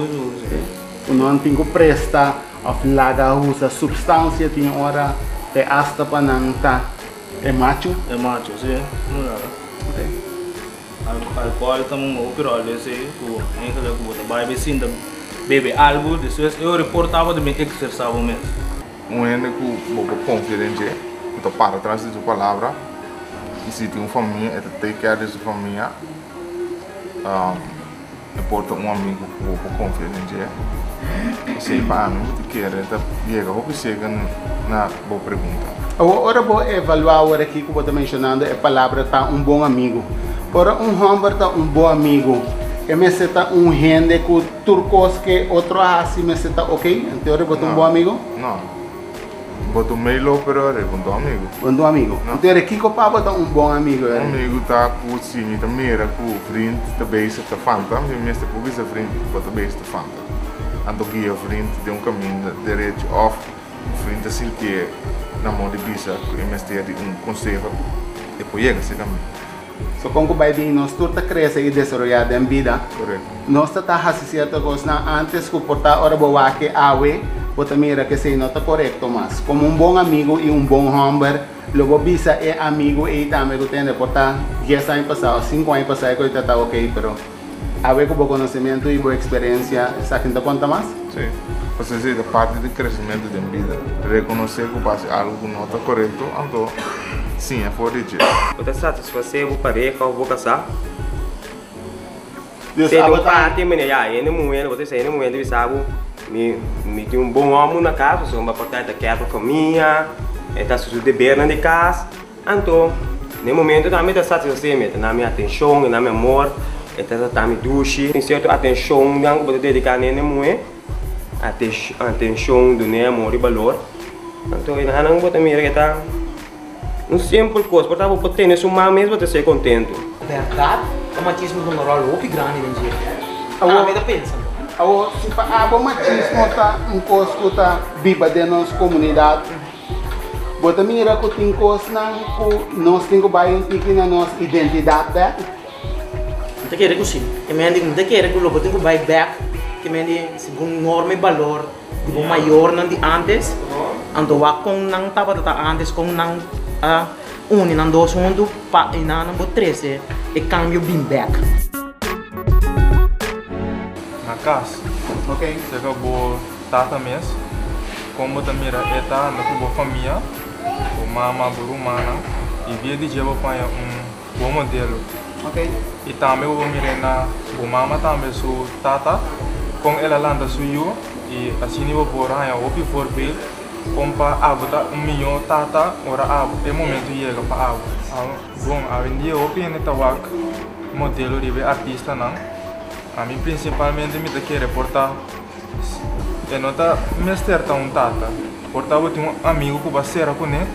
Ku nan tin ku presta òf laga usa supstansia tin ora te asta pa nan ta e machu. E machu, si. No nada. Ok. Alkohòl ta un hopi ròl den esei ku eigenlijk ku bo ta bai bai sinta bebe algu despues e ora e por tabata bin eksersá bo mes. Un hende ku bo por konfia den dje, ku ta para tras di su palabra, i si tin un famia e ta take care di su famia, e por ta un amigu ku bo por konfia den dje. Esei pa ami mi ta kere ta yega hopi seka na bo pregunta. Awor ora bo evaluá awor aki ku bo ta menshonando e palabra ta un bon amigu. Ora un hòmber ta un bon amigu, e mester ta un hende ku. Tur kos ke otro a hasi mester ta ok? Anto ora bo ta un bon amigo? No. Bo ta un meilo pero ora bo no ta un amigo. Bo no ta un amigo. Anto ora kiko pa bo ta un bon amigo ora? Un amigo ta ku si mi ta mira ku vriend ta bezig ta fanta, mi mester por bisa vriend bo ta bezig ta fanta. Anto guia vriend den un kaminda derecho of vriend ta sintié na modo di bisa ku e mester di un konseho e por yega si kaminda. So kon ku bai bin nos tur ta krese i desaroyá den bida. Nos ta ta hasi sierto kosnan antes ku por ta ora bo wak e awe bo ta mira ku esei no ta korekto mas. Komo un bon amigu i un bon hòmber lo bo bisa e amigu ei tambe ku tende por ta dies aña pasá òf sinku aña pasá e kos ta ta okey pero awe ku bo konosementu i bo eksperensia esaki no ta konta mas. Sí, pasobra esei ta parti di kresementu den bida. Rekonosé ku bo hasi algu ku no ta korekto anto siña for di dje. Bo ta satisfasé bo pareha òf bo kasá? Dios Sey abo un ta. parti mene ya hende muhé bo ta bisa hende muhé ta bisa bo mi mi tin un bon hòmber na kas pasobra mi por ta kèr pa famia e ta hasi su debernan di kas. Anto, na e momento tambe ta satisfasé mi, e ta na mi atenshon, e na mi amor, e ta trata mi dushi. Tin sierto atenshonnan ku bo ta dediká na hende muhé, atenshon, dun'é amor i balor. Anto, e nan bo ta mira ku e ta un simpel kos, por ta bo por tene su man mes bo ta ser kontentu. Bèrdat, e machismo ta un ròl hopi grandi den dje. Ami ta pensa. Awor, si pa abo machismo ta un kos ku ta biba den nos komunidat, Bo ta mira ku tin kosnan ku nos tin ku bai un tiki na nos identidat bèk? Mi ta kere ku si. Ke men di, mi ta kere ku lo bo tin ku bai bèk, ke men di segun norma i balor di bo mayornan di ántes, anto wak kon nan tabata ta ántes, kon nan a uni nan dos huntu pa e nan bo trese e kambio bin bèk. Na kas. Seka bo Tata mes, kon bo ta mira e ta anda ku bo famia, bo mama, bo rumannan, i via di dje bo paña un bon modelo. I tambe bo por mir'é na bo mama tambe su tata, kon el a lanta su yu, i asina bo por haña hopi voorbeeld kon pa abo ta un mihó tata ora abo e momento yega pa abo. Bon, awendia hopi hende ta wak modelo riba e artistanan. Ami prinsipalmente mi ta kere por ta. mes. E no ta mester ta un tata. Por ta bo tin un amigu ku bo a sera kuné,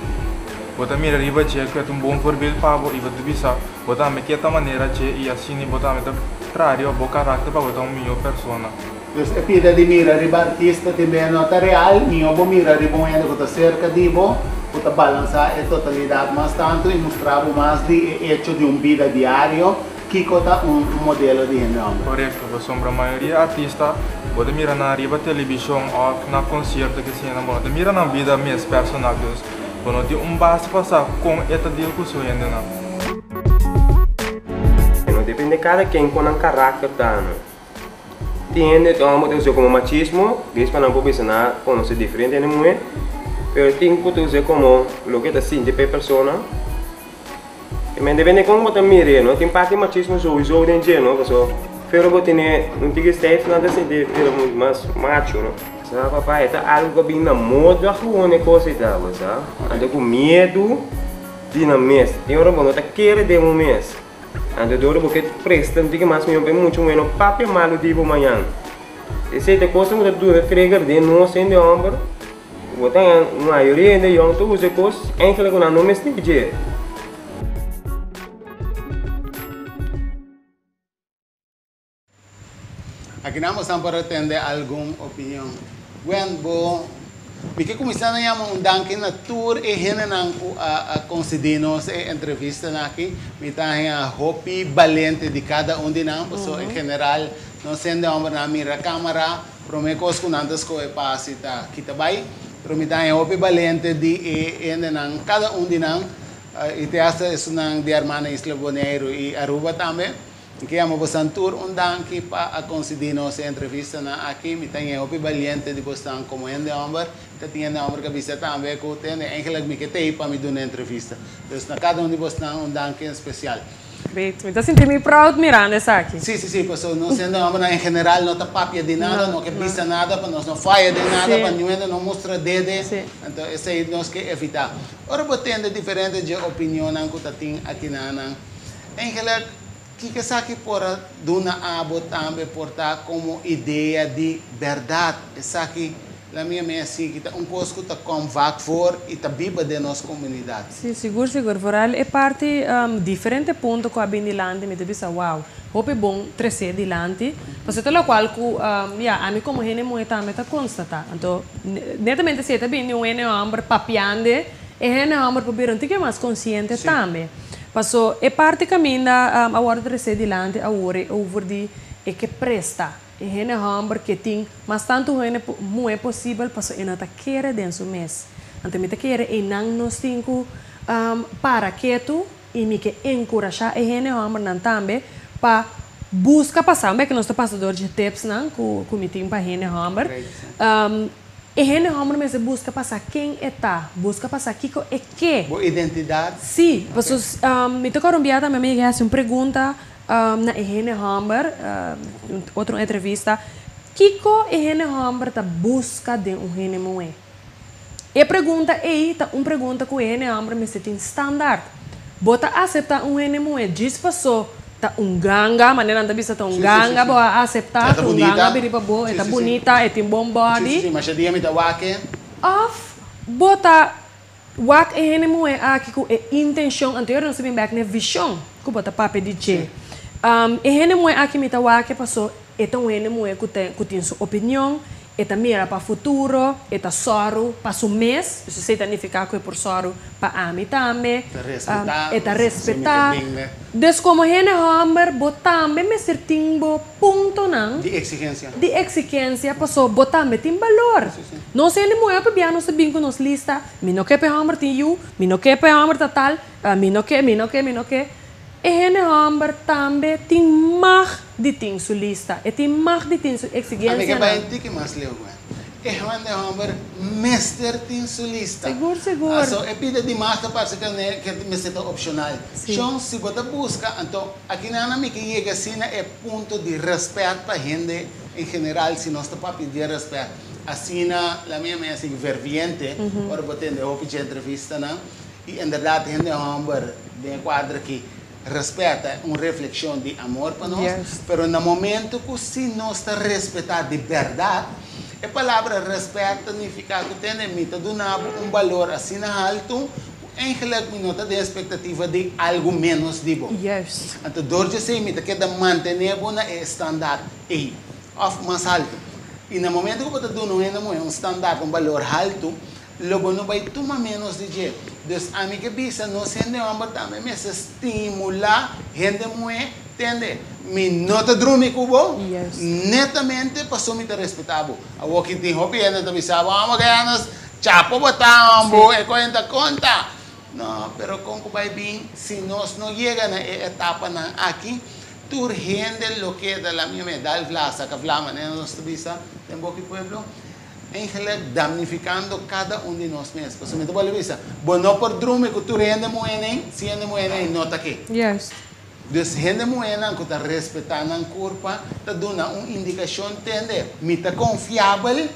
bo ta mira riba dje ku e ta un bon voorbeeld pa bo i bo ta bisa bo tambe ke ta manera dje i asina bo tambe ta traha riba bo karakter pa bo ta un mihó persona. Dus e pida di mira riba artista tin bia no ta real, mihó bo mira riba un hende ku ta serka di bo, ku ta balansá e totalidat mas tantu i mustra bo mas di e echo di un bida diario, kiko ta un modelo di hende hòmber. Korekto, pasobra mayoria artista bo ta mira nan riba televishon òf na konsierto ke siña nan, bo no ta mira nan bida mes personal, dus bo no tin un base pa sa kon e ta deal ku su hendenan. No depende kada ken kon nan karakter ta no. Tin hende ta homber ta usa como machismo, dis pa nan por bisa nan a conoce diferente hende muhe, pero tin cu ta usa como loke ta sinti pa e persona. I men depende con bo ta mir'e, no? Tin parti machismo souiso den dje, no? Paso pero bo tene un tiki stijf nan ta sinti bira mas macho, no? Sa papa, e ta algo cu a bin na moda gewoon e cos ei ta, bo sa? Anto cu miedu di nan mes. Tin ora bo no ta kere den bo mes. Anto dor bo ke presta un tiki mas mihó pa e mucha muhé no papia malu di bo mañan. Esei ta e kosnan ku ta duna trigger den nos hende hòmber. Bo ta haña mayoria hende yòn ta usa e kos enkele ku nan no mester dje. Aki nan bosan por a tende algun opinion. Gwen, bo Mi ke kuminsá na yama un danki na tur e hendenan ku a a konsedí nos e entrevistanan aki. Mi ta haña hopi balente di kada un di nan, pasobra en general nos hende hòmbernan a mira kámara, promé kos ku nan ta skohe pa hasi ta kita bai. Pero mi ta haña hopi balente di e hendenan, kada un di nan, i te asta esunnan di Hermana Isla Boneiru i Aruba tambe. Mi ke yama bosan tur un danki pa a konsidí nos e entrevistanan aki. Mi ta ñe hopi baliente di bosnan komo hende hòmber. Ta tin hende hòmber ku a bisa tambe ku tende eigenlijk mi ke t'ei pa mi duna e entrevista. Dus na kada un di bosnan un danki en spesial. Great. Mi ta sinti mi proud mirando esaki. Sí, sí, sí, pasobra nos hende hòmbernan en general no ta papia di nada, no ke bisa nada pa nos no faya den nada, pa niun hende no mustra dede. Anto esei nos ke evitá. Ora bo tende diferente dje opinionnan ku ta tin akinanan, Eigenlijk, kiko esaki por a duna abo tambe por ta komo idea di bèrdat? Esaki, la mia mea sigui, ta un kos ku ta kom vak voor i ta biba den nos komunidat. Sí, sigur, sigur. Vooral e parti diferente punto ku a bin dilanti mi ta bisa wow, hopi bon tresé dilanti. Pasobra ta lokual ku ya, ami komo hende muhé tambe ta konstatá. Anto, netamente si e ta bini di un hende hòmber papiande, e hende hòmber por bira un tiki mas konsiente tambe. Paso e parti caminda a wordo trece dilanti awor e over di e ke presta e hende homber ke tin mas tanto hende muhe posibel paso e no ta kere den su mes. Anto mi ta kere eynan nos tin cu para ketu y mi ke encurasha e hende hombernan tambe pa busca pasa un bek nos ta pasa door dje tipsnan cu mi tin pa hende homber. E hende hòmber mester buska pa sa ken e ta, buska pa sa kiko e ke. Bo identidat. Sí, pasobra mi ta kòrda un bia tambe mi a hasi un pregunta na e hende hòmber, otro entrevista, kiko e hende hòmber ta buska den un hende muhé? E pregunta ei ta un pregunta ku e hende hòmber mester tin standaard. Bo ta aseptá un hende muhé djis pasó ta un ganga, manera nan ta bisa ta un ganga, bo a aseptá ku un ganga bini pa bo, e ta bunita, e tin bon body. Òf bo ta wak e hende muhé aki ku e intenshon, anto nos ta bin bèk na e vishon ku bo ta papia di dje. E hende muhé aki mi ta wak e pasó e ta un hende muhé ku tin su opinion, E ta mira pa futuro, e ta sòru pa su mes, dus esei ta nifiká ku e por sòru pa ami tambe. Ta respetá. E ta respetá. Dus komo hende hòmber bo tambe mester tin bo puntonan. Di eksigensia. Di eksigensia, paso bo tambe tin balor. Nos hende muhé hopi bia nos ta bin ku nos lista, mi no ke pa e hòmber tin yu, mi no ke pa e hòmber ta tal, mi no ke, mi no ke, mi no ke. E hende hòmber tambe tin mag di tin su lista, e tin mag di tin su Ami ke eksigensianan. bai un tiki mas leu, Gwen. E hende hòmber mester tin su lista. Sigur, sigur. Aso e pida di mag ta parse ke ne ke mester ta opshonal. Si. Shon, si bo ta buska, anto akinan mi ke yega asina e punto di rèspèt pa hende en general, si nos ta papia di rèspèt asina, la mi a mei asina ferviente, ora bo tende hopi dje entrevistanan. I inderdat hende hòmber den e kuadro aki respeta un reflekshon di amor pa nos, pero na momento ku si nos ta respetá di bèrdat, E palabra rèspèt ta nifiká ku tende mi ta duna bo un balor asina haltu ku eigenlijk mi no ta den espektativa di algu ménos di bo. Anto dor di esei mi ta keda mantené bo na e standaard ei òf mas haltu. I na momento ku bo ta duna un hende muhé un standaard, un balor haltu, lo bo no bai tuma ménos di dje. Dus ami ke bisa nos hende hòmber tambe mester stimulá hende muhé, tende, mi no ta drumi ku bo, netamente pasobra mi ta respetá bo. Awor ki tin hopi hende ta bisa bo, amo ke nos chapo bo ta hombo, e koe ta konta. No, pero kon ku bai bin si nos no yega na e etapanan aki, tur hende lo keda la mi me dal vla, saka vla, manera nos ta bisa den boki pueblo. Eigenlijk damnificando cada un di nos mes. Pasobra mi ta bolbe bisa, bo no por drumi cu tur hende muhenan si hende muhenan no ta ke. Dus hende muhenan cu ta respeta nan curpa ta duna un indicacion tende, mi ta confiabel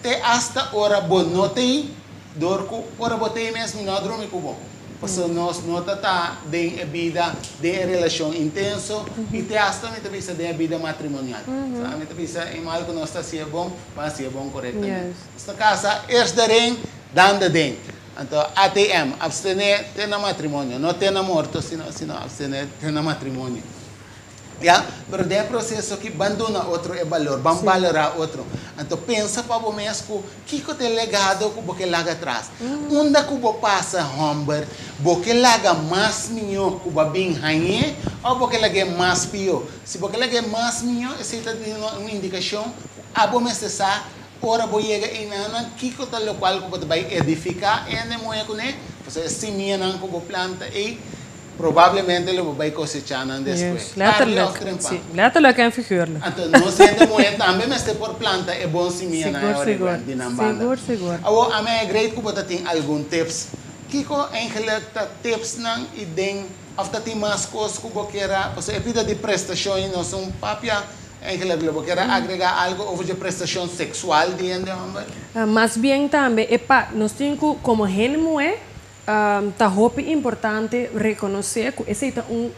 te hasta ora bo no t'ey, door cu ora bo t'ey mes mi no a drumi cu bo. Pasobra nos no ta ta den e bida, den e relashon intenso i te asta mi ta bisa den e bida matrimonial. Sa mi ta bisa e mal ku nos ta hasi e bon, ban hasi e bon korektamente. Nos ta kasa eerst de ring, dan de ding. Anto ATM, abstené te na matrimonio, no te na morto sino sino abstené te na matrimonio. Ya, pero den e proceso aki ban duna otro e balor, ban balorá otro. Anto pensa pa bo mes ku kiko ta e legado ku bo ke laga atras. Unda ku bo pasa hòmber, bo ke laga mas mihó ku bo a bin hañ'é òf bo ke lag'é mas pió? Si bo ke lag'é mas mihó, esei ta duna un indikashon ku abo mester sa ora bo yega einanan kiko ta lokual ku bo ta bai edifiká e hende muhé kuné, pasobra e simianan ku bo planta ei Probablemente lo bo bai cosechá nan despues. Yes, letterlijk. Sí, letterlijk en figuurlijk. Anto nos hende muhé tambe mester por planta e bon simianan Sigur, e sigur. ora di nan banda. Sigur, sigur. Awor, ami a great ku bo ta tin algun tips. Kiko eigenlijk ta tipsnan i den of ta tin mas kos ku bo kier a, pasobra e bida di prestashon i nos un papia eigenlijk lo bo kier a agregá algu over dje prestashon seksual di hende hòmber? Mas bien tambe e pa nos tin ku komo hende muhé Ta hopi importante rekonosé ku esei ta un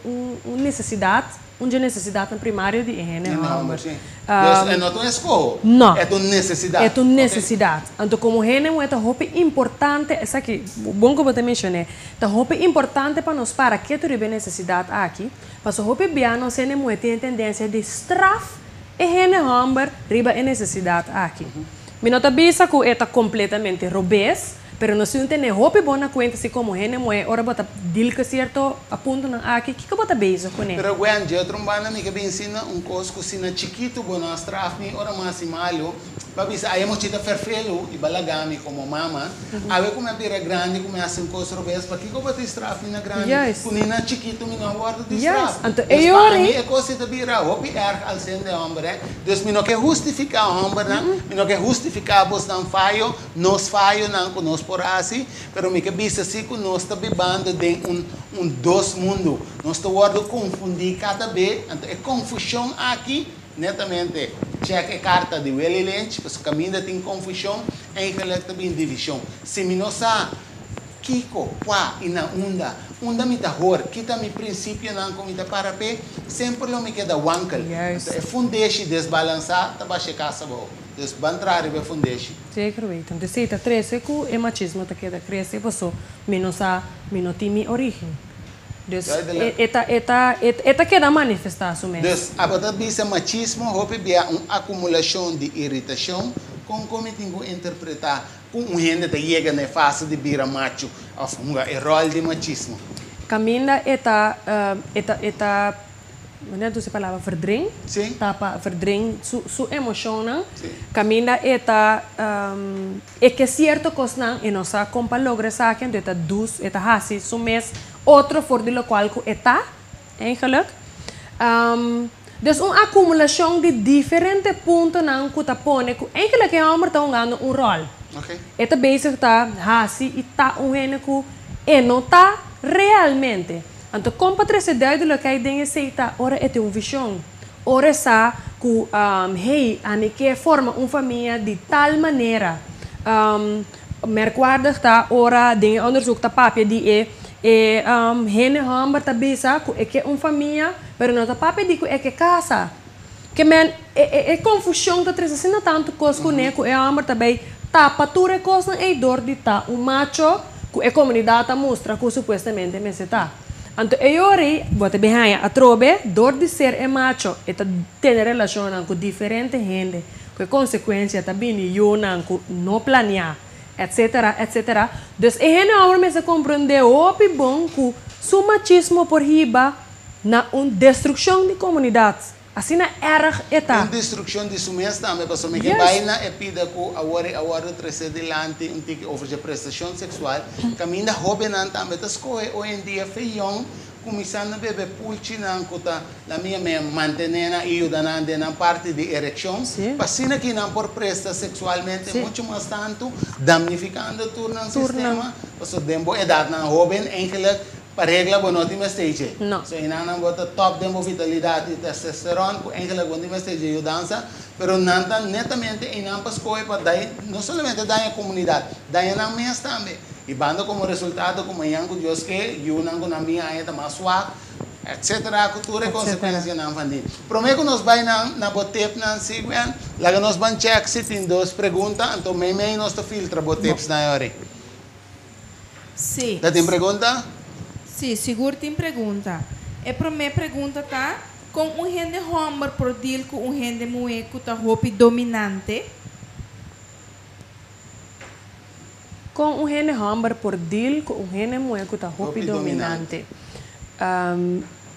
un nesesidat, un dje nesesidatnan primario di e hende hòmber. Dus e no ta un eskoho, No. e ta un nesesidat. E ta un nesesidat. Anto komo hende muhé ta hopi importante, esaki bon ku bo ta menshoné, ta hopi importante pa nos para ketu riba e nesesidat aki, pasobra hopi bia nos hende muhé tin e tendensia di straf e hende hòmber riba e nesesidat aki. Mi no ta bisa ku e ta kompletamente robes, Pero nos tin tene hopi bon na kuenta si komo hende muhé ora bo ta deal ku sierto puntonan aki, kiko bo ta bezig kuné? Pero Gwen, dje otro un banda mi ke bin sina un kos ku si na chikitu bo no a straf mi ora mi a hasi malu, bo a bisa ay e mochita ferfelu i bo a laga mi komo mama, awe ku mi a bira grandi ku mi a hasi un kos robes, pakiko bo ta straf mi na grandi ku ni na chikitu mi no a wòrdu di straf? Anto Dus e pa ora ami e kos si ta bira hopi erg al sende hòmber, hè. Dus mi no ke hustifiká hòmbernan, mi no ke hustifiká bosnan fayo, Nos fayonan ku nos por hasi, pero mi ke bisa si ku nos ta bibando den un un dos mundu. Nos ta wòrdu konfundí kada be, anto e konfushon aki, netamente, chèk e karta di Willie Lynch, pasobra kaminda tin konfushon, eigenlik ta bin divishon. Si mi no sa kiko, kua i na unda, unda mi ta hor, ki ta mi prinsipionan ku mi ta para p'e, semper lo mi keda wankel. Anto e fundeshi desbalansá ta basha e kas abou. Dus ban traha riba e fundeshi. Zeker weten. Dus si ta trese ku e machismo ta keda krese paso mi no sa, mi no tin mi origen. Dus e ta e ta e ta keda manifestá su mes. Dus abo ta bisa machismo hopi bia un akumulashon di iritashon kon kon mi tin ku interpretá ku un hende ta yega na e fase di bira machu òf hunga e ròl di machismo? Kaminda e ta e ta e ta Manera ta usa e palabra verdring, tapa verdring su su emocionnan, caminda e ta e ke cierto cosnan e no sa con pa logra esaki anto e ta dus e ta haci su mes otro for di locual cu e ta eigenlijk. Dus un acumulacion di diferente puntonan cu ta pone cu eigenlijk e homber ta hungando un rol. E ta bezig ta haci y ta un hende cu e no ta realmente. Anto kon pa trese duidelikheid den esei ta ora e tin un vishon. Ora e sa ku, hey, ami ke forma un famia di tal manera. Merkwaardig ta ora den e onderzoek ta papia di e e hende hòmber ta bisa ku e ke un famia, pero no ta papia di ku e ke kasa. Ke men e e e konfushon ta trese asina tantu kos kuné ku e hòmber ta bay tapa tur e kosnan ei dor di ta un macho ku e komunidat ta mustra ku supuestamente mester ta. Anto e yori bo ta bin haña atrobe dor di ser e macho e ta tene relashonnan ku diferente hende ku e konsekuensia ta bini yunan ku no planiá etcetera etcetera. Dus e hende hòmber mester komprendé hopi bon ku su machismo por hiba na un destrukshon di komunidat. Asina erg e ta. Un destrukshon di su mes tambe, pasobra mi ke bai na e pida ku awor i a wòrdu tresé dilanti un tiki over dje prestashon seksual, kaminda hóbennan tambe ta skohe hoy en dia fe yòn kuminsá na bebe pulchinan ku ta la mia me mantené nan i yuda nan den nan parti di erekshon, pa asina ki nan por presta seksualmente muchu mas tantu, damnifikando tur nan sistema, pasobra den bo edatnan hóben eigenlik Pa regla bo no tin mester dje. No. So einan nan bo ta top den bo vitalidat i testosteron ku eigenlijk bo no tin mester dje yudansa, pero nan ta netamente einan pa skohe pa daña, no solamente daña komunidat, daña nan mes tambe. I banda komo resultado ku mañan ku Dios ke, yunan ku nan bin haña ta mas swak, etcetera, ku tur e konsekuensianan van di. Promé ku nos bai nan na bo tipnan Sigwen, laga nos ban chèk si tin dos pregunta, anto meimei nos ta filtra bo tipsnan e ora ei. Sí. Ta tin pregunta? Sí, sigur tin pregunta. E promé pregunta ta, Kon un hende hòmber por deal ku un hende muhé ku ta hopi dominante? Kon un hende hòmber por deal ku un hende muhé ku ta hopi dominante?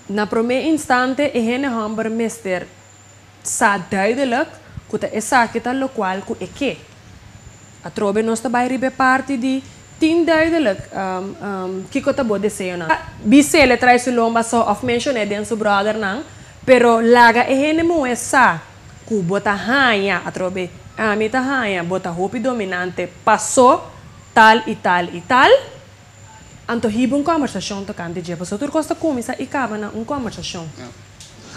Na promé instante e hende hòmber mester sa duidelijk ku ta esaki ta lokual ku e ke. Atrobe nos ta bai riba e parti di tin duidelijk kiko ta bo deseonan. Bis'el e trae su lomba so òf menshon'é den su bròdernan, pero laga e hende muhé sa ku bo ta haña, atrobe ami ta haña, bo ta hopi dominante paso tal i tal i tal. Anto hiba un kòmbersashon tokante dje, pasobra tur kos ta kuminsá i kaba na un kòmbersashon.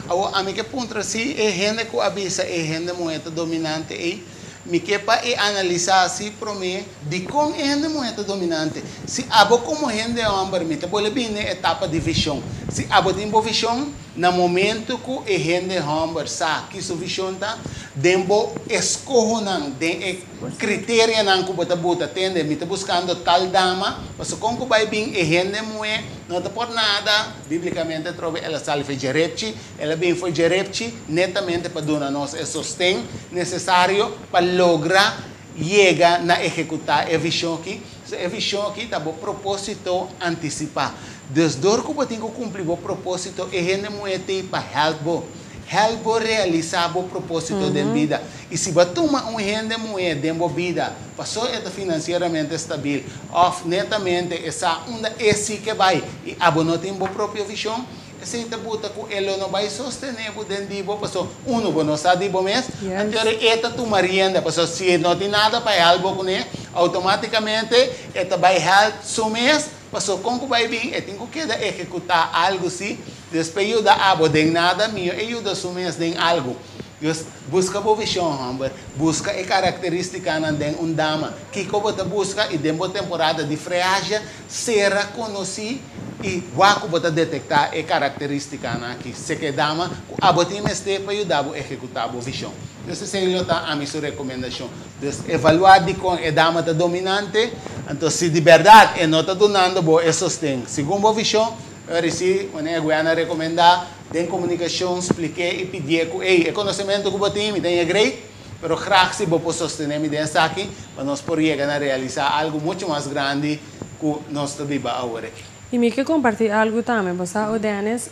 Awor, ami ke puntra si e hende ku a bisa e hende muhé ta dominante ei, mi ke pa e analisá si promé dikon e hende muhé ta dominante. Si abo komo hende hòmber, mi ta bolbe bini na e etapa di vishon. Si abo tin bo vishon, na momento ku e hende hòmber sa ki su vishon ta, den bo eskohonan, den e Kriterianan ku bo ta buta, tende, mi ta buskando tal dama, pasobra kon ku bai bin e hende muhé no ta por nada, bíblikamente atrobe el a sali for djerepchi, el a bin for djerepchi netamente pa duna nos e sosten nesesario pa logra yega na ehekutá e vishon aki. So e vishon aki ta bo propósito antisipá. Dus dor ku bo tin ku kumpli bo propósito e hende muhé t'ei pa hèlp bo. Help bo realisá bo propósito den bida. I si bo a tuma un hende muhé den bo bida pasó e ta finansieramente stabil òf netamente e sa unda e sí ke bai i abo no tin bo propio vishon, esei ta buta ku e lo no bai sostené bo den di bo pasó unu bo no sa di bo mes, anto e ta tuma rienda pasó si e no tin nada pa help bo kuné outomátikamente e ta bai help su mes pasó kon ku bai bin e tin ku keda ehekutá algu sí. Despues yuda abo den nada, mihó e yuda su mes den algu. Dios, buska bo vishon, hòmber. Buska e karakterístikanan den un dama. Kiko bo ta buska i den bo temporada di freasia, sera konosí i wak ku bo ta detektá e karakterístikanan aki. Seka e dama ku abo tin mester pa yuda bo ehekutá bo vishon. Dus esei lo ta ami su rekomendashon. Dus evaluá dikon e dama ta dominante. Anto si di bèrdat e no ta dunando bo e sosten segun bo vishon, Ora si, manera Gwen a rekomendá, den komunikashon splik'é i pidié ku, Ey, e konosementu ku bo tin, mi ta ña great, pero grag si bo por sostené mi den esaki pa nos por yega na realisá algu muchu mas grandi ku nos ta biba awor aki. I mi ke kompartí algu tambe, bo sa, o Dennis,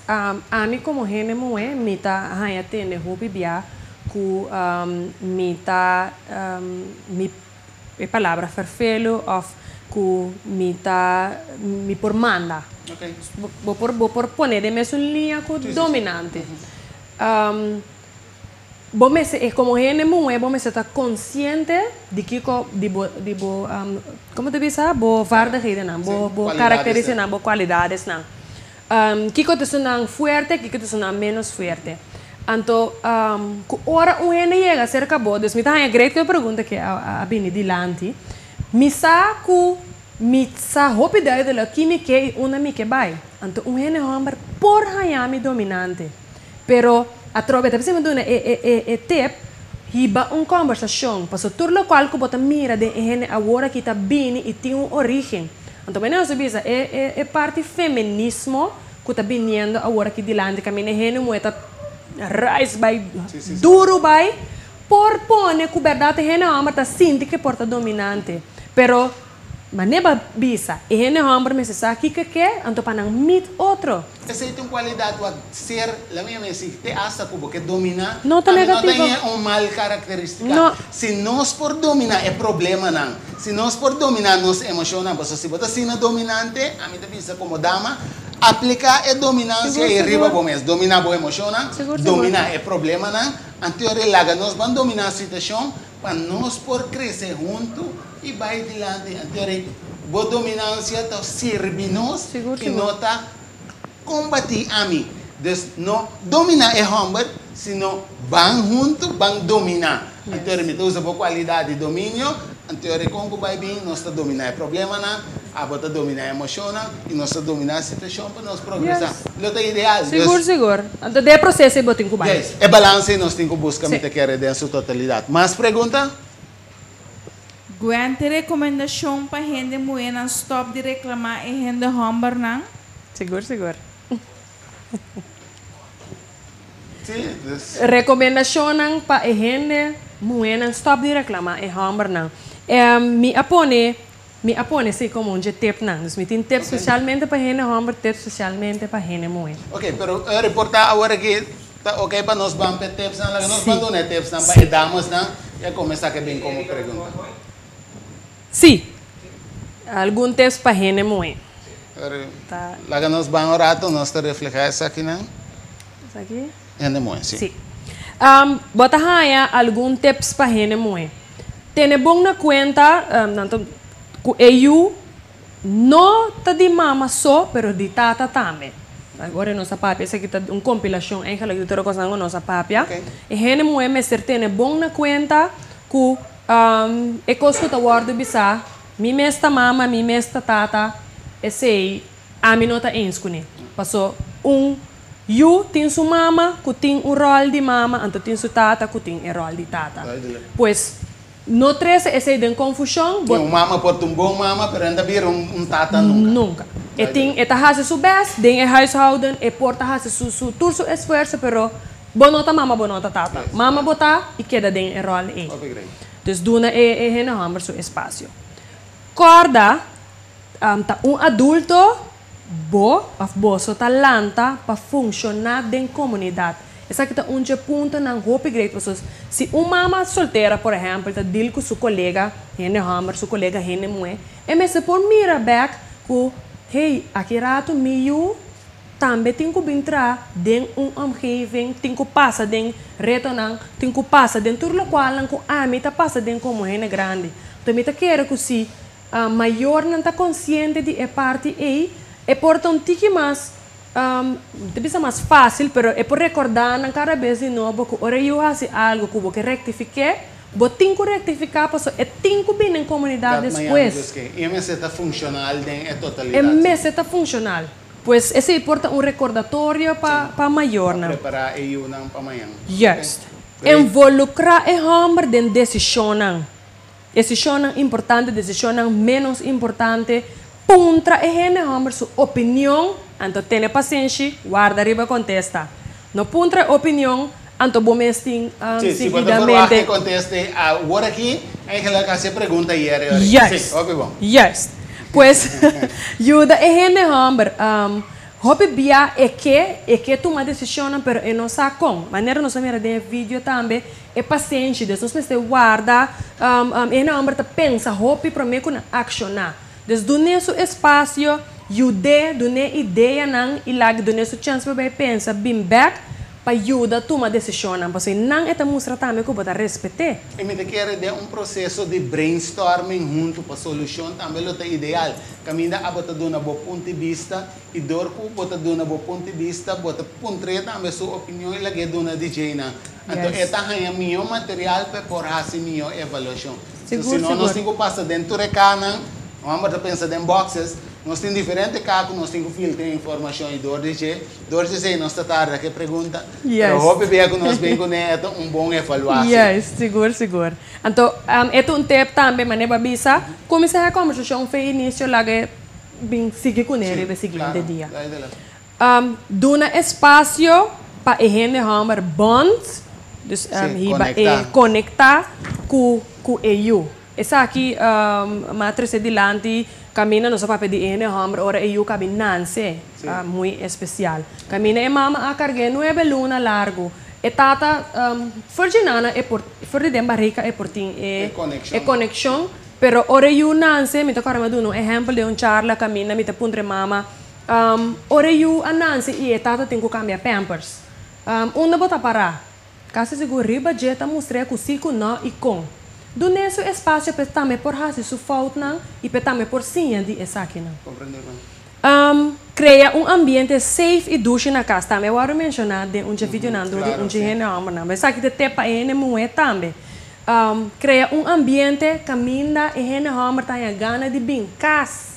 ami komo hende muhé mi ta haña tende hopi bia ku mi ta mi E palabra ferfelu of ku mi ta mi por manda. Bo por bo por pone den mesun liña ku dominante. Bo mester e komo hende muhé bo mester ta konsiente di kiko di bo di bo komo ta bisa bo vaardighedennan bo bo karakteristiknan bo kualidadesnan. Kiko ta esunnan fuerte, kiko ta esunnan ménos fuerte. Anto, ku ora un hende yega serka bo, dus mi ta haña great ku e pregunta ke a bini dilanti, mi sa ku mi sa hopi duidelijk ki mi ke i unda mi ke bai. Anto un hende hòmber por haña mi dominante, pero. Atrobe ta bisa mi duna e e e e tip, hiba un kòmbersashon, pasobra tur lokual ku bo ta mira den e hende awor aki ta bini i tin un orígen. Anto mi nos a bisa e e e parti feminismo ku ta biniendo awor aki dilanti kaminda e hende muhé ta rais bai duru bai por pone ku bèrdat e hende hòmber ta sinti ku e por ta dominante. Pero Mane ba bisa, e hende homber mester sa kiko ke, anto pa nan meet otro. Esei ta un kualidat wak ser, la mi a si te asta ku bo ke dominá, No ta ami no ta negativo. hña un mal karakteristika. No. Si nos por dominá e problemanan, si nos por dominá nos emoshonnan, pasobra si bo ta asina dominante, ami ta bisa komo dama, apliká e dominansia Sigur, ei riba sigur. bo mes. Dominá bo emoshonnan, Sigur, sigur. dominá e problemanan, anto relaga nos ban dominá situashon pa nos por krese huntu I bai dilanti anto bo dominancia ta sirbi nos y no ta combati ami. Dus no domina e homber sino ban hunto ban domina. Anto mi ta usa bo cualidad di dominio anto con cu bai bin nos ta domina e problemanan, abo ta domina e emocionnan y nos ta domina e situacion pa nos progresa. Lo ta ideal. Sigur sigur. Anto den e proceso bo tin cu bai. E balance nos tin cu busca mi ta kere den su totalidad. Mas pregunta? Gwen tin rekomendashon pa hende muhénan stòp di reklamá e hende hòmbernan? Sigur sigur. Sí, dus. Rekomendashonnan pa e hende muhénan stòp di reklamá e hòmbernan. Mi a pone mi a pone esei komo un dje tipnan. Dus mi tin tip spesialmente pa hende hòmber, tip spesialmente pa hende muhé. Oké, pero e reportá awor aki Ta ok pa nos ban p'e tipsnan, laga nos ban duna e tipsnan pa e damesnan i a comenzá ke bin como pregunta. Sí, algun tips pa hende muhé. Laga nos ban un rato, nos ta reflehá esakinan. Esaki? Hende muhé, sí. Sí. Bo ta haña algun tips pa hende muhé. Tene bon na kuenta nan ta ku e yu No ta di mama so, pero di tata tambe. Ora nos a papia, esaki ta un kompilashon eigenlijk di tur e kosnan ku nos a papia. E hende muhé mester tene bon na kuenta ku e kos ku ta wòrdu bisá, mi mes ta mama, mi mes ta tata, esei ami no ta eens kuné. Paso un yu tin su mama ku tin un ròl di mama, anto tin su tata ku tin e ròl di tata. Pues No trese esei den konfushon, bo. Un mama por ta un bon mama, pero e no ta bira un tata nunka. Nunka. E tin, e ta hasi su bèst den e huishouden, e por ta hasi su, su, tur su esfuerso, pero bo no ta mama, bo no ta tata. Mama bo ta i keda den e ròl ei. Dus duna e, e hende hòmber su espasio. Kòrda, ta un adulto Bo òf boso ta lanta pa funshoná den komunidat. Esaki ta un dje puntonan hopi great pasobra si un mama soltera por ehèmpel ta dil ku su kolega hende hòmber, su kolega hende muhé, e mester por mira bèk ku hey, aki ratu mi yu tambe tin ku bin traha den un omgeving, tin ku pasa den retonan, tin ku pasa den tur lokualnan ku ami ta pasa den komo hende grandi. Anto mi ta kere ku si Mayornan ta konsiente di e parti ei, e por ta un tiki mas, mi ta bisa mas fásil, pero e por rekordá nan kada bes di nobo ku ora yu hasi algu ku bo ke rektifik'é, bo tin ku rektifiká pasobra e tin ku bini den komunidat Dat mañana despues. dus ke e mester ta funshonal den e E totalidat. mester ta funshonal. Pues esei por ta un rekordatorio pa pa mayornan. Pa prepará e yunan pa mañana. Juist. Envolukrá e hòmber den desishonnan. Desishonnan importante, desishonnan ménos importante, puntra e hende hòmber su opinion, anto tene pasenshi, warda riba e kontesta. No puntra e opinion, anto bo mes tin Sí, si bo ta verwagt seguidamente. e kontesta awor aki, eigenlijk hasi e pregunta ayer e ora. Juist, Sí, hopi bon. juist. Pues, yuda e hende hòmber. Hopi bia e ke, e ke tuma desishonnan, pero e no sa kon. Manera nos a mira den e video tambe, E pasenshi, dus nos mester warda, e hende homber ta pensa hopi prome ku nan akshoná. Dus dun'é su espasio, yud'é, dun'é ideanan i laga dun'é su chèns pa bai pensa, bin bèk pa yuda tuma desishonnan. Pasobra nan e ta mustra tambe ku bo ta respet'é. I mi ta kere den un proseso di brainstorming huntu pa solushon tambe lo ta ideal. Kaminda abo ta duna bo punto di bista i dor ku bo ta duna bo punto di bista bo ta puntr'é tambe su opinion i lag'é duna di djeinan. Anto e ta haña mihó material pa e por hasi mihó evaluashon. So, si no nos tin ku pasa den tur e kanan, un hòmber ta pensa den boxes, Nos tin diferente ka ku nos tin ku filtra informashon i dor di dje, dor di esei nos ta tarda ku e pregunta. Yes. Pero hopi bia ku nos bin kuné e ta un bon evaluatie. Yes, sigur, sigur. Anto, e ta un tep tambe, manera bo a bisa, kuminsá e kombersashon fe inisio laga e bin sigui kuné riba e siguiente dia. Duna espasio pa e hende hòmber bond, dus hiba e konektá ku ku e yu. Esaki m'a trese dilanti kaminda nos a papia di e hende hòmber ora e yu kabi nanse, muy espesial. Kaminda e mama a karg'é nuebe luna largu. E tata for dje nana e por for di den barika e por tin e konekshon, pero ora e yu nanse, mi ta kòrda mi a duna un ehèmpel den un charla kaminda mi ta puntra e mama, Ora e yu a nanse i e tata tin ku kambia pampers, unda bo ta pará? Kasi sigur riba dje ta mustr'é ku sí ku nò i kon. Dun'é su espasio p'e tambe por hasi su foutnan i p'e tambe por siña di esakinan. Krea un ambiente safe i dushi na kas tambe a wòrdu menshoná den un dje videonan dor di un dje hende hòmbernan. Pero esaki ta tep pa e hende muhé tambe. Krea un ambiente kaminda e hende hòmber ta haña gana di bin kas.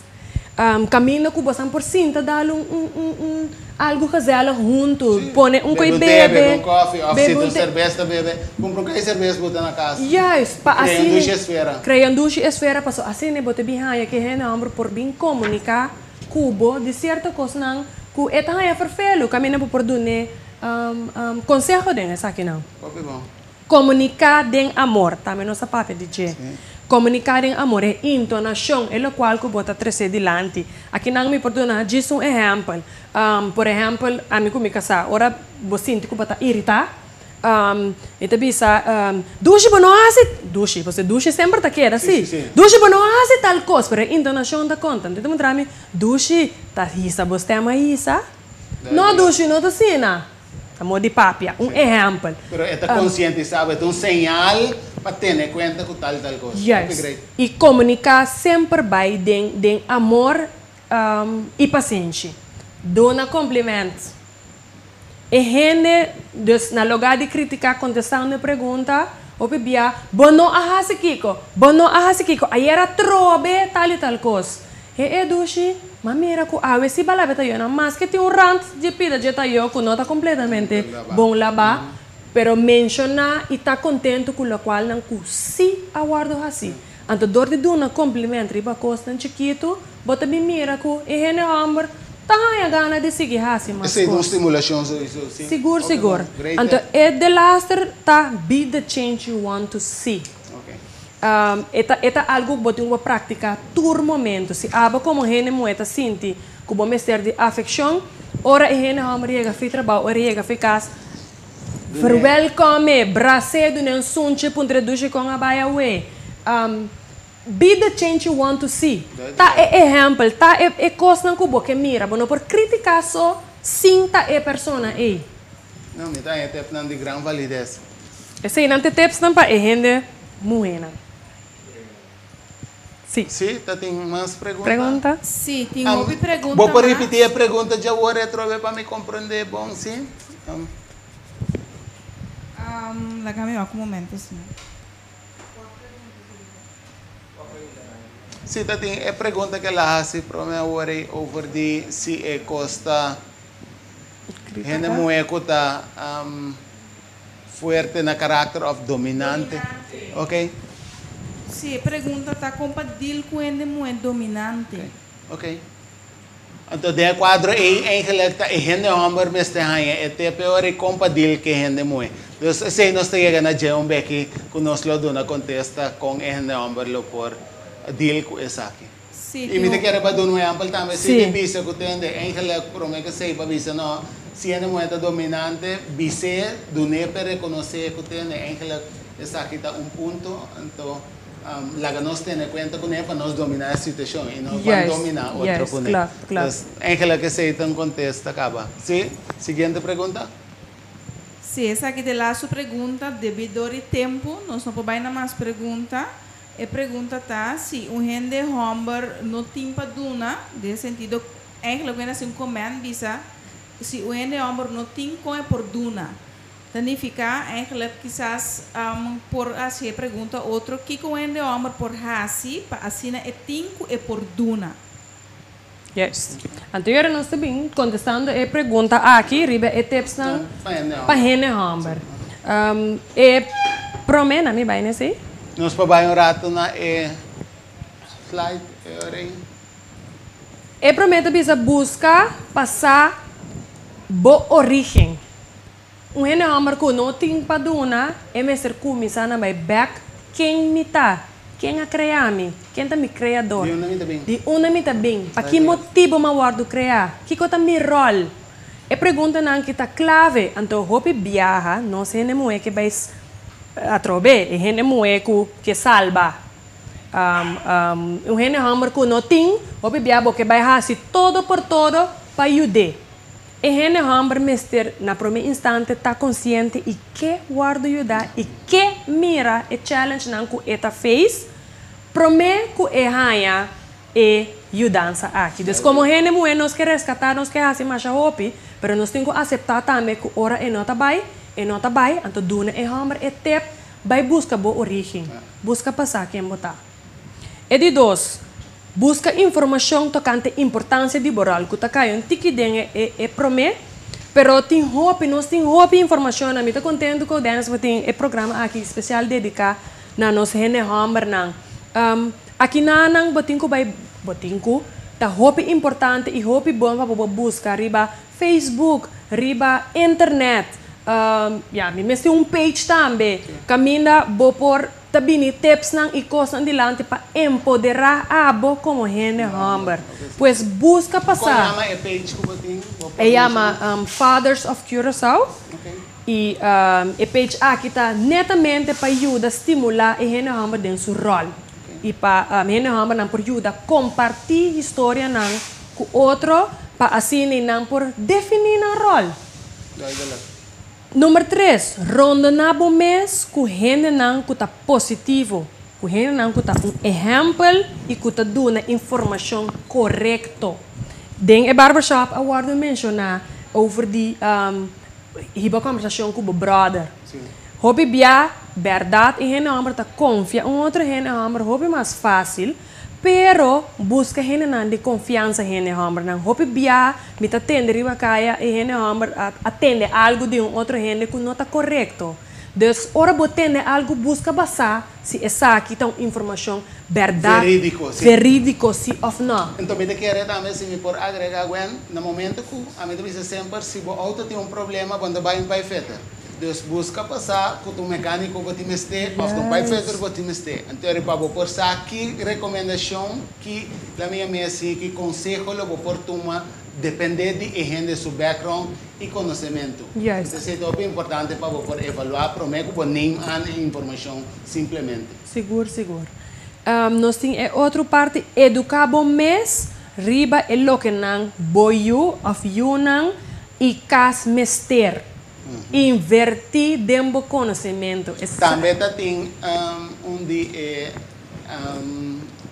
Caminda cu bosan por sinta dal un un un un algo gezellig hunto, pone un coi Bebe un té, bebe, bebe un koffie, of bebe si un un té. serbes ta bebe, cumpra un kai serbes buta na cas. Juist, pa Crea un asina, dushi esfera. crea un dushi esfera, paso asina bo ta bin haya cu e hende homber por bin comunica cu bo di cierto cosnan cu e ta haya ferfelu, caminda bo por dun'e conseho den esakinan. Hopi bon. Komuniká den amor, tambe nos a papia di dje. Komuniká den amor, e intonashon, e lokual ku bo ta tresé dilanti. Akinan mi por duna djis un ehèmpel. Por ehèmpel, ami ku mi kasá, ora bo sinti ku bo ta iritá, mi ta bisa, Dushi, bo no hasi, Dushi, pasobra Dushi semper ta keda así. Dushi, bo no hasi tal kos, pero e intonashon ta konta. Anto e ta muntra mi, Dushi, ta hisa bo stèm a hisa? No, Dushi, no ta asina. Amor di papia, un ehèmpel. Pero e ta konsientisá bo, e ta un señal pa tene kuenta ku tal i tal kos. Juist. I komuniká semper bai den den amor i pasenshi. Duna komplimènt. E hende, dus na lugá di kritiká kontestando e pregunta, hopi bia, Bo no a hasi kiko, bo no a hasi kiko, ayer atrobe tal i tal kos. He e dushi, m'a mira ku awe si balabe ta yona maske tin un rant dje pida dje tayó ku no ta kompletamente bon labá, pero menshoná i ta kontentu ku lokualnan ku sí a wòrdu hasí. Anto dor di duna kompliment riba kosnan chikitu, bo ta bin mira ku e hende hòmber ta haña gana di sigui hasi mas Esei ta un kos. stimulashon souiso, sí. Sigur, Hopi sigur. bon. Great Anto tip. e delaster ta be the change you want to see. E ta e ta algu ku bo tin ku bo praktiká tur momentu. Si abo komo hende muhé ta sinti ku bo mester di afekshon, ora e hende hòmber yega fi trabou, ora e yega fi kas, verwelkom'é, bras'é, dun'é un sunchi, puntr'é dushi kon a bai awe. Be the change you want to see. Ta e ehèmpel, ta e e kosnan ku bo ke mira. Bo no por kritiká so sin ta e persona ei. No, mi ta haña tepnan di gran valides. Eseinan t'e tipsnan pa e hende muhénan. Sí. Sí, ta tin mas pregunta? Pregunta? Sí, tin hopi pregunta Bo por mas. ripití e pregunta djawor atrobe pa mi komprendé bon, sí? Laga mi wak un momento, señor. Sí, ta tin e pregunta ku el a hasi promé awor ei over di si e kos ta hende muhé ku ta Fuerte na karakter of dominante. Ok. Si, e pregunta ta kon pa deal ku hende muhé dominante. Ok. Anto den e kuadro ei eigenlijk ta e hende hòmber mester haña e tep e ora ei kon pa deal ku e hende muhé. Dus esei nos ta yega na dje un beki ku nos lo duna kontesta kon e hende hòmber lo por deal ku esaki. Si, I mi ta tin. kere pa duna un ehèmpel tambe. Si Si. di bisa ku tende, eigenlijk promé ku esei pa bisa no, si hende muhé ta dominante, bis'é, dun'é pa e rekonosé ku tende, eigenlijk esaki ta un punto, anto laga nos tene kuenta kuné pa nos dominá e situashon i no ban Juist, dominá otro juist, kuné. klopt, klopt. Dus eigenlijk esei ta un kontesta kaba. Si, siguiente pregunta. Si, esaki ta e lastu pregunta, debí dor di tempu nos no por bai na mas pregunta. E pregunta ta si un hende hòmber no tin pa duna, den e sentido, eigenlijk wen hasi un comment bisa, si un hende hòmber no tin kon e por duna. Ta nifiká eigenlijk kisas por hasi e pregunta otro, kiko un hende hòmber por hasi pa asina e tin ku e por duna? Juist. Anto yora nos ta bin contestando e pregunta aki riba e tipsnan pa hende homber. E prome, na mi bai nesey. Nos por bai un rato na e slide e ora ei. E prome ta bisa busca pa sa bo origen. Un hende homber cu no tin pa duna, e mester cuminsa na bai bek, Ken mi ta? Ken a crea mi? Ken ta mi creador? Di unda mi ta bin? Di unda mi ta bin? Pa ki motibo m'a wordo crea? Kico ta mi rol? E preguntanan ki ta clave, anto hopi biaha nos hende muhe ke bai atrobe, e hende muhe cu ke salba. Un hende homber cu no tin, hopi biaha bo ke bai haci todo por todo pa yud'é. E hende hòmber mester na promé instante ta konsiente i ke wòrdu yudá i ke mira e challengenan ku e ta face promé ku e haña e yudansa aki. Dus komo hende muhé nos ke reskatá, nos ke hasi masha hopi, pero nos tin ku aseptá tambe ku ora e no ta bai, e no ta bai, anto duna e hòmber e tep bai buska bo orígen, buska pa sa ken bo ta. E di dos, Buska informashon tokante importansia di bo ròl ku ta kai un tiki den e e promé, pero tin hopi, nos tin hopi informashonnan. Mi ta kontentu ku Dennis bo tin e programa aki spesial dediká na nos hende hòmbernan. Akinanan bo tin ku bai, bo tin ku, ta hopi importante i hopi bon pa bo por buska riba Facebook, riba internet, ya mi mes tin un page tambe kaminda bo por. Ta bini tipsnan i kosnan dilanti pa empoderá abo komo hende hòmber. Pues buska pa Kon sa. yama e page ku bo tin? Bo por E yama menshoná? Fathers of Curaçao. I e page aki ta netamente pa yuda stimulá e hende hòmber den su ròl. I pa hende hòmbernan por yuda kompartí historianan ku otro pa asina nan por definí nan ròl. Duidelijk. Number tres, rondoná bo mes ku hendenan ku ta positivo, ku hendenan ku ta un ehèmpel i ku ta duna informashon korekto. Den e barbershop a wòrdu menshoná over di hiba kòmbersashon ku bo bròder. Hopi bia, bèrdat e hende hòmber ta konfia un otro hende hòmber hopi mas fásil. Pero buska hendenan di konfiansa hende hòmbernan. Hopi bia mi ta tende riba kaya e hende hòmber a tende algu di un otro hende ku no ta korekto. Dus ora bo tende algu buska basá si esaki ta un informashon bèrdat, Verídiko, si. verídiko si òf nò. Enton mi ta kere tambe si mi por agrega Gwen, na momento ku ami ta bisa semper si bo outo tin un problema bo no ta bai un paifeter. Dus buska pa sa ku ta un mekániko bo tin mester òf ta un pipfitter bo tin mester. Anto riba bo por sa ki rekomendashon, ki la mi yam'é así, ki konseho lo bo por tuma dependé di e hende su background i konosementu. Entonces ta hopi importante pa bo por evaluá promé ku bo neem aan e informashon simplemente. Sigur, sigur. Nos tin e otro parti, eduká bo mes riba e lokenan bo yu òf yunan i kas mester. Invertí den bo konosementu. Tambe ta tin un di e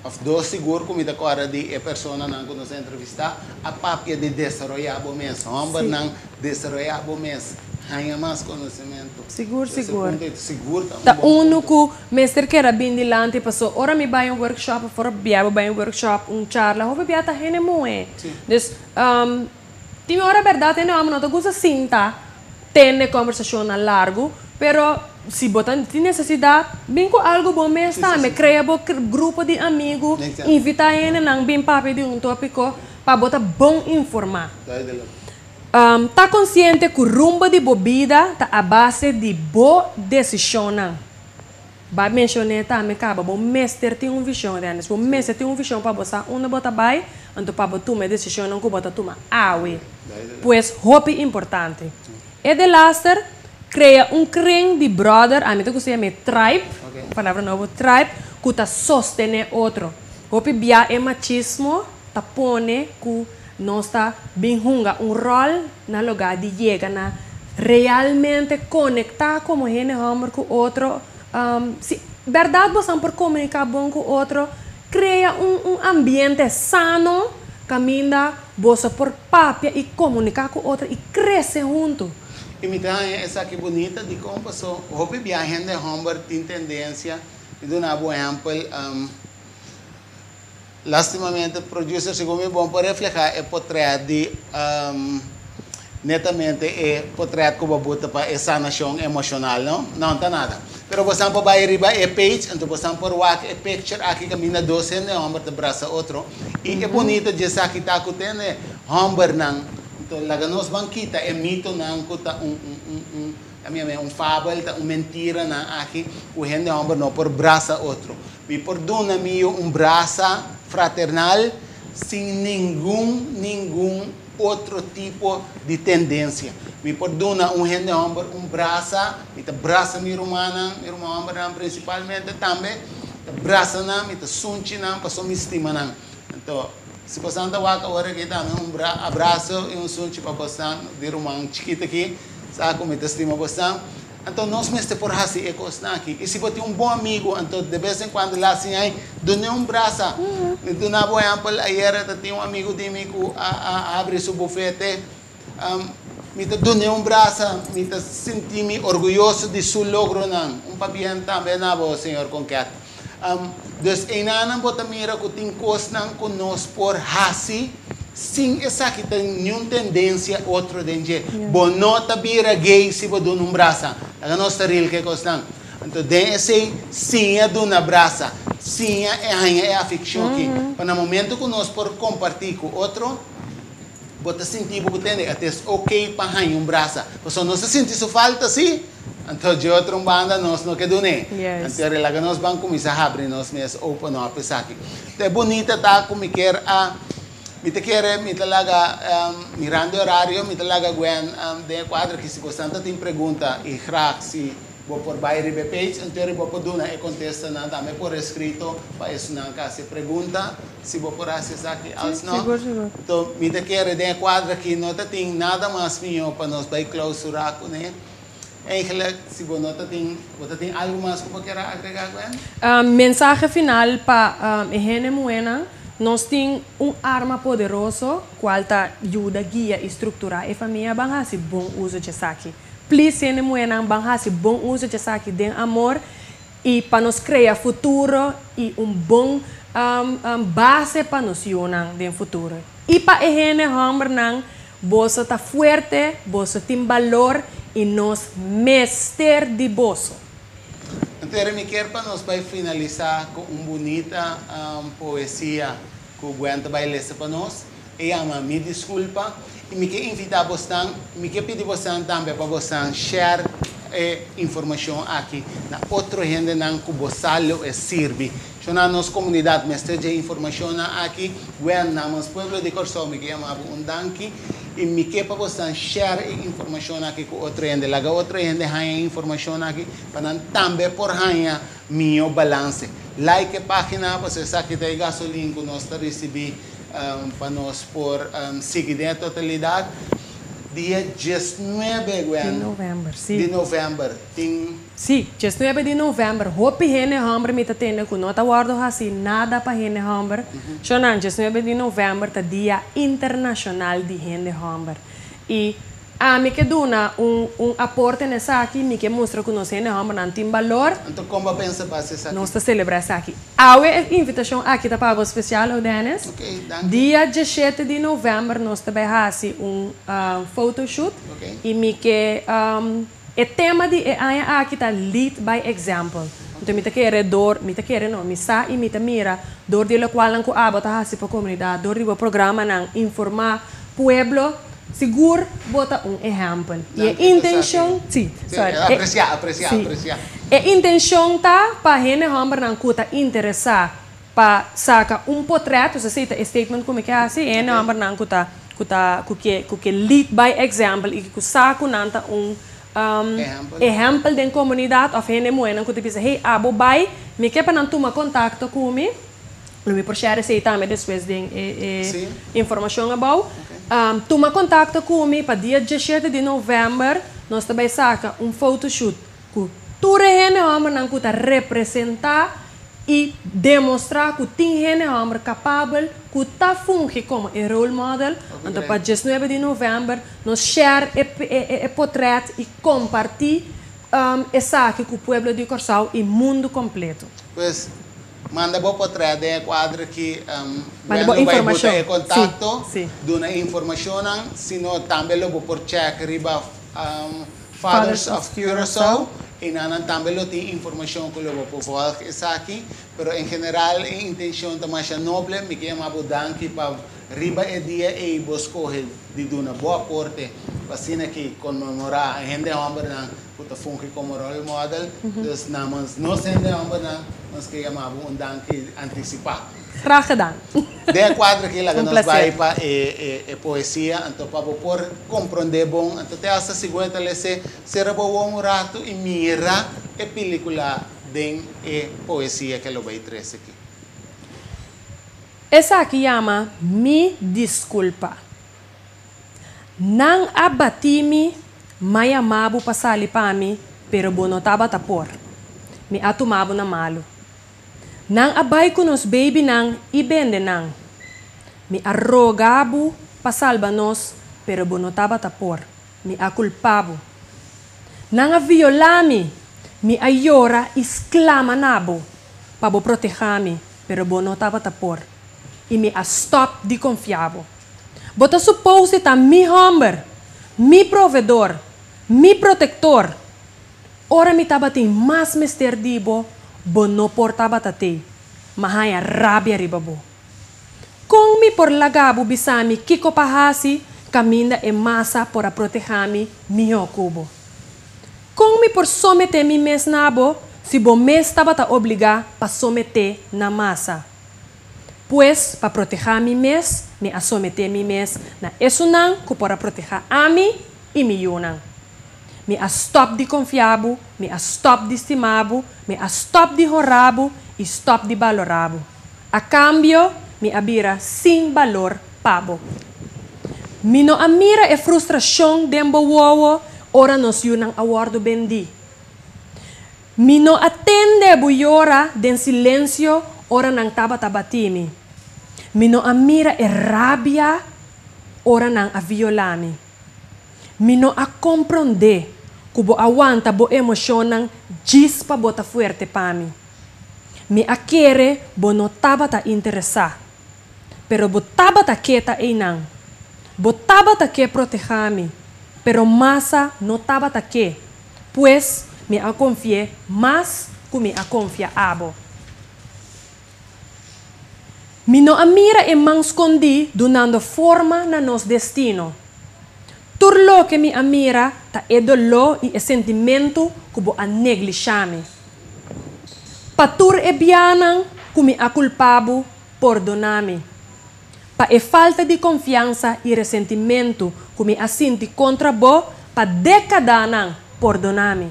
òf dos sigur ku mi ta kòrda di e personanan ku nos a entrevistá a papia di desaroyá bo mes. Hòmbernan, desaroyá bo mes, haña mas konosementu. Sigur, sigur. Ese punto sigur ta un Ta bon punto. unu ku mester keda bin dilanti paso ora mi bai un workshop òf ora bia bo bai un workshop, un charla, hopi bia ta hende muhé. Dus Tin ora bèrdat hende hòmber no ta gusta sinta tende kòmbersashonnan largu, pero si bo ta tin nesesidat, bin ku algu bo mes tambe. Krea bo grupo di amigu, invitá hendenan bin papia di un tópiko pa bo ta bon informá. Ta konsiente ku rumbo di bo bida ta a base di bo desishonnan. Ba mencion'é tambe caba, bo mester tin un vision, Dennis. Bo mester tin un vision pa bo sa unda bo ta bay, anto pa bo tuma e decisionnan cu bo ta tuma awe. Pues hopi importante. E delaster, crea un kring di brother, ami ta gusta yam'é tribe, un palabra nobo, tribe, cu ta sostene otro. Hopi bia e machismo ta pone cu nos ta bin hunga un rol na lugá di yega na realmente konektá komo hende hòmber ku otro. Si bèrdat bosan por komuniká bon ku otro, krea un un ambiente sano kaminda boso por papia i komuniká ku otro i krese huntu. I mi ta haña esaki bunita dikon paso hopi bia hende hòmber tin tendensia, mi duna bo ehèmpel. Lastimamente producer segun mi bon por refleha e potret di netamente e potret ku bo buta pa e sanashon emoshonal no? No ta nada. Pero bosan por bai riba e page anto bosan por wak e picture aki kaminda dos hende homber ta brasa otro i e bonito dje esaki ta ku tene hombernan anto laga nos ban kita e mitonan ku ta un un un un ta mi un fabel ta un mentiranan aki ku hende homber no por brasa otro. Mi por duna mi yu un brasa fraternal sin ningun, ningun otro tipo di tendencia. Mi por duna un hende homber un brasa, mi ta brasa mi rumannan, mi ruman hombernan principalmente tambe, ta brasa nan, mi ta sunchi nan pasobra mi stima nan. Anto, si bosan ta wak awor aki tambe un abraso y un sunchi pa bosan di ruman chikito aki, sa cu mi ta stima bosan. Anto nos mester por hasi e kosnan aki. I si bo tin un bon amigu, anto de bes en kuando la siña ei, dun'é un brasa. Mi duna bo ehèmpel, ayera ta tin un amigu di mi ku a a habri su bufete. Mi ta dun'é un brasa, mi ta sinti mi orguyoso di su logronan. Un pabien tambe na bo, señor Konket. Dus einanan bo ta mira ku tin kosnan ku nos por hasi sin esaki ta niun tendensia otro den dje. Bo no ta bira gay si bo duna un brasa. Laga nos ta ril ku e kosnan. Anto den esei siña duna brasa, siña e haña e afikshon aki. Pa na momento ku nos por kompartí ku otro, bo ta sinti bo ku tende at es ok pa haña un brasa. Pasobra nos ta sinti su falta si. Anto dje otro un banda nos no ke dun'é. Anto e relaga nos ban kuminsá habri nos mes open up esaki. Anto e bunita ta ku mi kier a, mi ta kere mi ta laga mirando e orario mi ta laga Gwen den e kuadro aki si bosan ta tin pregunta i graag si bo por bai riba e page anto ri bo por duna e kontestanan tambe por eskrito pa esunnan ku hasi pregunta si bo por hasi esaki als no. Anto mi ta kere den e kuadro aki no ta tin nada mas mihó pa nos bai klousurá kuné. Eigenlijk, si bo no ta tin, bo ta tin algu mas ku bo kier a agregá, Gwen? Mensahe final pa e hende muhénan, Nos tin un arma poderoso kual ta yuda guia i strukturá e famia, ban hasi bon uso djesaki. Please hende muhénan, ban hasi bon uso djesaki den amor i pa nos krea futuro i un bon base pa nos yunan den futuro. I pa e hende hòmbernan, Boso ta fuerte, boso tin balor i nos mester di boso. Anto mi kier pa nos bai finalisá ku un bunita poesia ku Gwen ta bai lesa pa nos. E yama Mi Diskulpa. I mi ke invitá bosnan, mi ke pidi bosnan tambe pa bosnan share e informashon aki na otro hendenan ku bo sa lo e sirbi. Shona nos komunidat mester dje informashonnan aki. Gwen, namens pueblo di Kòrsou mi ke yama bo un danki i mi ke pa bosnan share e informashonnan aki ku otro hende. Laga otro hende haña e informashonnan aki pa nan tambe por haña mihó balanse. Like e página pasobra esaki ta e gasolin ku nos ta risibí pa nos por sigui den e totalidat. Dia diesnuebe, Gwen, Di novèmber, sí. di novèmber tin. Sí, diesnuebe di novèmber, hopi hende hòmber mi ta tende ku no ta wòrdu hasi nada pa hende hòmber. Shonnan, diesnuebe di novèmber ta Dia Internashonal di Hende Hòmber. I ami ke duna un un aporte na esaki, mi ke mustra ku nos hende hòmbernan tin balor. Anto kon bo a pensa pa hasi esaki? Nos ta selebrá esaki. Awe e invitashon aki ta pa bo spesial, o Dennis. Ok, danki. Dia diesshete di novèmber nos ta bai hasi un photoshoot. Ok. I mi ke E tema di e aña aki ta Lead by Example. Anto mi ta kere dor, mi ta kere no, mi sa i mi ta mira dor di lokualnan ku abo ta hasi pa komunidat, dor di bo programanan informá pueblo, sigur bo ta un ehèmpel. I e intenshon, si, sorry, e, Apresiá, apresiá, si, apresiá. e intenshon ta pa hende hòmbernan ku ta interesá pa saka un potrèt, dus esei ta e statement ku mi ke hasi, e hende hòmbernan ku ta ku ta ku ke ku ke lead by example i ku sa ku nan ta un ehèmpel den komunidat òf hende muhénan ku ta bisa hey abo bai mi ke pa nan tuma kontakto ku mi, lo mi por share esei tambe despues den e e informashon abou, tuma kontakto ku mi pa dia diesshete di novèmber nos ta bai saka un photoshoot ku tur e hende hòmbernan ku ta representá i demostrá ku tin hende hòmber kapabel ku ta fungi komo e role model. Anto pa diesnuebe di novèmber nos share e e potrèt i kompartí esaki ku pueblo di Kòrsou i mundu kompleto. Pues, Manda bo potrèt den e kuadro aki. Manda bo Gwen lo bai buta informashon. e kontakto, Sí, sí. duna e informashonnan. Si no, tambe lo bo por chèk riba Fathers of Curaçao. Einan tambe lo tin informashon ku lo bo por vòlg esaki. Pero en general e intenshon ta masha noble. Mi ke yama bo danki pa riba e dia ei bo skohe di duna bo aporte pa asina ki konmemorá hende hòmbernan ku ta fungi komo role model. Dus namens nos hende hòmbernan nos ke yama bo un danki antisipá. Graag gedaan. Den e kuadro aki laga Un nos bai placer. pa e e poesia, anto pa bo por komprondé bon, anto te hasta si bo e ta les'é, sera bo wou un ratu i mira e pilikula den e poesia ke lo bai trese aki. Esaki yama mi diskulpa. Nan a bati mi, m'a yama bo pa sali pa mi, pero bo no tabata por. Mi a tuma bo na malu. Nan a bai ku nos babynan i bende nan. Mi a roga bo pa salba nos, pero bo no tabata por. Mi a kulpa bo. Nan a violá mi, mi a yora i sklama na bo pa bo protehá mi, pero bo no tabata por. I mi a stòp di konfia bo. Bo ta supos di ta mi hòmber, mi provedor, mi protektor. Ora mi tabatin mas mester di bo, bo no por tabata tei. M'a haña rabia riba bo. Kon mi por laga bo bisa mi kiko pa hasi kaminda e masa por a protehá mi mihó ku bo? Kon mi por someté mi mes na bo si bo mes tabata obligá pa someté na masa? Pues, pa protehá mi mes, mi a someté mi mes na esunnan ku por a protehá ami i mi yunan. Mi a stòp di konfia bo, mi a stòp di stima bo, mi a stòp di honra bo i stòp di balorá bo. A kambio, mi a bira sin balor pa bo. Mi no a mira e frustrashon den bo wowo ora nos yunan a wòrdu bendí. Mi no a tende bo yora den silensio ora nan tabata bati mi. Mi no a mira e rabia ora nan a violá mi. Mi no a komprondé ku bo a wanta bo emoshonnan djis pa bo ta fuerte pa mi. Mi a kere bo no tabata interesá. Pero bo tabata ke ta einan. Bo tabata ke protehá mi, pero masa no tabata ke. Pues, mi a konfi'é mas ku mi a konfia abo. Mi no a mira e man skondí dunando forma na nos destino. Tur loke mi a mira ta e doló i e sentimentu ku bo a neglishá mi. Pa tur e bianan ku mi a kulpá bo, pordoná mi. Pa e falta di konfiansa i resentimentu ku mi a sinti kontra bo pa dékadanan, pordoná mi.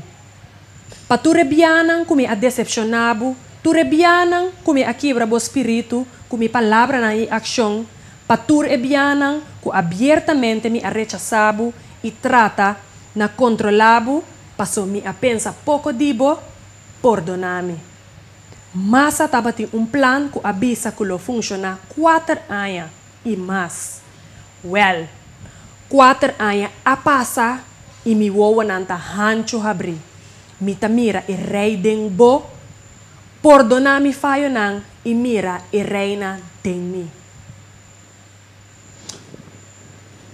Pa tur e bianan ku mi a desepshoná bo, tur e bianan ku mi a kibra bo spiritu ku mi palabranan i akshon, pa tur e bianan ku abiertamente mi a rechasá bo i trata na kontrolá bo paso mi a pensa poko di bo, pordoná mi. Masa tabatin un plan ku a bisa ku lo funshoná kuater aña i mas. Wèl, kuater aña a pasa i mi wowonan ta hanchu habrí. Mi ta mira e Rei den bo. Pordoná mi fayonan i mira e Reina den mi.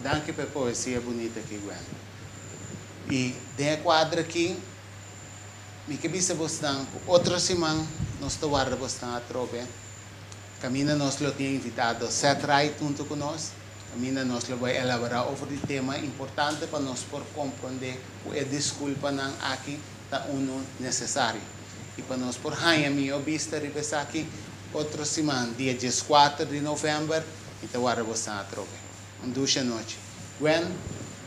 Danki pa e poesia bunita aki, Gwen. I den e kuadro aki. Mi ke bisa bosnan ku otro siman nos ta warda bosnan atrobe. Kaminda nos lo tin invitado Seth Wright huntu ku nos. Kaminda nos lo bai elaborá over di tema importante pa nos por komprondé ku e diskulpanan aki ta unu nesesario. I pa nos por haña mihó bista riba esaki, otro siman dia dieskuater di novèmber mi ta warda bosnan atrobe. Un dushi anochi. Gwen,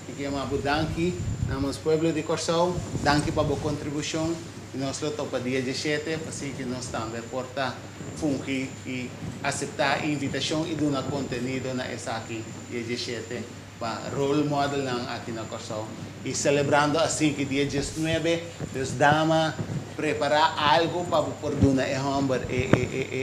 mi ke yama bo danki namens pueblo di Kòrsou. Danki pa bo kontribushon i nos lo topa dia dieshete pa si ke nos tambe por ta fungi i aseptá e invitashon i duna kontenido na esaki dia dieshete pa role modelnan aki na Kòrsou. I selebrando asin ki dia diesnuebe, dus dama prepará algu pa bo por duna e hòmber e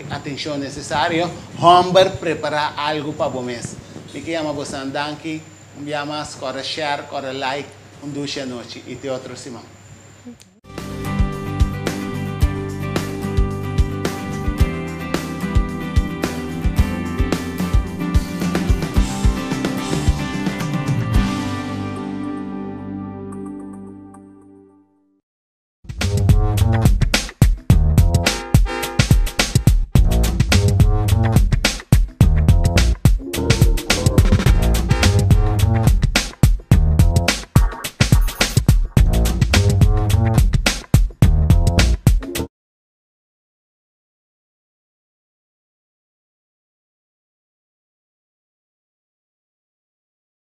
e atenshon nesesario. Hòmber prepará algu pa bo mes. Mi ke yama bosan danki un bia mas, kòrda share, kòrda like, un dushi anochi i te otro siman.